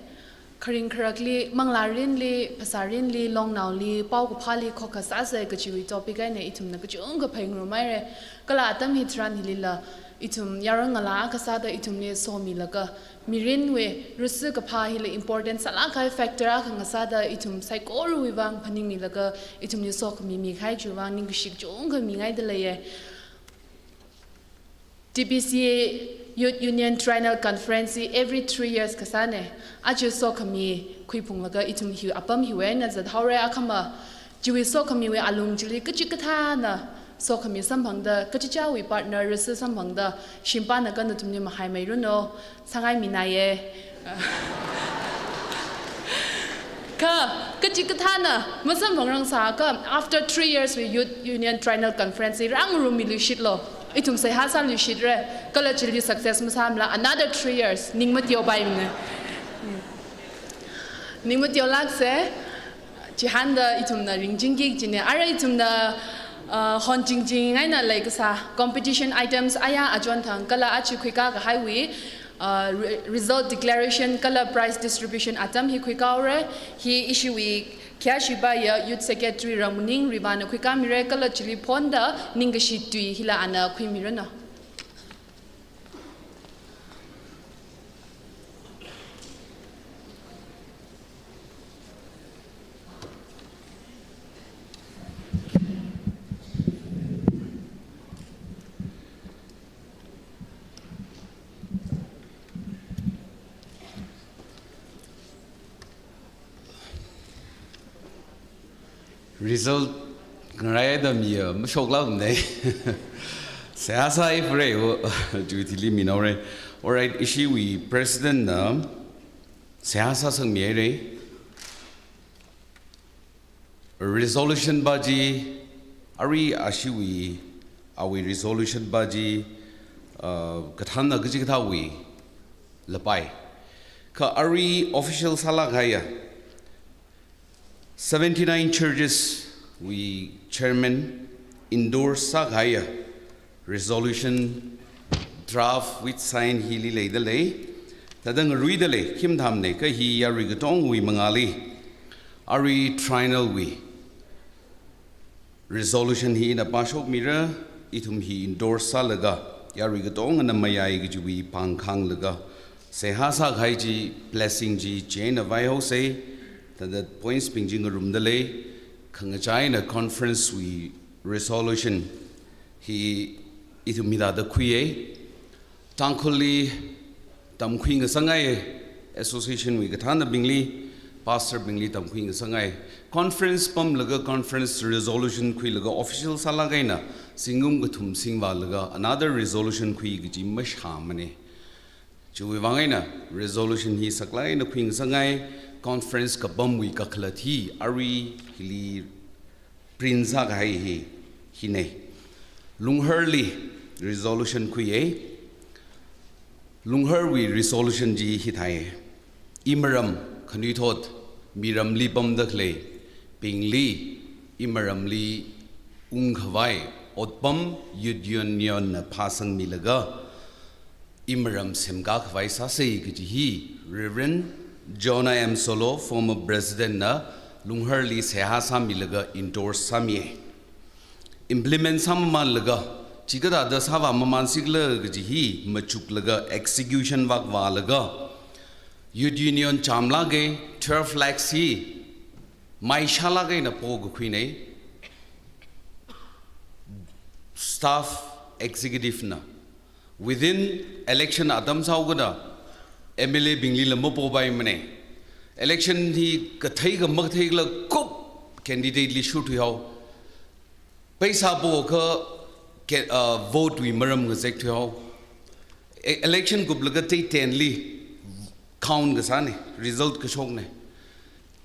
Kharing kharakli, manglārinli, phasārinli, longnaoli, paokaphāli khokkha sāsa kajiwui topic eina ithumna kachungkha phāngarumhaira. Kala atam hitharan hilila, ithum yaron ngalā akha sāda ithumli somilaga, mirinwui rusu kaphā hili important sālāk kahai factor akha ngasāda ithum saikorawui vang phaningmilaga, ithumli sokhami mikahai chiwui vang ningkashi kachungkha mingaida leiya. T B C Youth Union Triennial Conference hi every three years kasāna. Aja sokhami khuiphunglaga ithum hi apam hiwui eina zathaora. Akhama chiwui sokhamiwui alung chili kachikathāna sokhami samphangda, kachichāwui partner rāsa samphangda, shimpānakha nathumli mahaimeiranu, sāngaiminaiya. Kha, kachikathāna masamphangrang sākha, after three years wui Youth Union Triennial Conference hi rāngarummiluishitlu. Ithum seihā sāluishitra, kala chili success masāmala, another three years, ning mateopaimana. Ning mateolāksa, chihānda ithumna ringchingki kajina. Ara ithumna, uh, honchingching eina leikasā competition items aya achon thang kala aja khuikā kahaiwui, uh, re-, result declaration kala prize distribution atam hi khuikāhaora. Hi ishiwui khayāshipaiya Youth Secretary Rangmaning Rivana khuikāmira kala chili phonda ningkashi tui hila ana khuimiranu. Result ngaraida miya mashoklākmana. Seihā sāhaira, o, chiwui thili minaora. Alright, ishiwui president na seihā sāsangmihaira. Resolution pa chi, arui ashiwui, awui resolution pa chi, uh, kathānna kachikathāwui lapai. Kha arui official sālāk kahaiya, seventy-nine churches wui chairman endorse sākahaiya resolution Draft with sign hili leidalei. Thāda ngaruidalei, khim thamne, kha hi yarui katongwui mangāli, arui triennial wui resolution hi ina pāshokmira, ithum hi endorse sālaga, yarui katongana mayai kajiwui pāngkhānglaga, seihā sākahai chi, blessing chi chieina vaihaosei. Thāda points bing chi ngarumdalei, khangachā eina conference wui resolution hi ithum hithāda khuiye. Tangkhulli tamkhui ngasakngai, association wui kathānabingli, pastor bingli tamkhui ngasakngai. Conference pamlaga conference resolution khuilaga official sālāk eina, zingkum kathum singvālaga another resolution khui kaji mashāmane. Chiwui vang eina resolution hi saklāk eina khui ngasakngai, conference kapamwui kakhalat hi, arui hili print sākahai hi, hine. Lungharli resolution khuiye. Lungharwui resolution chi hithāye. Imaram khanuithot, miramli pamda khaleibingli, imaramli ungkhavai otpam Youth Union na phāsangmilaga, imaram semkā khavai sāsei kaji hi Reverend Jonah M Solo, former president na Lungharli seihā sāmilaga endorse sāmiye. Implement sāmamanlaga, chikathāda sāvā mamansikhala kaji hi machuklaga execution vak vālaga, Youth Union chāmlāke, twelve lakhs hi maishālāk eina pokakhuine. Staff executive na within election atam sāhaokada M L A bingli lam mapopaimane. Election hi kathei kha makathei khala kup candidate li shurthuihao. Paisa pokha ke, uh, vote wui maram ngazek thuihao. E-, election kuplaga tei ten li count kasāne, result kashokne.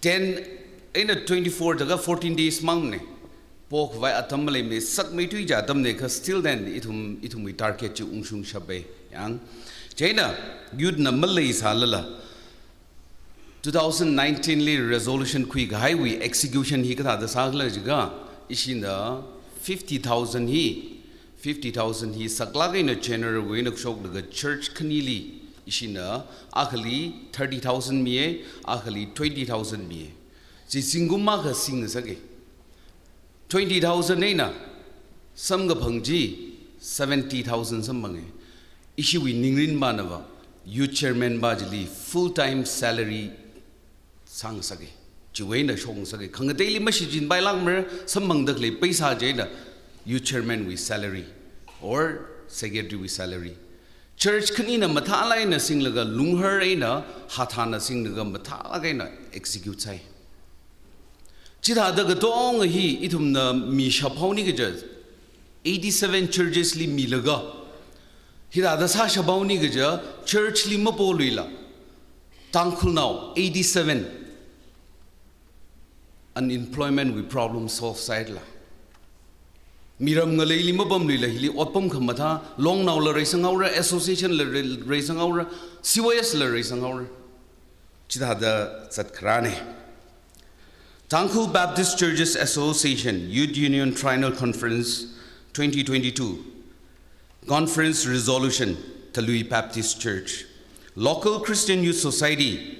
Ten eina twenty-four daga fourteen days mangmane. Pokhavai atam maleimane, sakmeithui kaji atamne kha, still then ithum, ithumwui target chi ungshungshappai yang. Chieina youth na maleisālala, two thousand nineteen li resolution khuikahaiwui execution hi kathāda sākhala jiakha, ishina fifty thousand hi, fifty thousand hi saklāk eina general wui eina shoklaga church khanili, ishina akhali thirty thousand miye, akhali twenty thousand miye. Chi zingkum akha sing ngasake. Twenty thousand eina samkaphang chi seventy thousand samphange. Ishiwui ningrin manava, youth chairman pa chili full time salary sāngasake. Chiwui eina shokngasake. Khangateili mashichinpailākmara, samphangda khalei paisa chieina youth chairman wui salary or secretary wui salary. Church khanina mathālāk eina singlaga, Lunghar eina hathāna singlaga mathālāk eina execute sāi. Chithāda katonga hi ithumna mishaphaoni kaja, eighty-seven churches li milaga, hithāda sāshaphaoni kaja, church li mapoluila, Tangkhulnao eighty-seven unemployment wui problem solve sāhaila. Miram ngaleili mapamluila hili otpam khamathā, Longnaola reisanghaora, association la rei-, reisanghaora, C Y S la reisanghaora. Chithāda zatkharāne. Tangkhul Baptist Churches Association Youth Union Triennial Conference twenty twenty-two. Conference Resolution, Talui Baptist Church. Local Christian Youth Society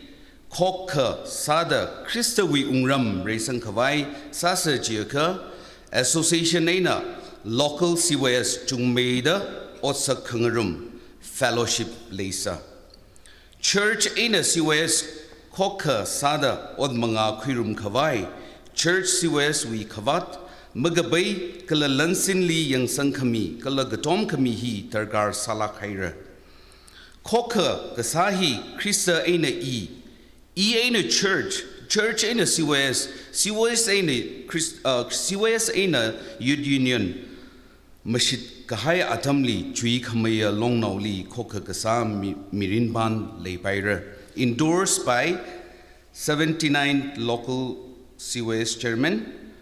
khokkha sāda Khristawui wungram reisangkhavai sāsa jiakha, association eina local C Y S chungmeida otsak khangarum, fellowship leisa. Church eina C Y S khokkha sāda ot mangā khuirumkhavai, church C Y S wui khavāt, makapai kala lansinli yangsangkhami kala katomkhami hi darkar sālāk haira. Khokkha kasā hi Khrista eina i, i eina church, church eina C Y S, C Y S eina Chris-, uh, C Y S eina Youth Union, mashitkahai atamli chuikhameiya Longnaoli khokkha kasā mi-, mirin pan leipaira. Endorsed by seventy-nine local C Y S chairman,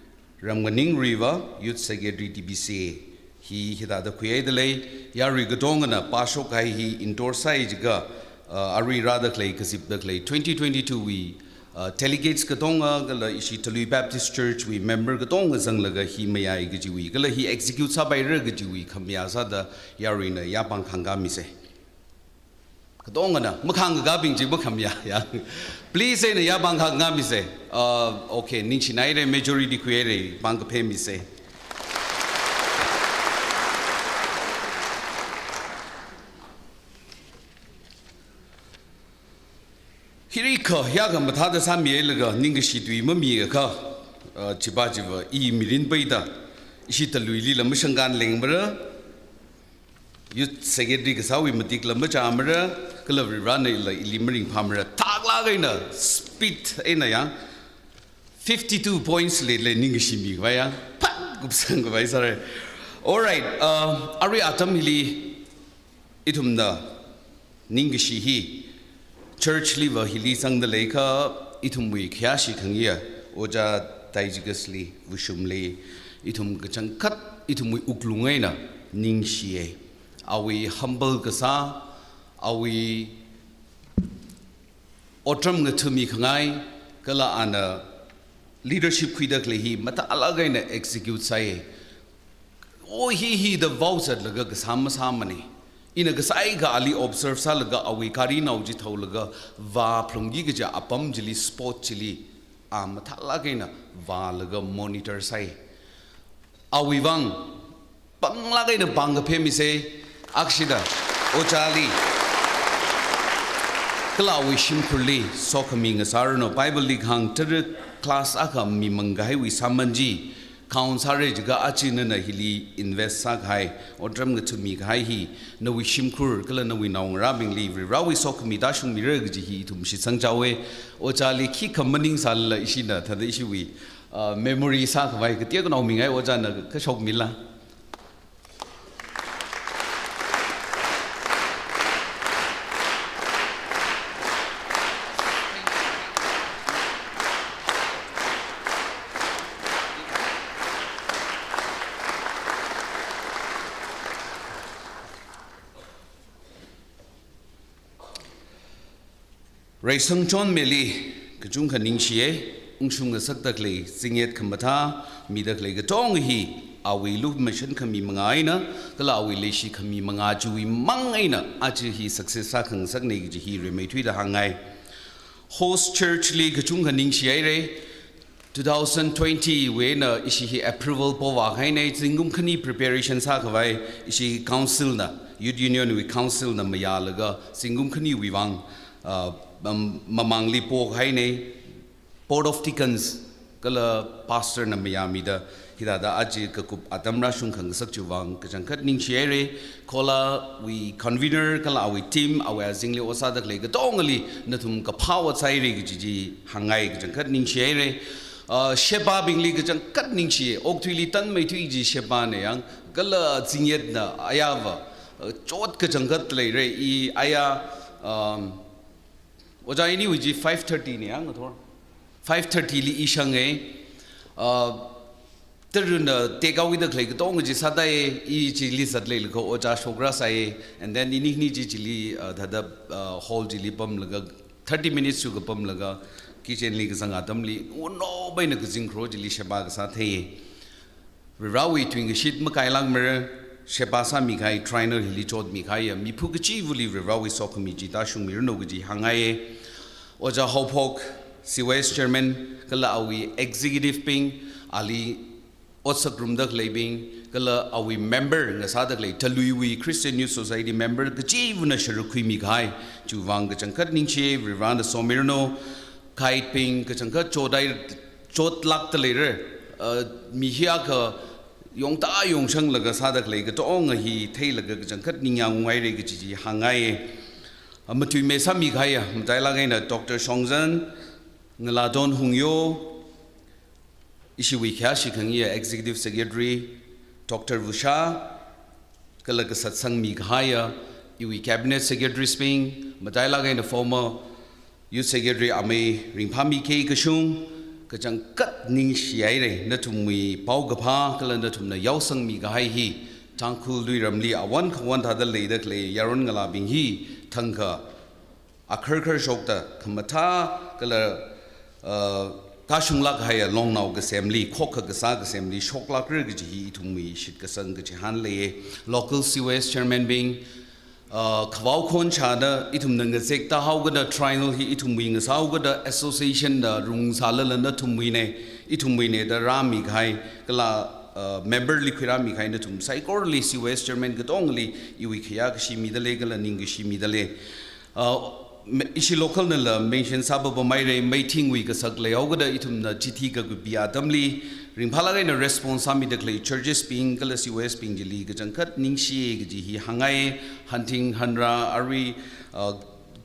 Ramnganing Ruiva, Youth Secretary T B C A. Hi hithāda khuihaidalei, yarui katongana pāshokhai hi endorse sāi jiakha, uh, arui rāda khalei, kazipda khalei, twenty twenty-two wui Uh, delegates katonga kala ishi Talui Baptist Church wui member katonga zanglaga hi mayai kajiwui, kala hi execute sāpaira kajiwui khamayā sāda yaruina yāpāng khangkāmise. Katongana, makhangkābing chi makhamayā ya. Please eina yāpāng khangkāmise. Uh, okay, ningshinaire, majority khuire, pāngkaphā mise. Hiri kha, ya kha mathāda sāmilaga, ningkashi tui mamiakha, uh, chipa chiva, i mirin paida, ishi Taluilila mashangkan lengmara, Youth Secretary kasāwui matikla machāmara, kala Varivarana ila ili maringphāmara, thaklāk eina, speed eina ya, fifty-two points leile ningkashi mikhavai ya, phat kupsangkhavai sāra. Alright, uh, arui atam hili, ithumna ningkashi hi, church liva hili zangda leikha, ithumwui khayāshi khangayi, Ojā Taijikasli, Vushumli, ithum kachangkhat, ithumwui wuklung eina ningshiye. Awui humble kasā, awui otram ngathami khangai, kala ana leadership khuida khalei hi mathālāk eina execute sāi. O hi hi da vao zatlaga kasā masāmane. Ina kasāi kha ali observe sālaga awui gari nao chi thaolaga vāphalungki kaja apam chili, spot chili, a mathālāk eina vālaga monitor sāi. Awui vang, panglāk eina pāngkaphā mise, akshida, Ojāli, kala awui shimkhurli, sokhami ngasāranu, Bible li kahāng tara class akha mimang kahaiwui sāman chi, count sāra jiakha aja nana hili invest sākahai, otram ngathami kahai hi, nawui shimkhur, kala nawui naongarābingli, Varivarawui sokhami tāshungmira kaji hi ithum shitsangchaowe, Ojāli khikha maningsālala ishina, thāda ishiwui, uh, memory sākhavai, kateonao mingai Ojāna kashokmila. Reisang chonmili, kachungkha ningshiye, ungshung ngasakda khalei, zingyet khamathā, mida khalei katonga hi, awui lukhamashan khami mangā eina, kala awui leishi khami mangā chiwui mang eina, aja hi success sākhangasakne kaji hi rimeithuida hāngngai. Host church li kachungkha ningshihaire, two thousand twenty wui eina ishi hi approval povākahaine, zingkum khani preparation sākhavai, ishi council na, Youth Union wui council na mayālaga, zingkum khaniwui vang, uh, mam-, mamangli pokahaine, Board of Deacons, kala pastor na mayāmida, hithāda aja kakup atam rāshung khangasak chiwui vang, kachangkhat ningshihaire, Khola wui convener, kala awui team, awui azingli ot sāda khalei katongali, nathum kaphā ot sāhaire kaji chi hāngngai kachangkhat ningshihaire. Uh, shebābingli kachangkhat ningshi, okathuili tanmeithui kaji shebāne yang, kala zingyetna ayāva, uh, chot kachangkhat leire, i ayā, um, Ojā iniwui chi five thirty ne yang ngathor. Five thirty li i shange, uh, taruna take out da khalei katonga chi sāda e, i chili zat leilakha Ojā shokra sāi, and then ini khani chi chili, uh, thāda, uh, hall chili pamlaga, thirty minutes chu kapamlaga, kitchen li kazang atamli, uno baina kazing khro chili shebā kasā thei. Varivarawui tuingashit makailākmara, shebā sāmikahai trainer hili chotmikahai, miphu kachivali Varivarawui sokhami chi tāshungmiranu kaji hāngngaiye. Ojā Haophok, C Y S chairman, kala awui executive bing, ali otsak rumda khaleibing, kala awui member ngasāda khalei, Taluiwui Christian Youth Society member kachivana sharuk khuimikahai, chiwui vang kachangkhat ningshi, Varivarana somiranu, guide bing kachangkhat chodai, chotlākda leira, uh, mi hiya kha yongta yongshanglaga sāda khalei katonga hi theilaga kachangkhat ningyāng unghaire kaji chi hāngngaiye. Uh, matuime sāmikahaiya, matailāk eina Doctor Shongzan, Ngaladon Hungyo, ishiwui khayāshi khangayi Executive Secretary, Doctor Vusha, kala kasatsangmi kahaiya, iwui Cabinet Secretaries bing, matailāk eina former Youth Secretary Amei Ringphami K. Kashung, kachangkhat ningshihaire, nathumwui paokaphā, kala nathumna yaosangmi kahai hi, Tangkhul luiramli awon khawon thāda leida khalei yaron ngalābing hi, thangkha, akharkhar shokta, khamathā, kala uh, kashunglāk kahaiya longnao kasemli, khokkha kasā kasemli shoklākra kaji hi ithumwui shitkasang kachihān leiya. Local C Y S chairman bing, uh, khavao khon shāda ithumna ngazek tāhaokida, triennial hi ithumwui ngasāhaokida, association na rungsālala nathumwuina, ithumwuina da rāmi kahai, kala, uh, member li khuirāmi kahai nathum saikorali, C Y S chairman katongali iwui khayā kashi mida lei, kala ningkashi mida lei. Uh, me-, ishi local nala mention sāpapamhaira, meeting wui kasak leihaokida ithumna chithi kakapi atamli, ringphālāk eina response sāmida khalei churches bing kala C Y S bing chili kachangkhat ningshiya kaji hi hāngngai. Hunting, hanra, arui, uh,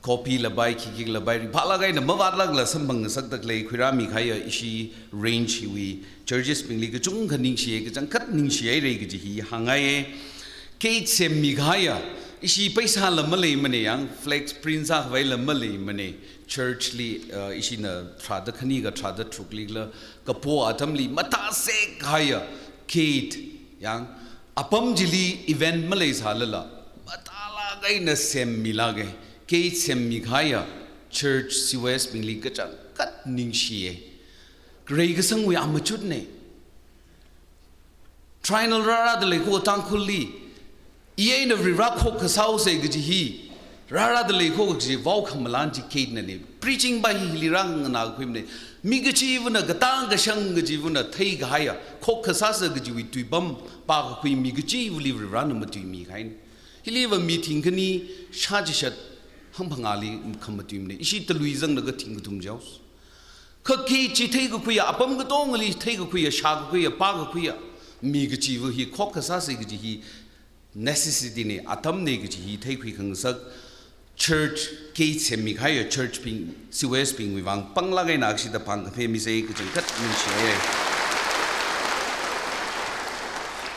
copy labai, khikhi labai, ringphālāk eina mavātlākla samphang ngasakda khalei khuirāmi kahaiya ishi range hiwui churches bingli kachungkha ningshiya, kachangkhat ningshihaira kaji hi hāngngai. Gate semmi kahaiya, ishi paisāla maleimana, yang flex print sākhavaila maleimana. Church li, uh, ishina tharāda khani ka tharāda tharukli kala kapo atamli mathāsek kahaiya gate, yang apam chili event maleisālala mathālāk eina semmilāka. Gate semmi kahaiya church C Y S bingli kachangkhat ningshiya. Reikasangwui amachutna. Triennial rārāda leiko Tangkhulli, i eina Varivara khokkha sāhaosa kaji hi rārāda leiko kaji vaokhamalan chi gate nana. Preaching pa hi hili rānganākhuimana. Mi kachivana, katang kashang kachivana theikahaiya, khokkha sāsa kajiwui tuipam pākakhui mi kachivali Varivarana matuimi kahaina. Hiliva meeting khani shāchishat hangphangāli khamatuimana. Ishi talui zanglaga thing kathum jihaosa. Kha gate chi theikakhuiya, apam katongali theikakhuiya, shākakhuiya, pākakhuiya mi kachiva hi khokkha sāsa kaji hi necessity na, atamna kaji hi theikhui khangasak. Church gate semmi kahaiya church bing, C Y S bingwui vang panglāk eina akshida pāng kaphe misa, kachangkhat ningshiya.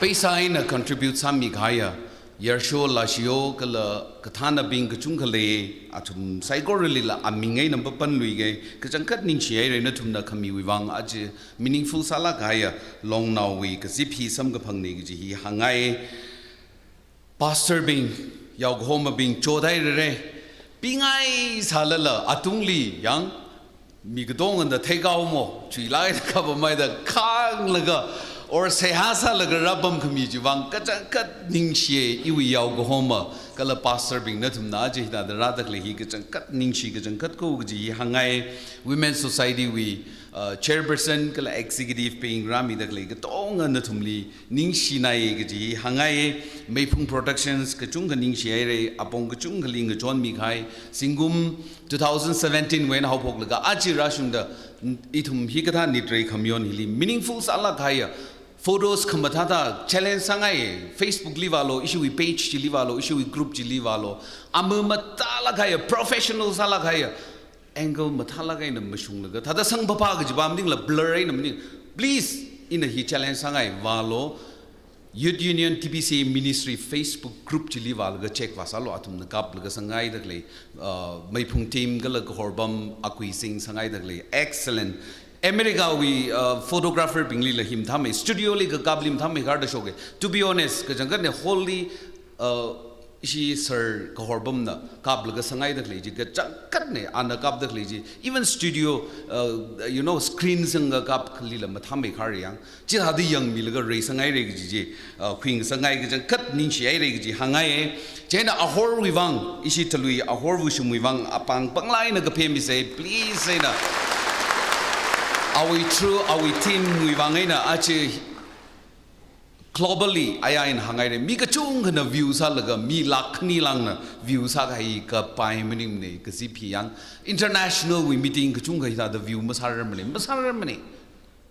Paisā eina contribute sāmi kahaiya yarsho lashiyo kala kathānabing kachungkha lei, athum saikoralila aming eina mapanluiga, kachangkhat ningshihaira. Nathumna khamiwui vang aja meaningful sālāk kahaiya longnaowui kazip hi samkaphangna kaji hi hāngngai. Pastor bing, yaokahomabing chothairara. Pingai sālala atungli yang mi katongana theikahao mo, chuilāk eina kapamhaida khānglaga or seihā sālaga rāpamkhami chiwui vang kachangkhat ningshiya. Iwui yaokahoma kala pastor bing nathumna aja hithāda rāda khalei hi kachangkhat ningshi, kachangkhat ko kaji hi hāngngai. Women Society wui, uh, chairperson kala executive bing rāmida khalei katonga nathumli ningshinai kaji hi hāngngai. Meiphung Productions kachungkha ningshihaira, apong kachungkhali ngachonmi kahai. Zingkum two thousand seventeen wui eina haophoklaga aja rāshungda ithum hikathā Nitrei Khamayon hili meaningful sālāk kahaiya photos khamathāthā challenge sāngai. Facebook li vālo, ishiwui page chili vālo, ishiwui group chili vālo, ama mathālāk kahaiya, professional sālāk kahaiya angle mathālāk eina mashunglaga, thāda sangphāphā kaji pa maningla blur eina maning. Please, ina hi challenge sāngai, vālo, Youth Union T B C A Ministry Facebook group chili vālaga check vāsālo, athumna kaplaga sāngaida khalei, uh, Meiphung team kala Kahorbam Akui Singh sāngaida khalei. Excellent. America wui, uh, photographer binglila hi mathāmei, studio li kakapli mathāmeikharda shoka. To be honest, kachangkhatna hall li, uh, ishi Sir Kahorbamna kaplaga sāngaida khalei chi kachangkhatna, ana kapda khalei chi. Even studio, uh, you know, screen sangga kapkhalila mathāmeikhar yang. Chithāda yangmilaga reisāngaira kaji chi, uh, khuingasakngai, kachangkhat ningshihaira kaji hāngngai. Chieina Ahorwui vang, ishi talui Ahor Vushumwui vang apāng panglāk eina kaphe misa, please, eina awui through, awui team wui vang eina aja globally aya ina hāngngaira, mi kachungkhana view sālaga, mi lakh khani lāngna view sākahai kapai maningmana, kazip hi yang. International wui meeting kachungkha hithāda view masārarmana, masārarmana.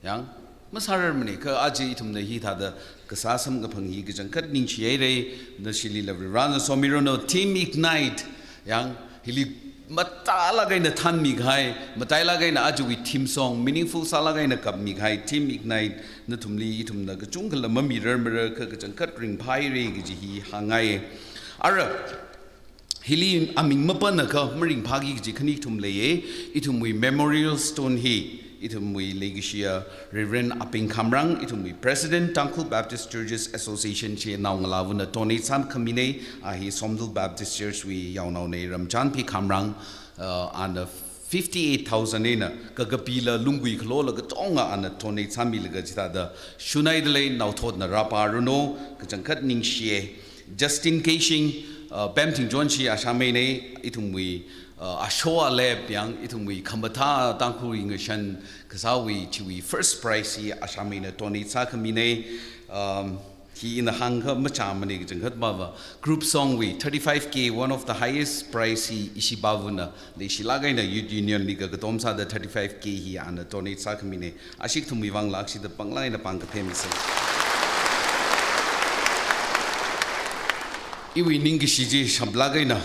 Yang, masārarmana, kha aja ithumna hithāda kasā samkaphang hi kachangkhat ningshihaira. Nashilila Varivarana somiranu. Team Ignite, yang, hili mathālāk eina thanmi kahai, matailāk eina ajawui theme song meaningful sālāk eina kapmi kahai Team Ignite nathumli ithumna kachungkhala mamirarmara, kha kachangkhat ringphāhaira kaji hi hāngngai. Ara, hili aming mapanakha maringphāki kaji khani kathum leiya. Ithumwui memorial stone hi ithumwui leikashiya Reverend Aping Khamrang, ithumwui President, Tangkhul Baptist Churches Association chi naongalāvana donate sākhamina. A hi Somdal Baptist Church wui yaonaona, Ramchanpi Khamrang, uh, ana fifty-eight thousand eina kakapila lunggui khalola katonga ana donate sāmilaga chithāda shunhaidalei. Naothotna rāpāranu, kachangkhat ningshiya. Justin Keishing, uh, Pemthingchonshi ashāmeina, ithumwui, uh, asho alep yang, ithumwui khamathā Tangkhulwui ngashan kasāwui chiwui first prize hi ashāmeina donate sākhamina. Um, hi ina hāngkha machāmana, kachangkhat pava. Group song wui thirty-five K, one of the highest prize hi ishi pavana leishilāk eina Youth Union li kakatom sāda thirty-five K hi ana donate sākhamina. Ashi kathumwui vangla akshida panglāk eina pāng kaphemisa. Iwui ningkashi chi shaplāk eina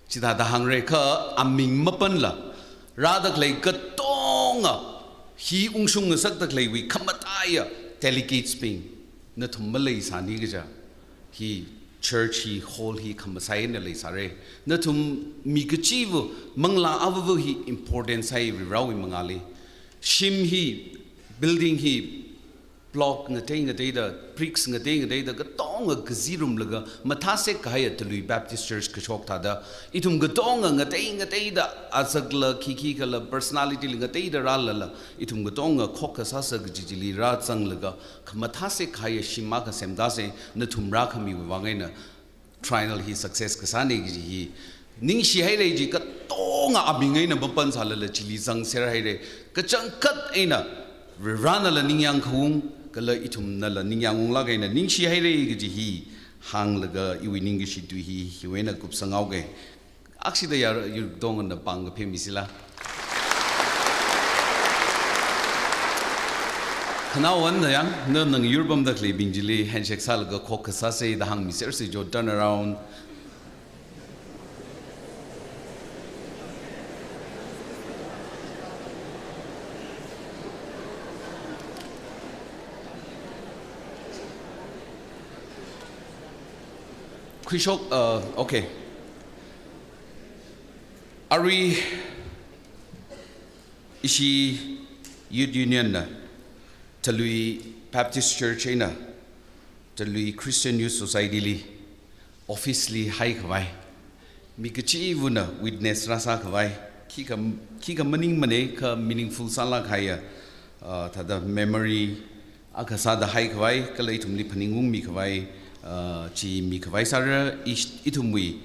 chithāda hāngra, kha aming mapanla rāda khalei katonga, hi ungshung ngasakda khaleiwui khamataiya delegates bing, nathum maleisāni kaja hi church hi, hall hi khamasai eina leisāra. Nathum mi kachiva̱, manglā avāva̱ hi important sāi Varivarāwui mangāli. Shim hi, building hi, block ngatei ngateida, bricks ngatei ngateida, katonga kazirumlaga mathāsek kahaiya Talui Baptist Church kashok thāda, ithum katonga ngatei ngateida, azakla khikhi kala personality la ngateida rālala, ithum katonga khokkha sāsa kaji chili rāzanglaga, khamathāsek kahaiya shim akha semdase, nathum rākhamiwui vang eina Triennial hi success kasāna kaji hi ningshihaira. Chi katonga aming eina mapansālala chili zangser haira. Kachangkhat eina Varivarānala ningyāng khaung, kala ithumnala ningyāng unglāk eina ningshihaira kaji hi hānglaga iwui ningkashi tui hi hiwui eina kupsanghaoga. Akshida yar yur katongana pāng kaphemmisila. Khanaowan da yang, na nang yur pamda khaleibing chili handshake sālaga khokkha sāsa da hāngmisersa jo, turn around. Khuishok, uh, okay. Arui ishi Youth Union na, Talui Baptist Church eina, Talui Christian Youth Society li, office li haikhavai, mi kachivana witness rāsākhavai, khikha, khikha maningmana, kha meaningful sālāk kahaiya, uh, thāda memory akha sāda haikhavai, kala ithumli phaningungmikhavai, uh, chi mikhavai sāra. Ish-, ithumwui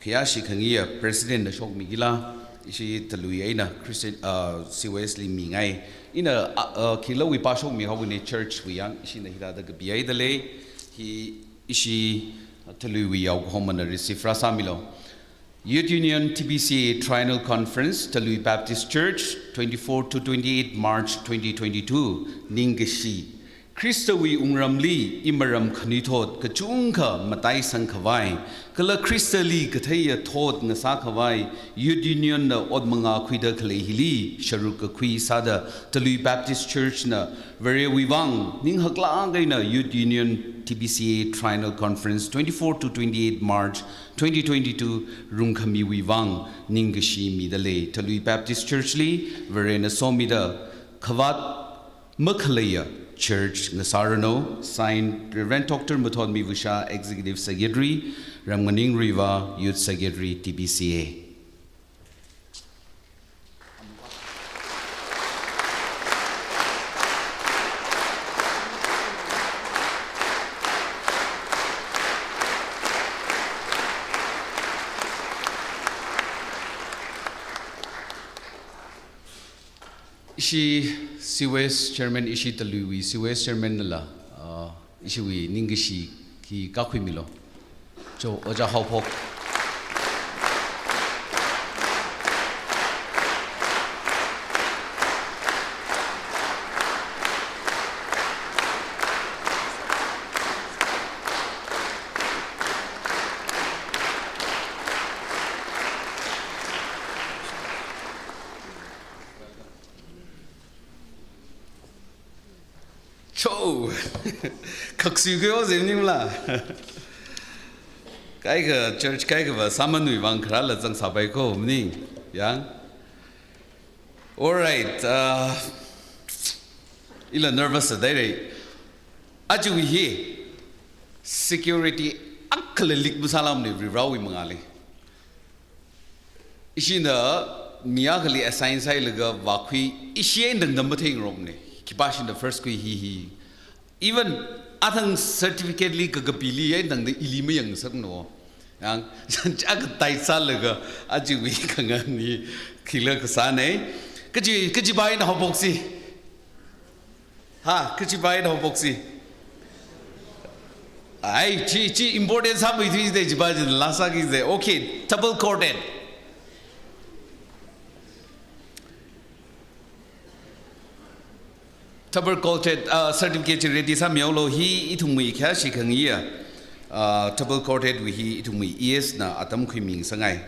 khayāshi khangayi president na shokmikila, ishi Talui eina Christian, uh, C Y S li mingai. Ina, uh, uh, khilawui pā shokmihaowuina church wui yang, ishina hithāda kapihaidalei, hi ishi Taluiwui yaokahomana receive rāsāmilu. Youth Union T B C A Triennial Conference, Talui Baptist Church, twenty-four to twenty-eight March twenty twenty-two, ningkashi. Khristawui wungramli imaram khanuithot kachungkha mataisangkhavai, kala Khristali katheiya thot ngasākhavai, Youth Union na ot mangā khuida khalei hili sharuk kakhui sāda Talui Baptist Church na Varewui vang ning haklāk eina Youth Union T B C A Triennial Conference twenty-four to twenty-eight March twenty twenty-two rungkhamiwui vang ningkashi midalei. Talui Baptist Church li Varena somida khavāt makhaleiya church ngasāranu. Signed, Reverend Doctor Mathonmi Vusha, Executive Secretary, Ramnganing Ruivah, Youth Secretary, T B C A. Ishi C Y S Chairman, ishi Taluiwui C Y S Chairman nala, ah, ishiwui ningkashi khi kakhuimilu. Cho, Ojā Haophok. Cho! Khaksui khuihaosa maningla. Kaikha church kaikhava sāmanwui vang kharāla zangsāpai ko maning. Yang. All right. Uh, ila nervous sādaira. Aja hi security akhala leak masālamni Varivarāwui mangāli. Ishina Mi akhali assign sāhailaga vākhui, ishi eina tangda matheingarokne. Khipāshina first khui hi hi. Even athang certificate li kakapili eina tangda ili mayangngasakno. Yang, chākha tai sālaga, achiwui khanganli khila kasāne. Kachi, kachi bai na haophoksa. Ha, kachi bai na haophoksa. Ai, chi, chi important sāmei tui de chi bai jin lasa ki de. Okay, double corded. Double corded, uh, certificate chi ready sāmihaolu hi ithumwui khayāshi khangayi ya. Uh, double corded wui hi ithumwui E S na atam khuimingasakngai.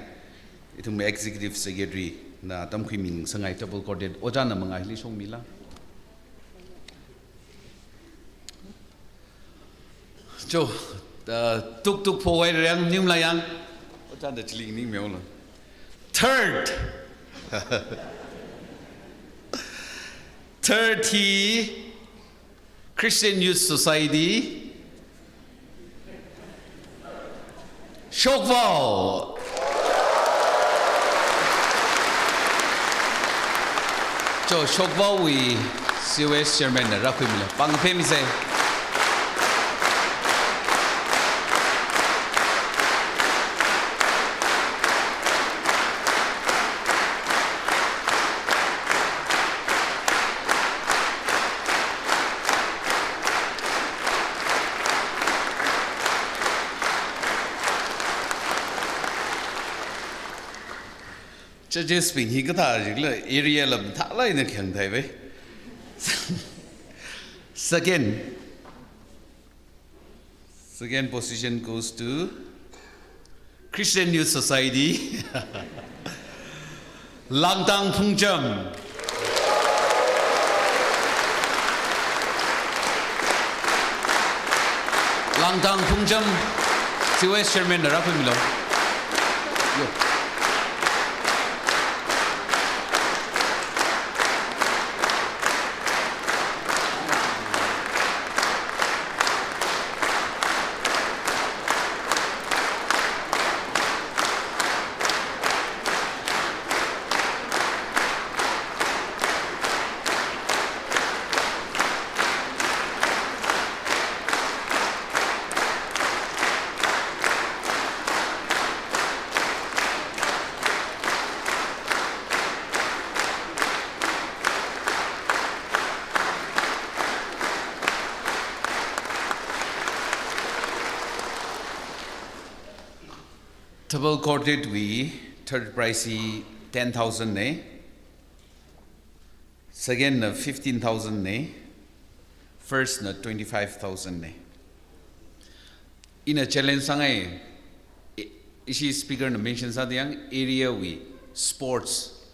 Ithumwui executive secretary na atam khuimingasakngai double corded. Ojāna mangā hili shongmila. Cho, uh, tuk tuk phawai rang nimla yang. Ojāna chili ningmihaolu. Third. Third hi Christian Youth Society. Shokvao. Cho, Shokvao wui C O S chairman na rākhuimila. Pāng phemisa. Judges bing hi kathā jikla area lam thālai na khang thai bai. Second, second position goes to Christian Youth Society. Langtang Phungcham. Langtang Phungcham, C O S chairman na rākhuimilu. Yo. Double corded wui third prize hi ten thousand ne. Second na fifteen thousand ne. First na twenty-five thousand ne. Ina challenge sāngai, i-, ishi speaker na mention sāda yang area wui sports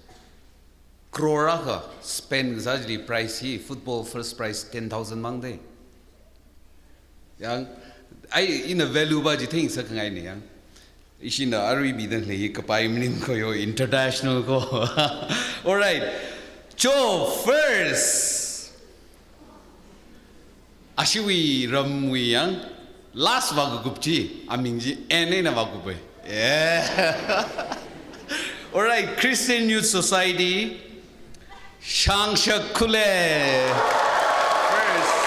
crore akha spend kasā chili prize hi football first prize ten thousand mang de. Yang, ai, ina value va chi theingasak khangai ne yang. Ishina arui bidang lei kapai maning ko yo international ko. Alright. Cho first. Ashiwui ramwui yang last vākakup chi, aming chi N eina vākup e. Yeah. Alright, Christian Youth Society, Shangshak Khule. First.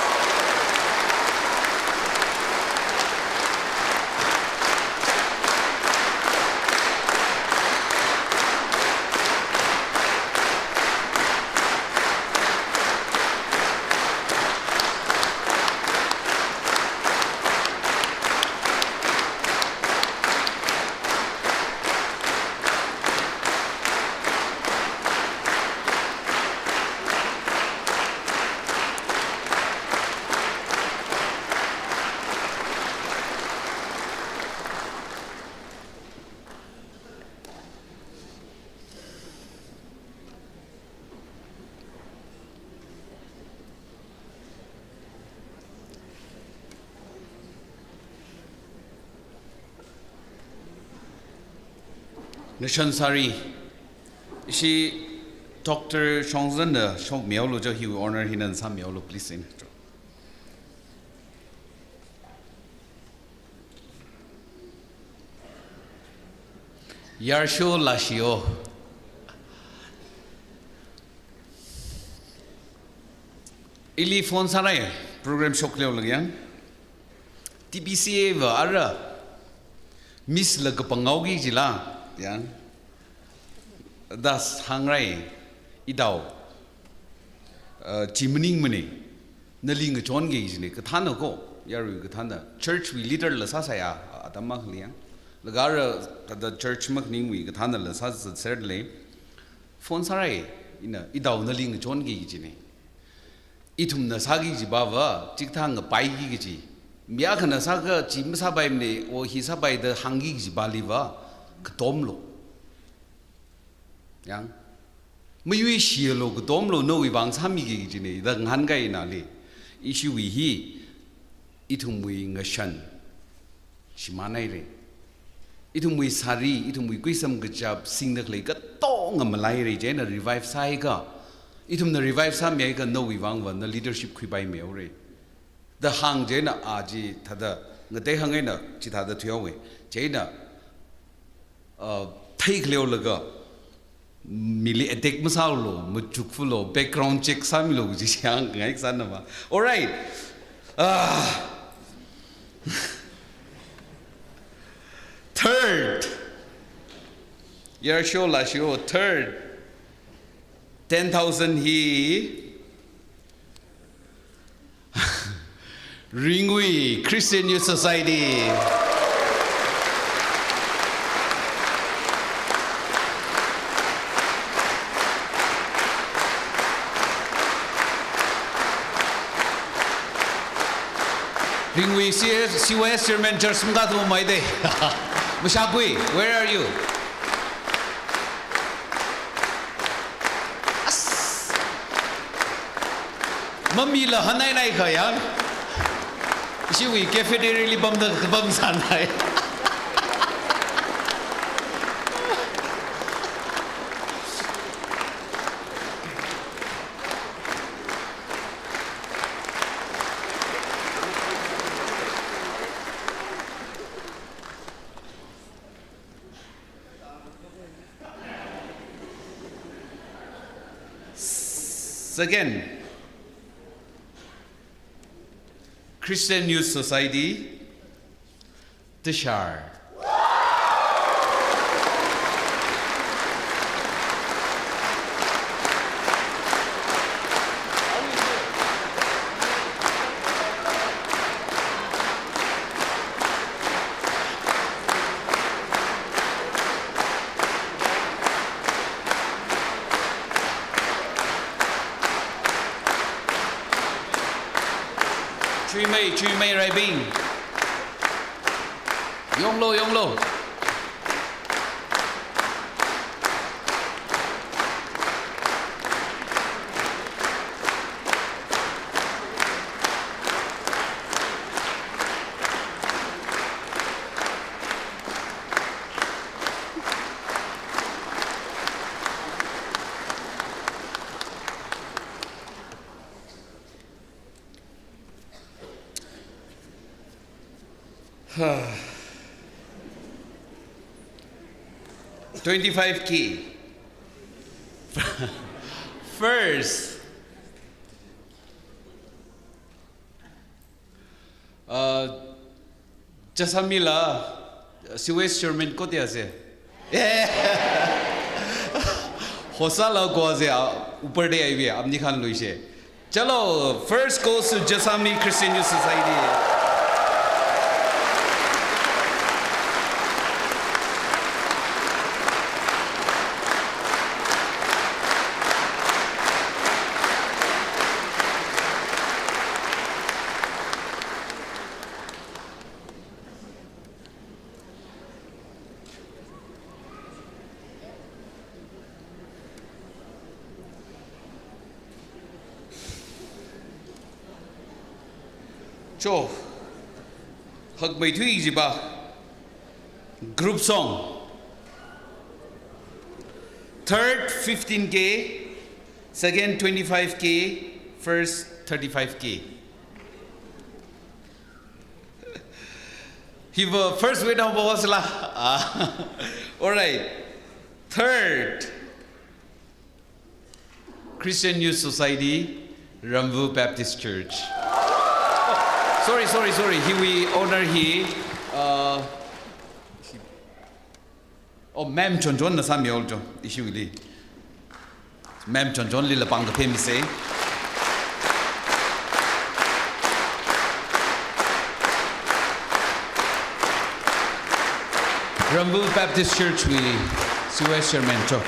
Nishon Sari, ishi Doctor Shongzan da shokmihaolu jo, hiwui honor hina sāmihaolu, please, in. Yarsho Lashio. Ili phone sārai, program shokleolaga yang. T B C A va ara miss la kapanghaoki jila, yang. Das hāngrai, idao. Uh, chi maningmana, nali ngachonki kajina, kathāna ko, yarui kathāna. Church wui leader la sāsāya, atam akhali yang. Laga ara thāda church makhaningwui kathāna la sāsāserlei. Phone sārai, ina, idao nali ngachonki kajina. Ithumna sāki kajiva va, chikathā ngapaiki kaji. Mi akhana sākha chi masāpaimana, o hi sāpai da hāngki kajivali va, katomlo. Yang, mayuishilu, katomlo, nawui vang sāmiki kajina, da ngahānkai nali. Ishiwui hi, ithumwui ngashan shimānhaira. Ithumwui sari, ithumwui kuisam kachap, singda khalei katonga malairai, chieina revive sāhaiakha. Ithumna revive sāmihaiakha nawui vang va, na leadership khuipaimehaora. Da hāng chieina a chi thāda, ngatei hāng eina chithāda thuihaowa. Chieina, uh, theikhaleolaga, mili attack masālu, machukfulu, background check sāmilu, chi hāngngai sānava. Alright. Ah. Third. Yarsho lasho, third. Ten thousand hi Ringui Christian Youth Society. Ringui C S, C Y S Chairman Church mungkatu maide. Mashakui, where are you? As. Mamila hānhainai kha yang. Ishiwui cafeteria li pamda pamsānhai. Second, Christian Youth Society, Tashar. Chuimei, Chuimei Raibing. Yonglo, yonglo. Twenty-five K. First. Uh, Jasami la, uh, C Y S Chairman kote ase. Eh. Hosa la ko ase, uh, upar de aive, apni khan luise. Chalo, first goes to Jasami Christian Youth Society. Cho, hakmeithui jiba, group song. Third, fifteen K, second, twenty-five K, first, thirty-five K. Hiva first wait on was la. Ah. All right. Third, Christian Youth Society, Ramvu Baptist Church. Sorry, sorry, sorry. Hiwui honor hi, uh, oh, Ma'am Chonchonna sāmihaolu cho, ishiwuili. Ma'am Chonchonlila pāng kaphā misa. Ramvu Baptist Church wui C Y S Chairman cho.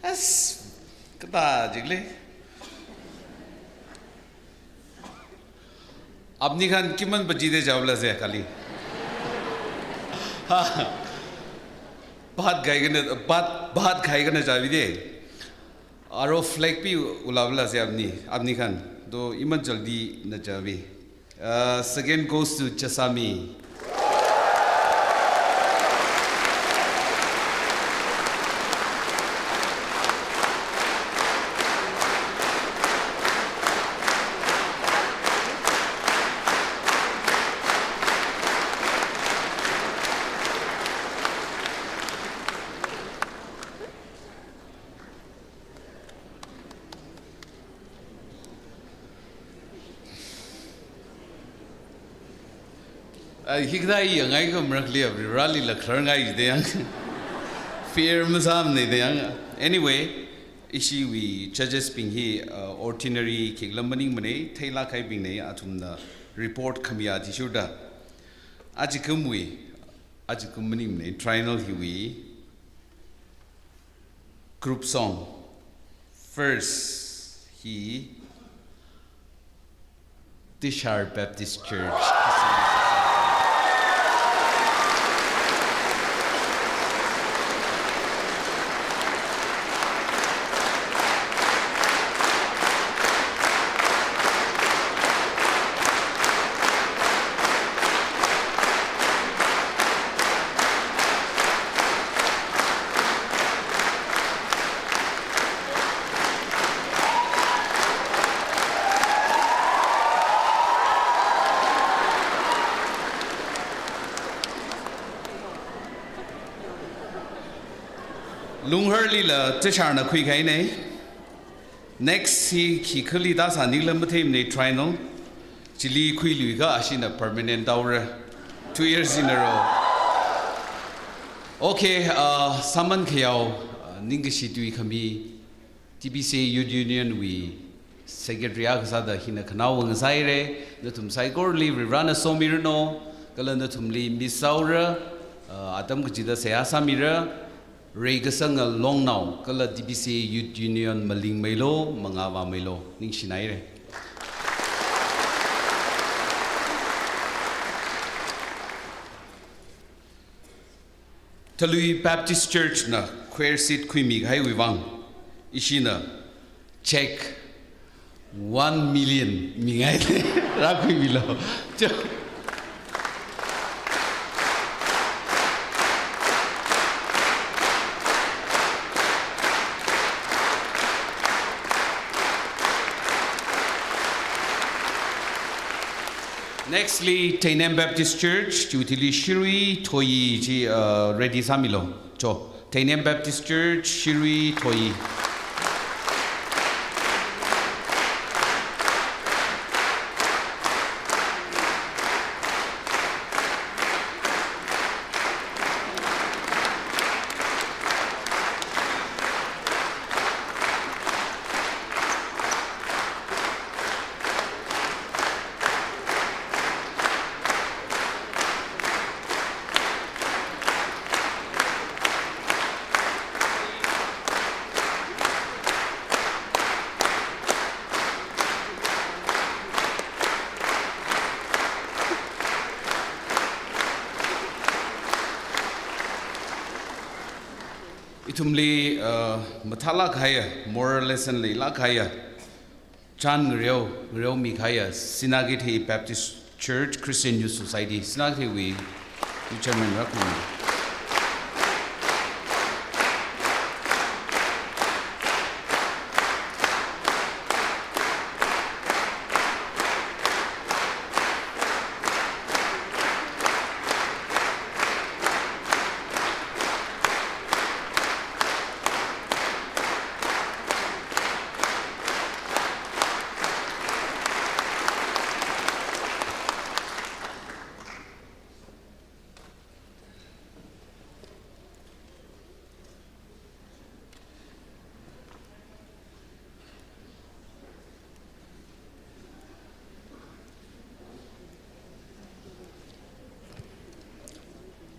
As, kathā jikle. Apni khan kiman baji de jaola ze kali. Ha. Bhat khai kana, bhat, bhat khai kana javi de. Aro flag pi ulaula ze apni, apni khan. Do iman jaldi na javi. Uh, second goes to Chasami. Ai, hikathā yangai kha marakli Varivarālila kharar ngai de yang. Fear masāmana de yang. Anyway, ishiwui judges bing hi, uh, ordinary khikhala maningmana, theilāk kahaibingna, athumna report khami athishurda. Ajakumwui, ajakum maningmana, triennial hiwui group song. First hi Tishar Baptist Church. Lungharlila Tisharna khuikahaina. Next hi khikhali da sānikhala matheimana, triennial. Chili khuiluikha ashina permanent taora. Two years in a row. Okay, uh, sāman khayao, uh, ningkashi tui khami, T B C A Youth Union wui secretary akha sāda hina khanaowa ngasāhaira, nathum saikorali Varivarāna somiranu, kala nathumli miss sāhaora, uh, atam kachida seihā sāmira, Reikasanga Longnao, kala T B C A Youth Union malingmeilu, mangāvāmeilu, ningshinahaira. Talui Baptist Church na choir seat khuimikahaiwui vang, ishina check one million mingaile, rākhuimilu. Cho. Nextly, Teinem Baptist Church, chiwui thili Shirui Thoyi chi, uh, ready sāmilu. Cho, Teinem Baptist Church, Shirui Thoyi. Ithumli, uh, mathālāk kahaiya, moral lesson leilāk kahaiya, Chan ngareo, ngareo mikahaiya Sinakeithei Baptist Church Christian Youth Society, Sinakeitheiwui Youth Chairman rākharing.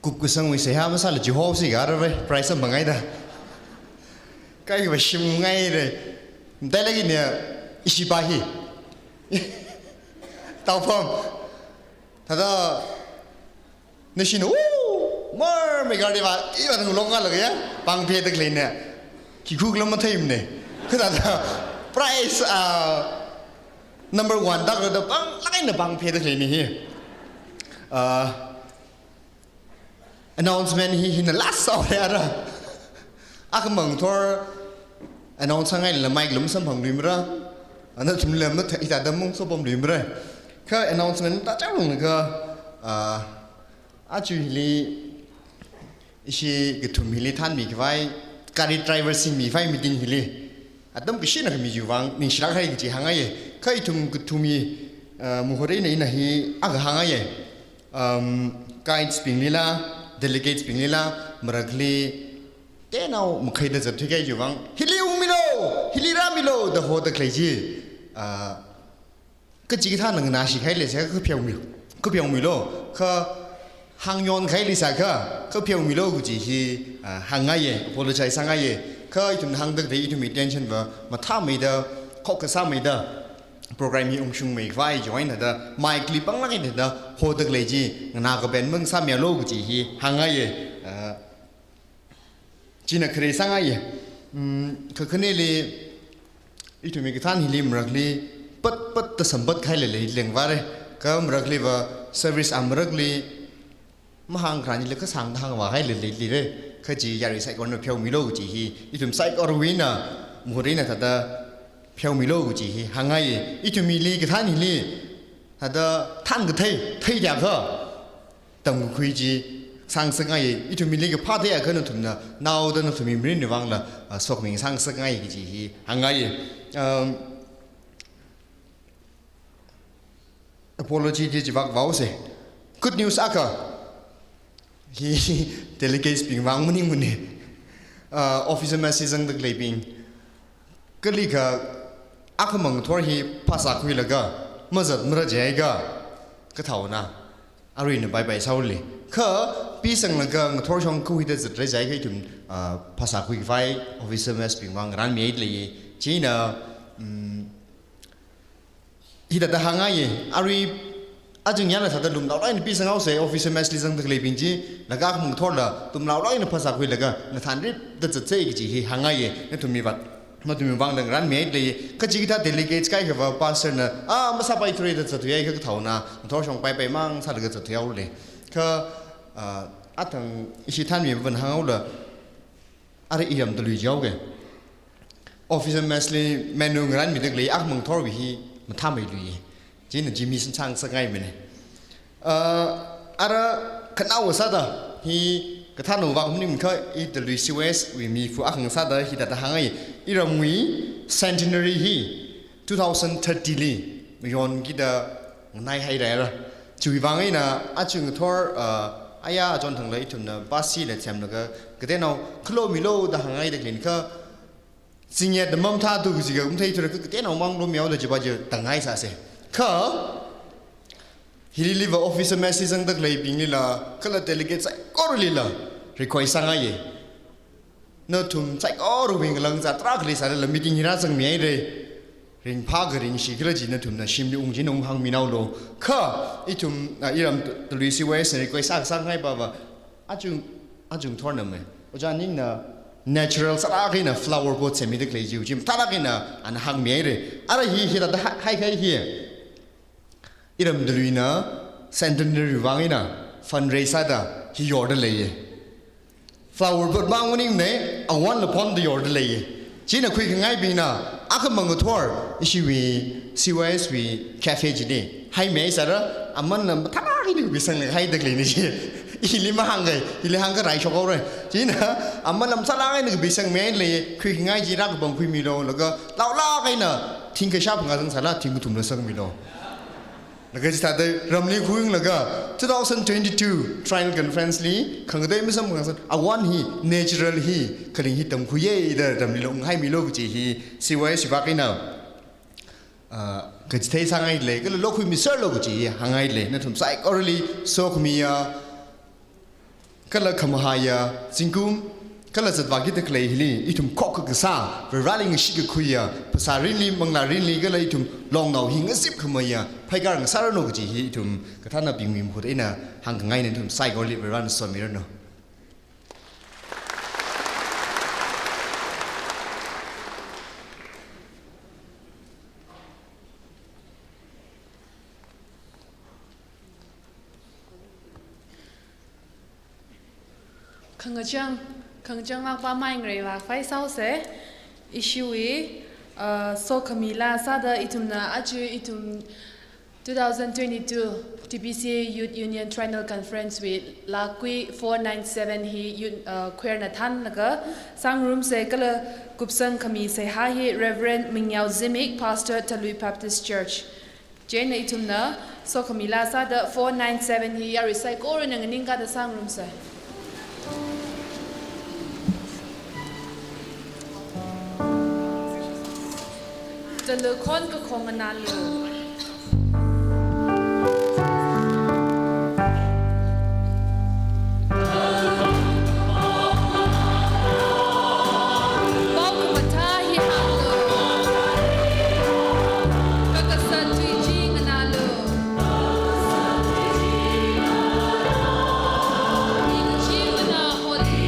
Kupkasangwui seihā masāla chihosi garave, prize samphang ngaida. Kaiva shimngaire. Matailagina ishi pa hi. Taopham. Thāda, nashina, "Woo! Mar me gardi ba, iba nung long kalaga ya, pāng phe tak leina." Kikuk lam matheimane. Kha thāda, prize, ah, number one tak da pāng, lakai na pāng phe tak leina hi. Ah, announcement hi, hina last sāhaira. Akhamang thor announce sāngaila mic lum samphangluimara. Anathumla mathā, hithāda mung sopamluimara. Kha announcement tachang kha, ah, aja hili ishi kathum hili thanmikhavai, gari driver singmikhavai meeting hili atam kashina khami chiwui vang ningshilāk kahai kaji hāngngaiye. Kha ithum kathumwui, ah, muhurina ina hi akha hāngngaiye. Um, guides binglila, delegates binglila, marakli, tenao makhaida zatthui kahai chiwui vang, "Hili ungmilu, hili rāmilu," da hoda khalei chi. Ah, kachikathāna nganāshi kahai leisākha pheomi, kha pheomilu, kha hāngyon kahai leisākha, kha pheomilu kaji hi, ah, hāngngaiye, apologize sāngaiye. Kha ithum hāngda khalei ithum intention va mathāmeida, khokkha sāmeida, program hi ungshungmeikhavai chiwui eina thāda, mic li pānglāk eina thāda hoda khalei chi, nganā kapen mang sāmialu kaji hi hāngngaiye. Ah, china khare sāngaiye. Mm, kakhaneli, ithumwui kathan hili marakli, pat pat da sampat kahaila leilengvare. Kha marakli va service a marakli, mahāngkharānli kha sāngda hāngvāhaila leilire. Kha chi yarui saikorana pheomilu kaji hi, ithum saikorwui eina, muhurina thāda pheomilu kaji hi hāngngaiye. Ithumwuili kathan hili, thāda thankathei, thei kayākha tamkakhui chi sāngasakngaiye. Ithumwuili kaphā theiakha nathumna naoda nathumwui mirinwui vangla, ah, sokmi sāngasakngai kaji hi hāngngaiye. Um, apology chi chivak vaose. Good news akha. Hi delegates bing vang maningmane. Ah, officer mess li zangda khaleibing, kalikha akhamang ngathor hi phasā khuilaga mazatmara jiakha, kathāona aruina bye bye sāhaole. Kha pisanglaga ngathor shong khuida zatra jiakha ithum, ah, phasā khuikhavai officer mess bing vang ngarānmihaida leiye. China, mm, hithāda hāngngaiye, arui aja ngayāna thāda lumlaolāk eina pisanghaose, officer mess li zangda khaleibing chi, laga akhamang ngathorla tumlaolāk eina phasā khuilaga, nathānripda zatse kaji hi hāngngaiye, nathumwui vang, nathumwui vangla ngarānmihaida leiye. Kachikathā delegates kaikhava pastor na, ah, masāpaithura da zatthuiakha kathāona, ngathor shong bye bye mang sālaga zatthuihaole. Kha, ah, athang ishi thanmi vang hānghaola, ara iram talui jihaoke. Officer mess li menu ngarānmida khalei akhamang ngathorwui hi mathāmeiluiye. China chi mi sāngasakngaimane. Ah, ara khanaowa sāda hi kathanao vak maningkha, i talui C Y S wui mifu akha ngasāda hithāda hāngngai. Iramwui centenary hi two thousand thirty li mayonkida nganaihairara. Chiwui vang eina aja ngathor, ah, aya achon thangla ithumna pasila semlaga, katenao khalo milo da hāngngaida khalei kha, zingyat da mamathāthu kajiakha matheithura, katenao mang lomihaoda chiva chi tāngaisāse. Kha hilili va officer mess li zangda khaleibinglila, kala delegate saikoralila request sāngaiye. Nathum saikorawui ngalang zatra khalei sālala meeting hi rāzangmihaire. Ringphākha ringshikhala chi nathumna shimli ungchinung hāngminaolu. Kha ithum, ah, iram talui C Y S na request sā, sāngai pava, aja, aja ngathorna me. Ojā Ningna Natural sālāk eina flower pot semida khalei chi, chi mathālāk eina ana hāngmihaira. Ara hi, hithāda ha-, haikahai hi. Iram Taluina centenary vang eina fundraise sāda hi yorda leiya. Flower pot mang maningmana, awanla phonda yorda leiya. China khuikhangaibingna, akhamang ngathor, ishiwui, C Y S wui cafe china. Haimi sāra, amanna mathālāk eina kapisang haida khaleina chi. Ili mahāngkai, ili hāngkha raishok haora. China, amanna mathālāk eina kapisangmi lei, khuikhangai chi rākapangkhuimilu, laga, laolāk eina, thing kashap ngazangsāla, thing kathumla sangmilu. Laga chithāda ramli khuiunglaga two thousand twenty-two Triennial Conference li khangatei masamphangsa, awan hi, natural hi, kharing hi tamkhuiya da ramlila unghaimilu kaji hi, C Y S wui vang eina, ah, kachithei sāngailei, kala lokhuimiserlu kaji hi hāngngailei, nathum saikorali sokhamiya, kala khamahaiya zingkum, kala zatvākida khalei hili, ithum khokkha kasā, Vareli ngashit kakhuiya, phasā mirinli, manglā mirinli, kala ithum longnao hi ngazipkhameiya, phaikar ngasāranu kaji hi ithum kathānabingwui mahut eina hāngkhangaina, nathum saikorali Varena somiranu. Khangachang, khangachang vak pamai ngareiva phai saosa, ishiwui, uh, sokhamila sāda ithumna aja ithum two thousand twenty-two T B C A Youth Union Triennial Conference wui lākkui four nine seven hi youth, uh, choir na thānlaga sāngarumsa kala kupsang khami seihā hi Reverend Mingyao Zimik, Pastor Talui Baptist Church. Chieina ithumna, sokhamila sāda four nine seven hi yarui saikorana nganingkāda sāngarumsa. Talu khon kakhong nganālu. Pao khamathā hi hānglu. Kakasā tui chi nganālu. Ning chi nganā holi.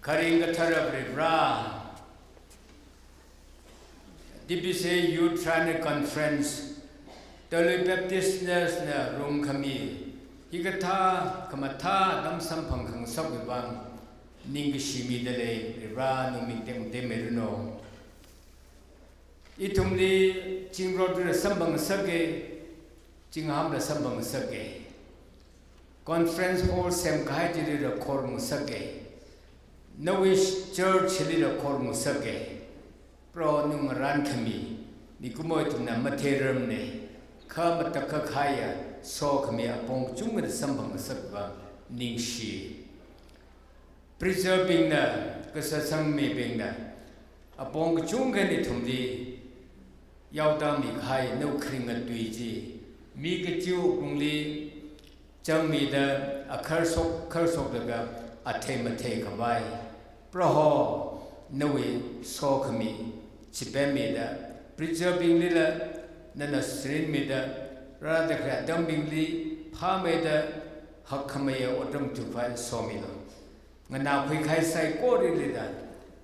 Kharing kathara Varivara, T B C A Youth Triennial Conference, Talui Baptist Church na rungkhami, hikathā khamathā atam samphang khangasakwui vang, ningkashi mida lei, Varivara nawui ming tekmatei miranu. Ithumli zingrot lila samphang ngasaka, zingham lila samphang ngasaka. Conference hall semkahai chilila khorum ngasaka. Nawui church lila khorum ngasaka. Proho nungngarān khami mikumo ithumna matheirarmana, kha matakhak kahaiya sokhami apong kachungkhana samphang ngasakvang ningshi. Preacher bingna, kasā sangmibingna, apong kachungkhana ithumli yaotami kahai nawui kharinga tui chi, mi kachiwui wuklungli changmida, akharshok kharshoklaga athei mathei khavai, Proho nawui sokhami chipemmida, preacher binglila nana sirinmida, rāda khalei atambingli phāmeida, hakkhameiya otram thukhavai somilu. Nganākhui kahai saikorilila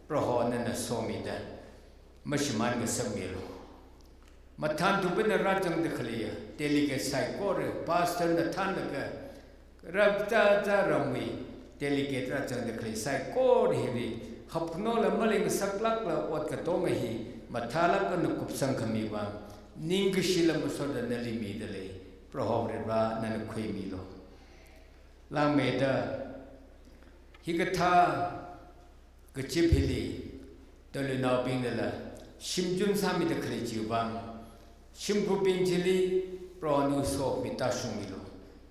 Proho nana somida, mashimān ngasakmilu. Mathān thupana rāzangda khaleiya delegate saikora, pastor na thānlaga, rākazā kazā ramwui delegate rāzangda khalei saikora hili, hapkhanola maleingasaklākla ot katonga hi mathālāk eina kupsang khami vang, ningkashila masotla nali midalei, Proho Varivara nana khuimilu. Langmeida, hikathā kachip hili, Teluinaobingnala shimchun sāmida khalei chiwui vang, shimkhurbing chili Proho nawui sokhami tāshungmilu.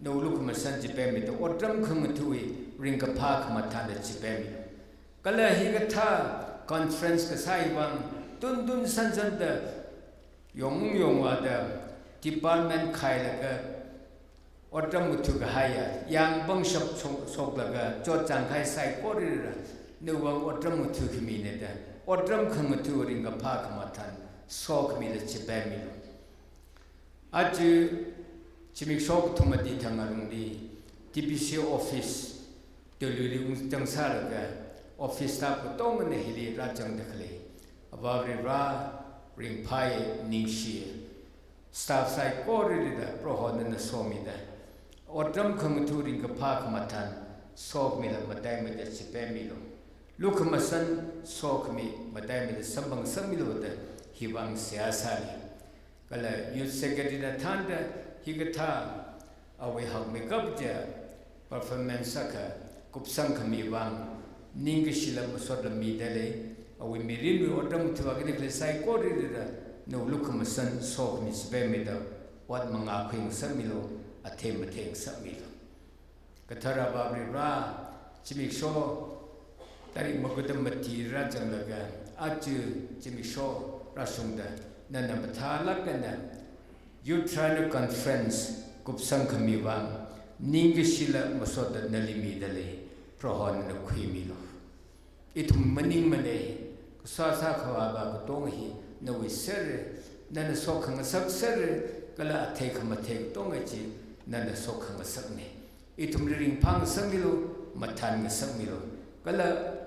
Nawui lukhamashan chipemmida, otram khangatha̱wui ringkaphā khamathānla chipemmilu. Kala hikathā conference kasāwui vang, tuntun sanshanda, yong yongvāda, department khailaga, otram ngathā kahaiya, yāng pangshap shok, shoklaga chotchāng kahai saikorira, nawui vang otram ngathā khamina da, otram khangatha̱ ringkaphā khamathān sokhamila chipemmilu. Aja zimiksho kathum mati thang alungli, T B C office, Teluili ungzang sālaga, office staff katongana hili rāzangda khalei, Avā Varivara ringphāya ningshiya. Staff saikorilila Proho nana somida, otram khangatha̱ ringkaphā khamathān sokhamila mataimeida chipemmilu. Lukhamashan sokhami mataimeida samphang ngasakmilu da hi vang seihā sāli. Kala youth secretary na thānda hikathā awui hakmeikap chiya performance akha kupsang khami vang, ningkashila masotla midalei, awui mirinwui otram ngathā kida khalei saikorilila, nawui lukhamashan sokhami chipemmida, ot mangākhui ngasakmilu, athei mathei ngasakmilu. Kathara Avā Varivara, zimiksho tarik makuda mati rāzanglaga, aja zimiksho rāshungda, nana mathālāk eina Youth Triennial Conference kupsang khami vang, ningkashila masotla nali midalei, Proho nana khuimilu. Ithum maningmana, kasā sākhavā katonga hi nawui sera, nana sokhangasak sera, kala athei khamathei katonga chi nana sokhangasakna. Ithumli ringphā ngasakmilu, mathān ngasakmilu. Kala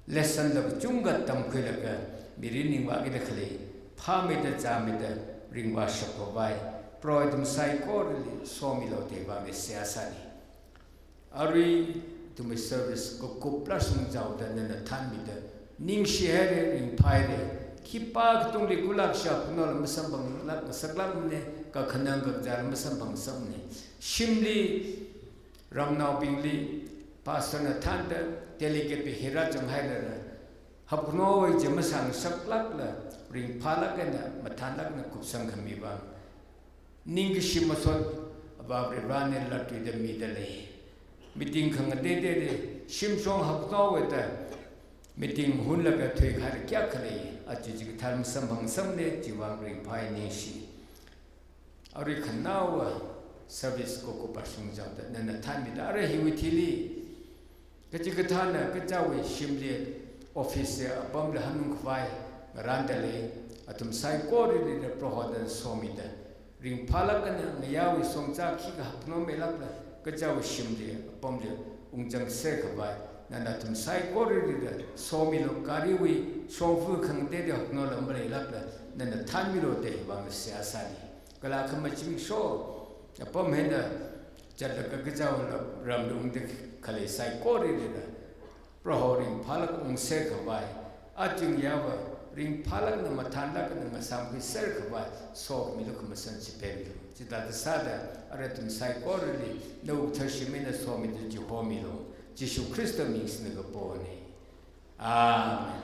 lesson la kachungkha tamkhuilaga, mirin ringvā kida khalei, phāmeida zāmeida ringvāshap khavai, Proho ithum saikorali somilu da hi vang seihā sāli. Arui ithumwui service kakup rāshungchaoda nana thānmida, ningshihaira, ringphāhaira, khipākatungli kulak shapkhanola masamphanglāk ngasaklākmana, kakhanang kakazāla masamphangngasakmana. Shimli, ramnaobingli, pastor na thānda, delegate bing hi rāzanghailala, hapkhanowui chi masāngasaklākla, ringphālāk eina, mathānlāk eina kupsang khami vang, ningkashi masot Avā Varivarana latluida midalei. Meeting khangateiteili, shimshong hapkhanowui da, meeting hunlaga thuikahai kayākha lei, aja chikathā masamphangngasakmana, chiwui vang ringphāya ningshi. Arui khanaowa service kakup rāshungchaoda nana thānmida, arui hiwui thili, kachikathāna kachichāwui shimli, office li, apamli hanung khavai ngarāndalei, athum saikoralila Prohona somida, ringphālāk eina ngayāwui shongzā khikha hapkhano meilākla, kachichāwui shimli, apamli ungzangser khavai, nana athum saikoralila somilu, gariwui shongfa khangateitei hapkhanola maleilākla, nana thānmilu da hi vang seihā sāli. Kala khamachi zimiksho apam eina zatlaga kachichāwui lam, ramli ungda khalei saikoralila Proho ringphālāk ungser khavai, aja ngayāva ringphālāk eina mathānlāk eina ngasāmkhuiser khavai, sokhami lukhamashan chipemmilu. Chithāda sāda, arui athum saikorali nawui kathar shim eina somida chihomilu. Jishu Khrista ming singda kapona. Amen.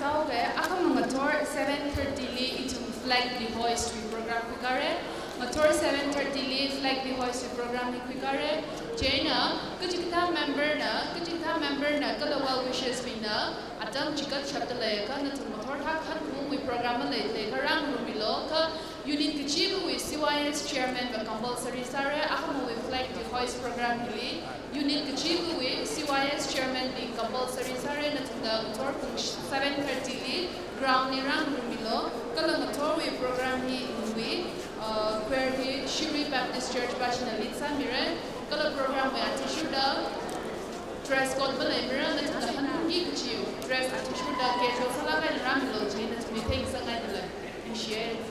Okay, akhama ngathor seven thirty li ithum flag hoist wui program khuikare. Ngathor seven thirty li flag hoist wui program hi khuikare. Chieina, kachikathā member na, kachikathā member na, kala well wishes bingna, atam chikat shapta leiakha nathum ngathor thak khan khungwui program maleilakha rāngarummilu, kha unit kachivawui C Y S chairman va compulsory sāre, akhamawui flag hoist program hili, unit kachivawui C Y S chairman bing compulsory sāre, nathumna ngathor pung seven thirty li ground li rāngarummilu, kala ngathorwui program hi ungwui, uh, choir hi Shirui Baptist Church pāshina lead sāmire, kala program wui athishurda dress code maleimara, nathumna hanungki kachi dress athishurda casual sālaga rāmilu, chi nathumli theingasakngaidalei. Appreciate.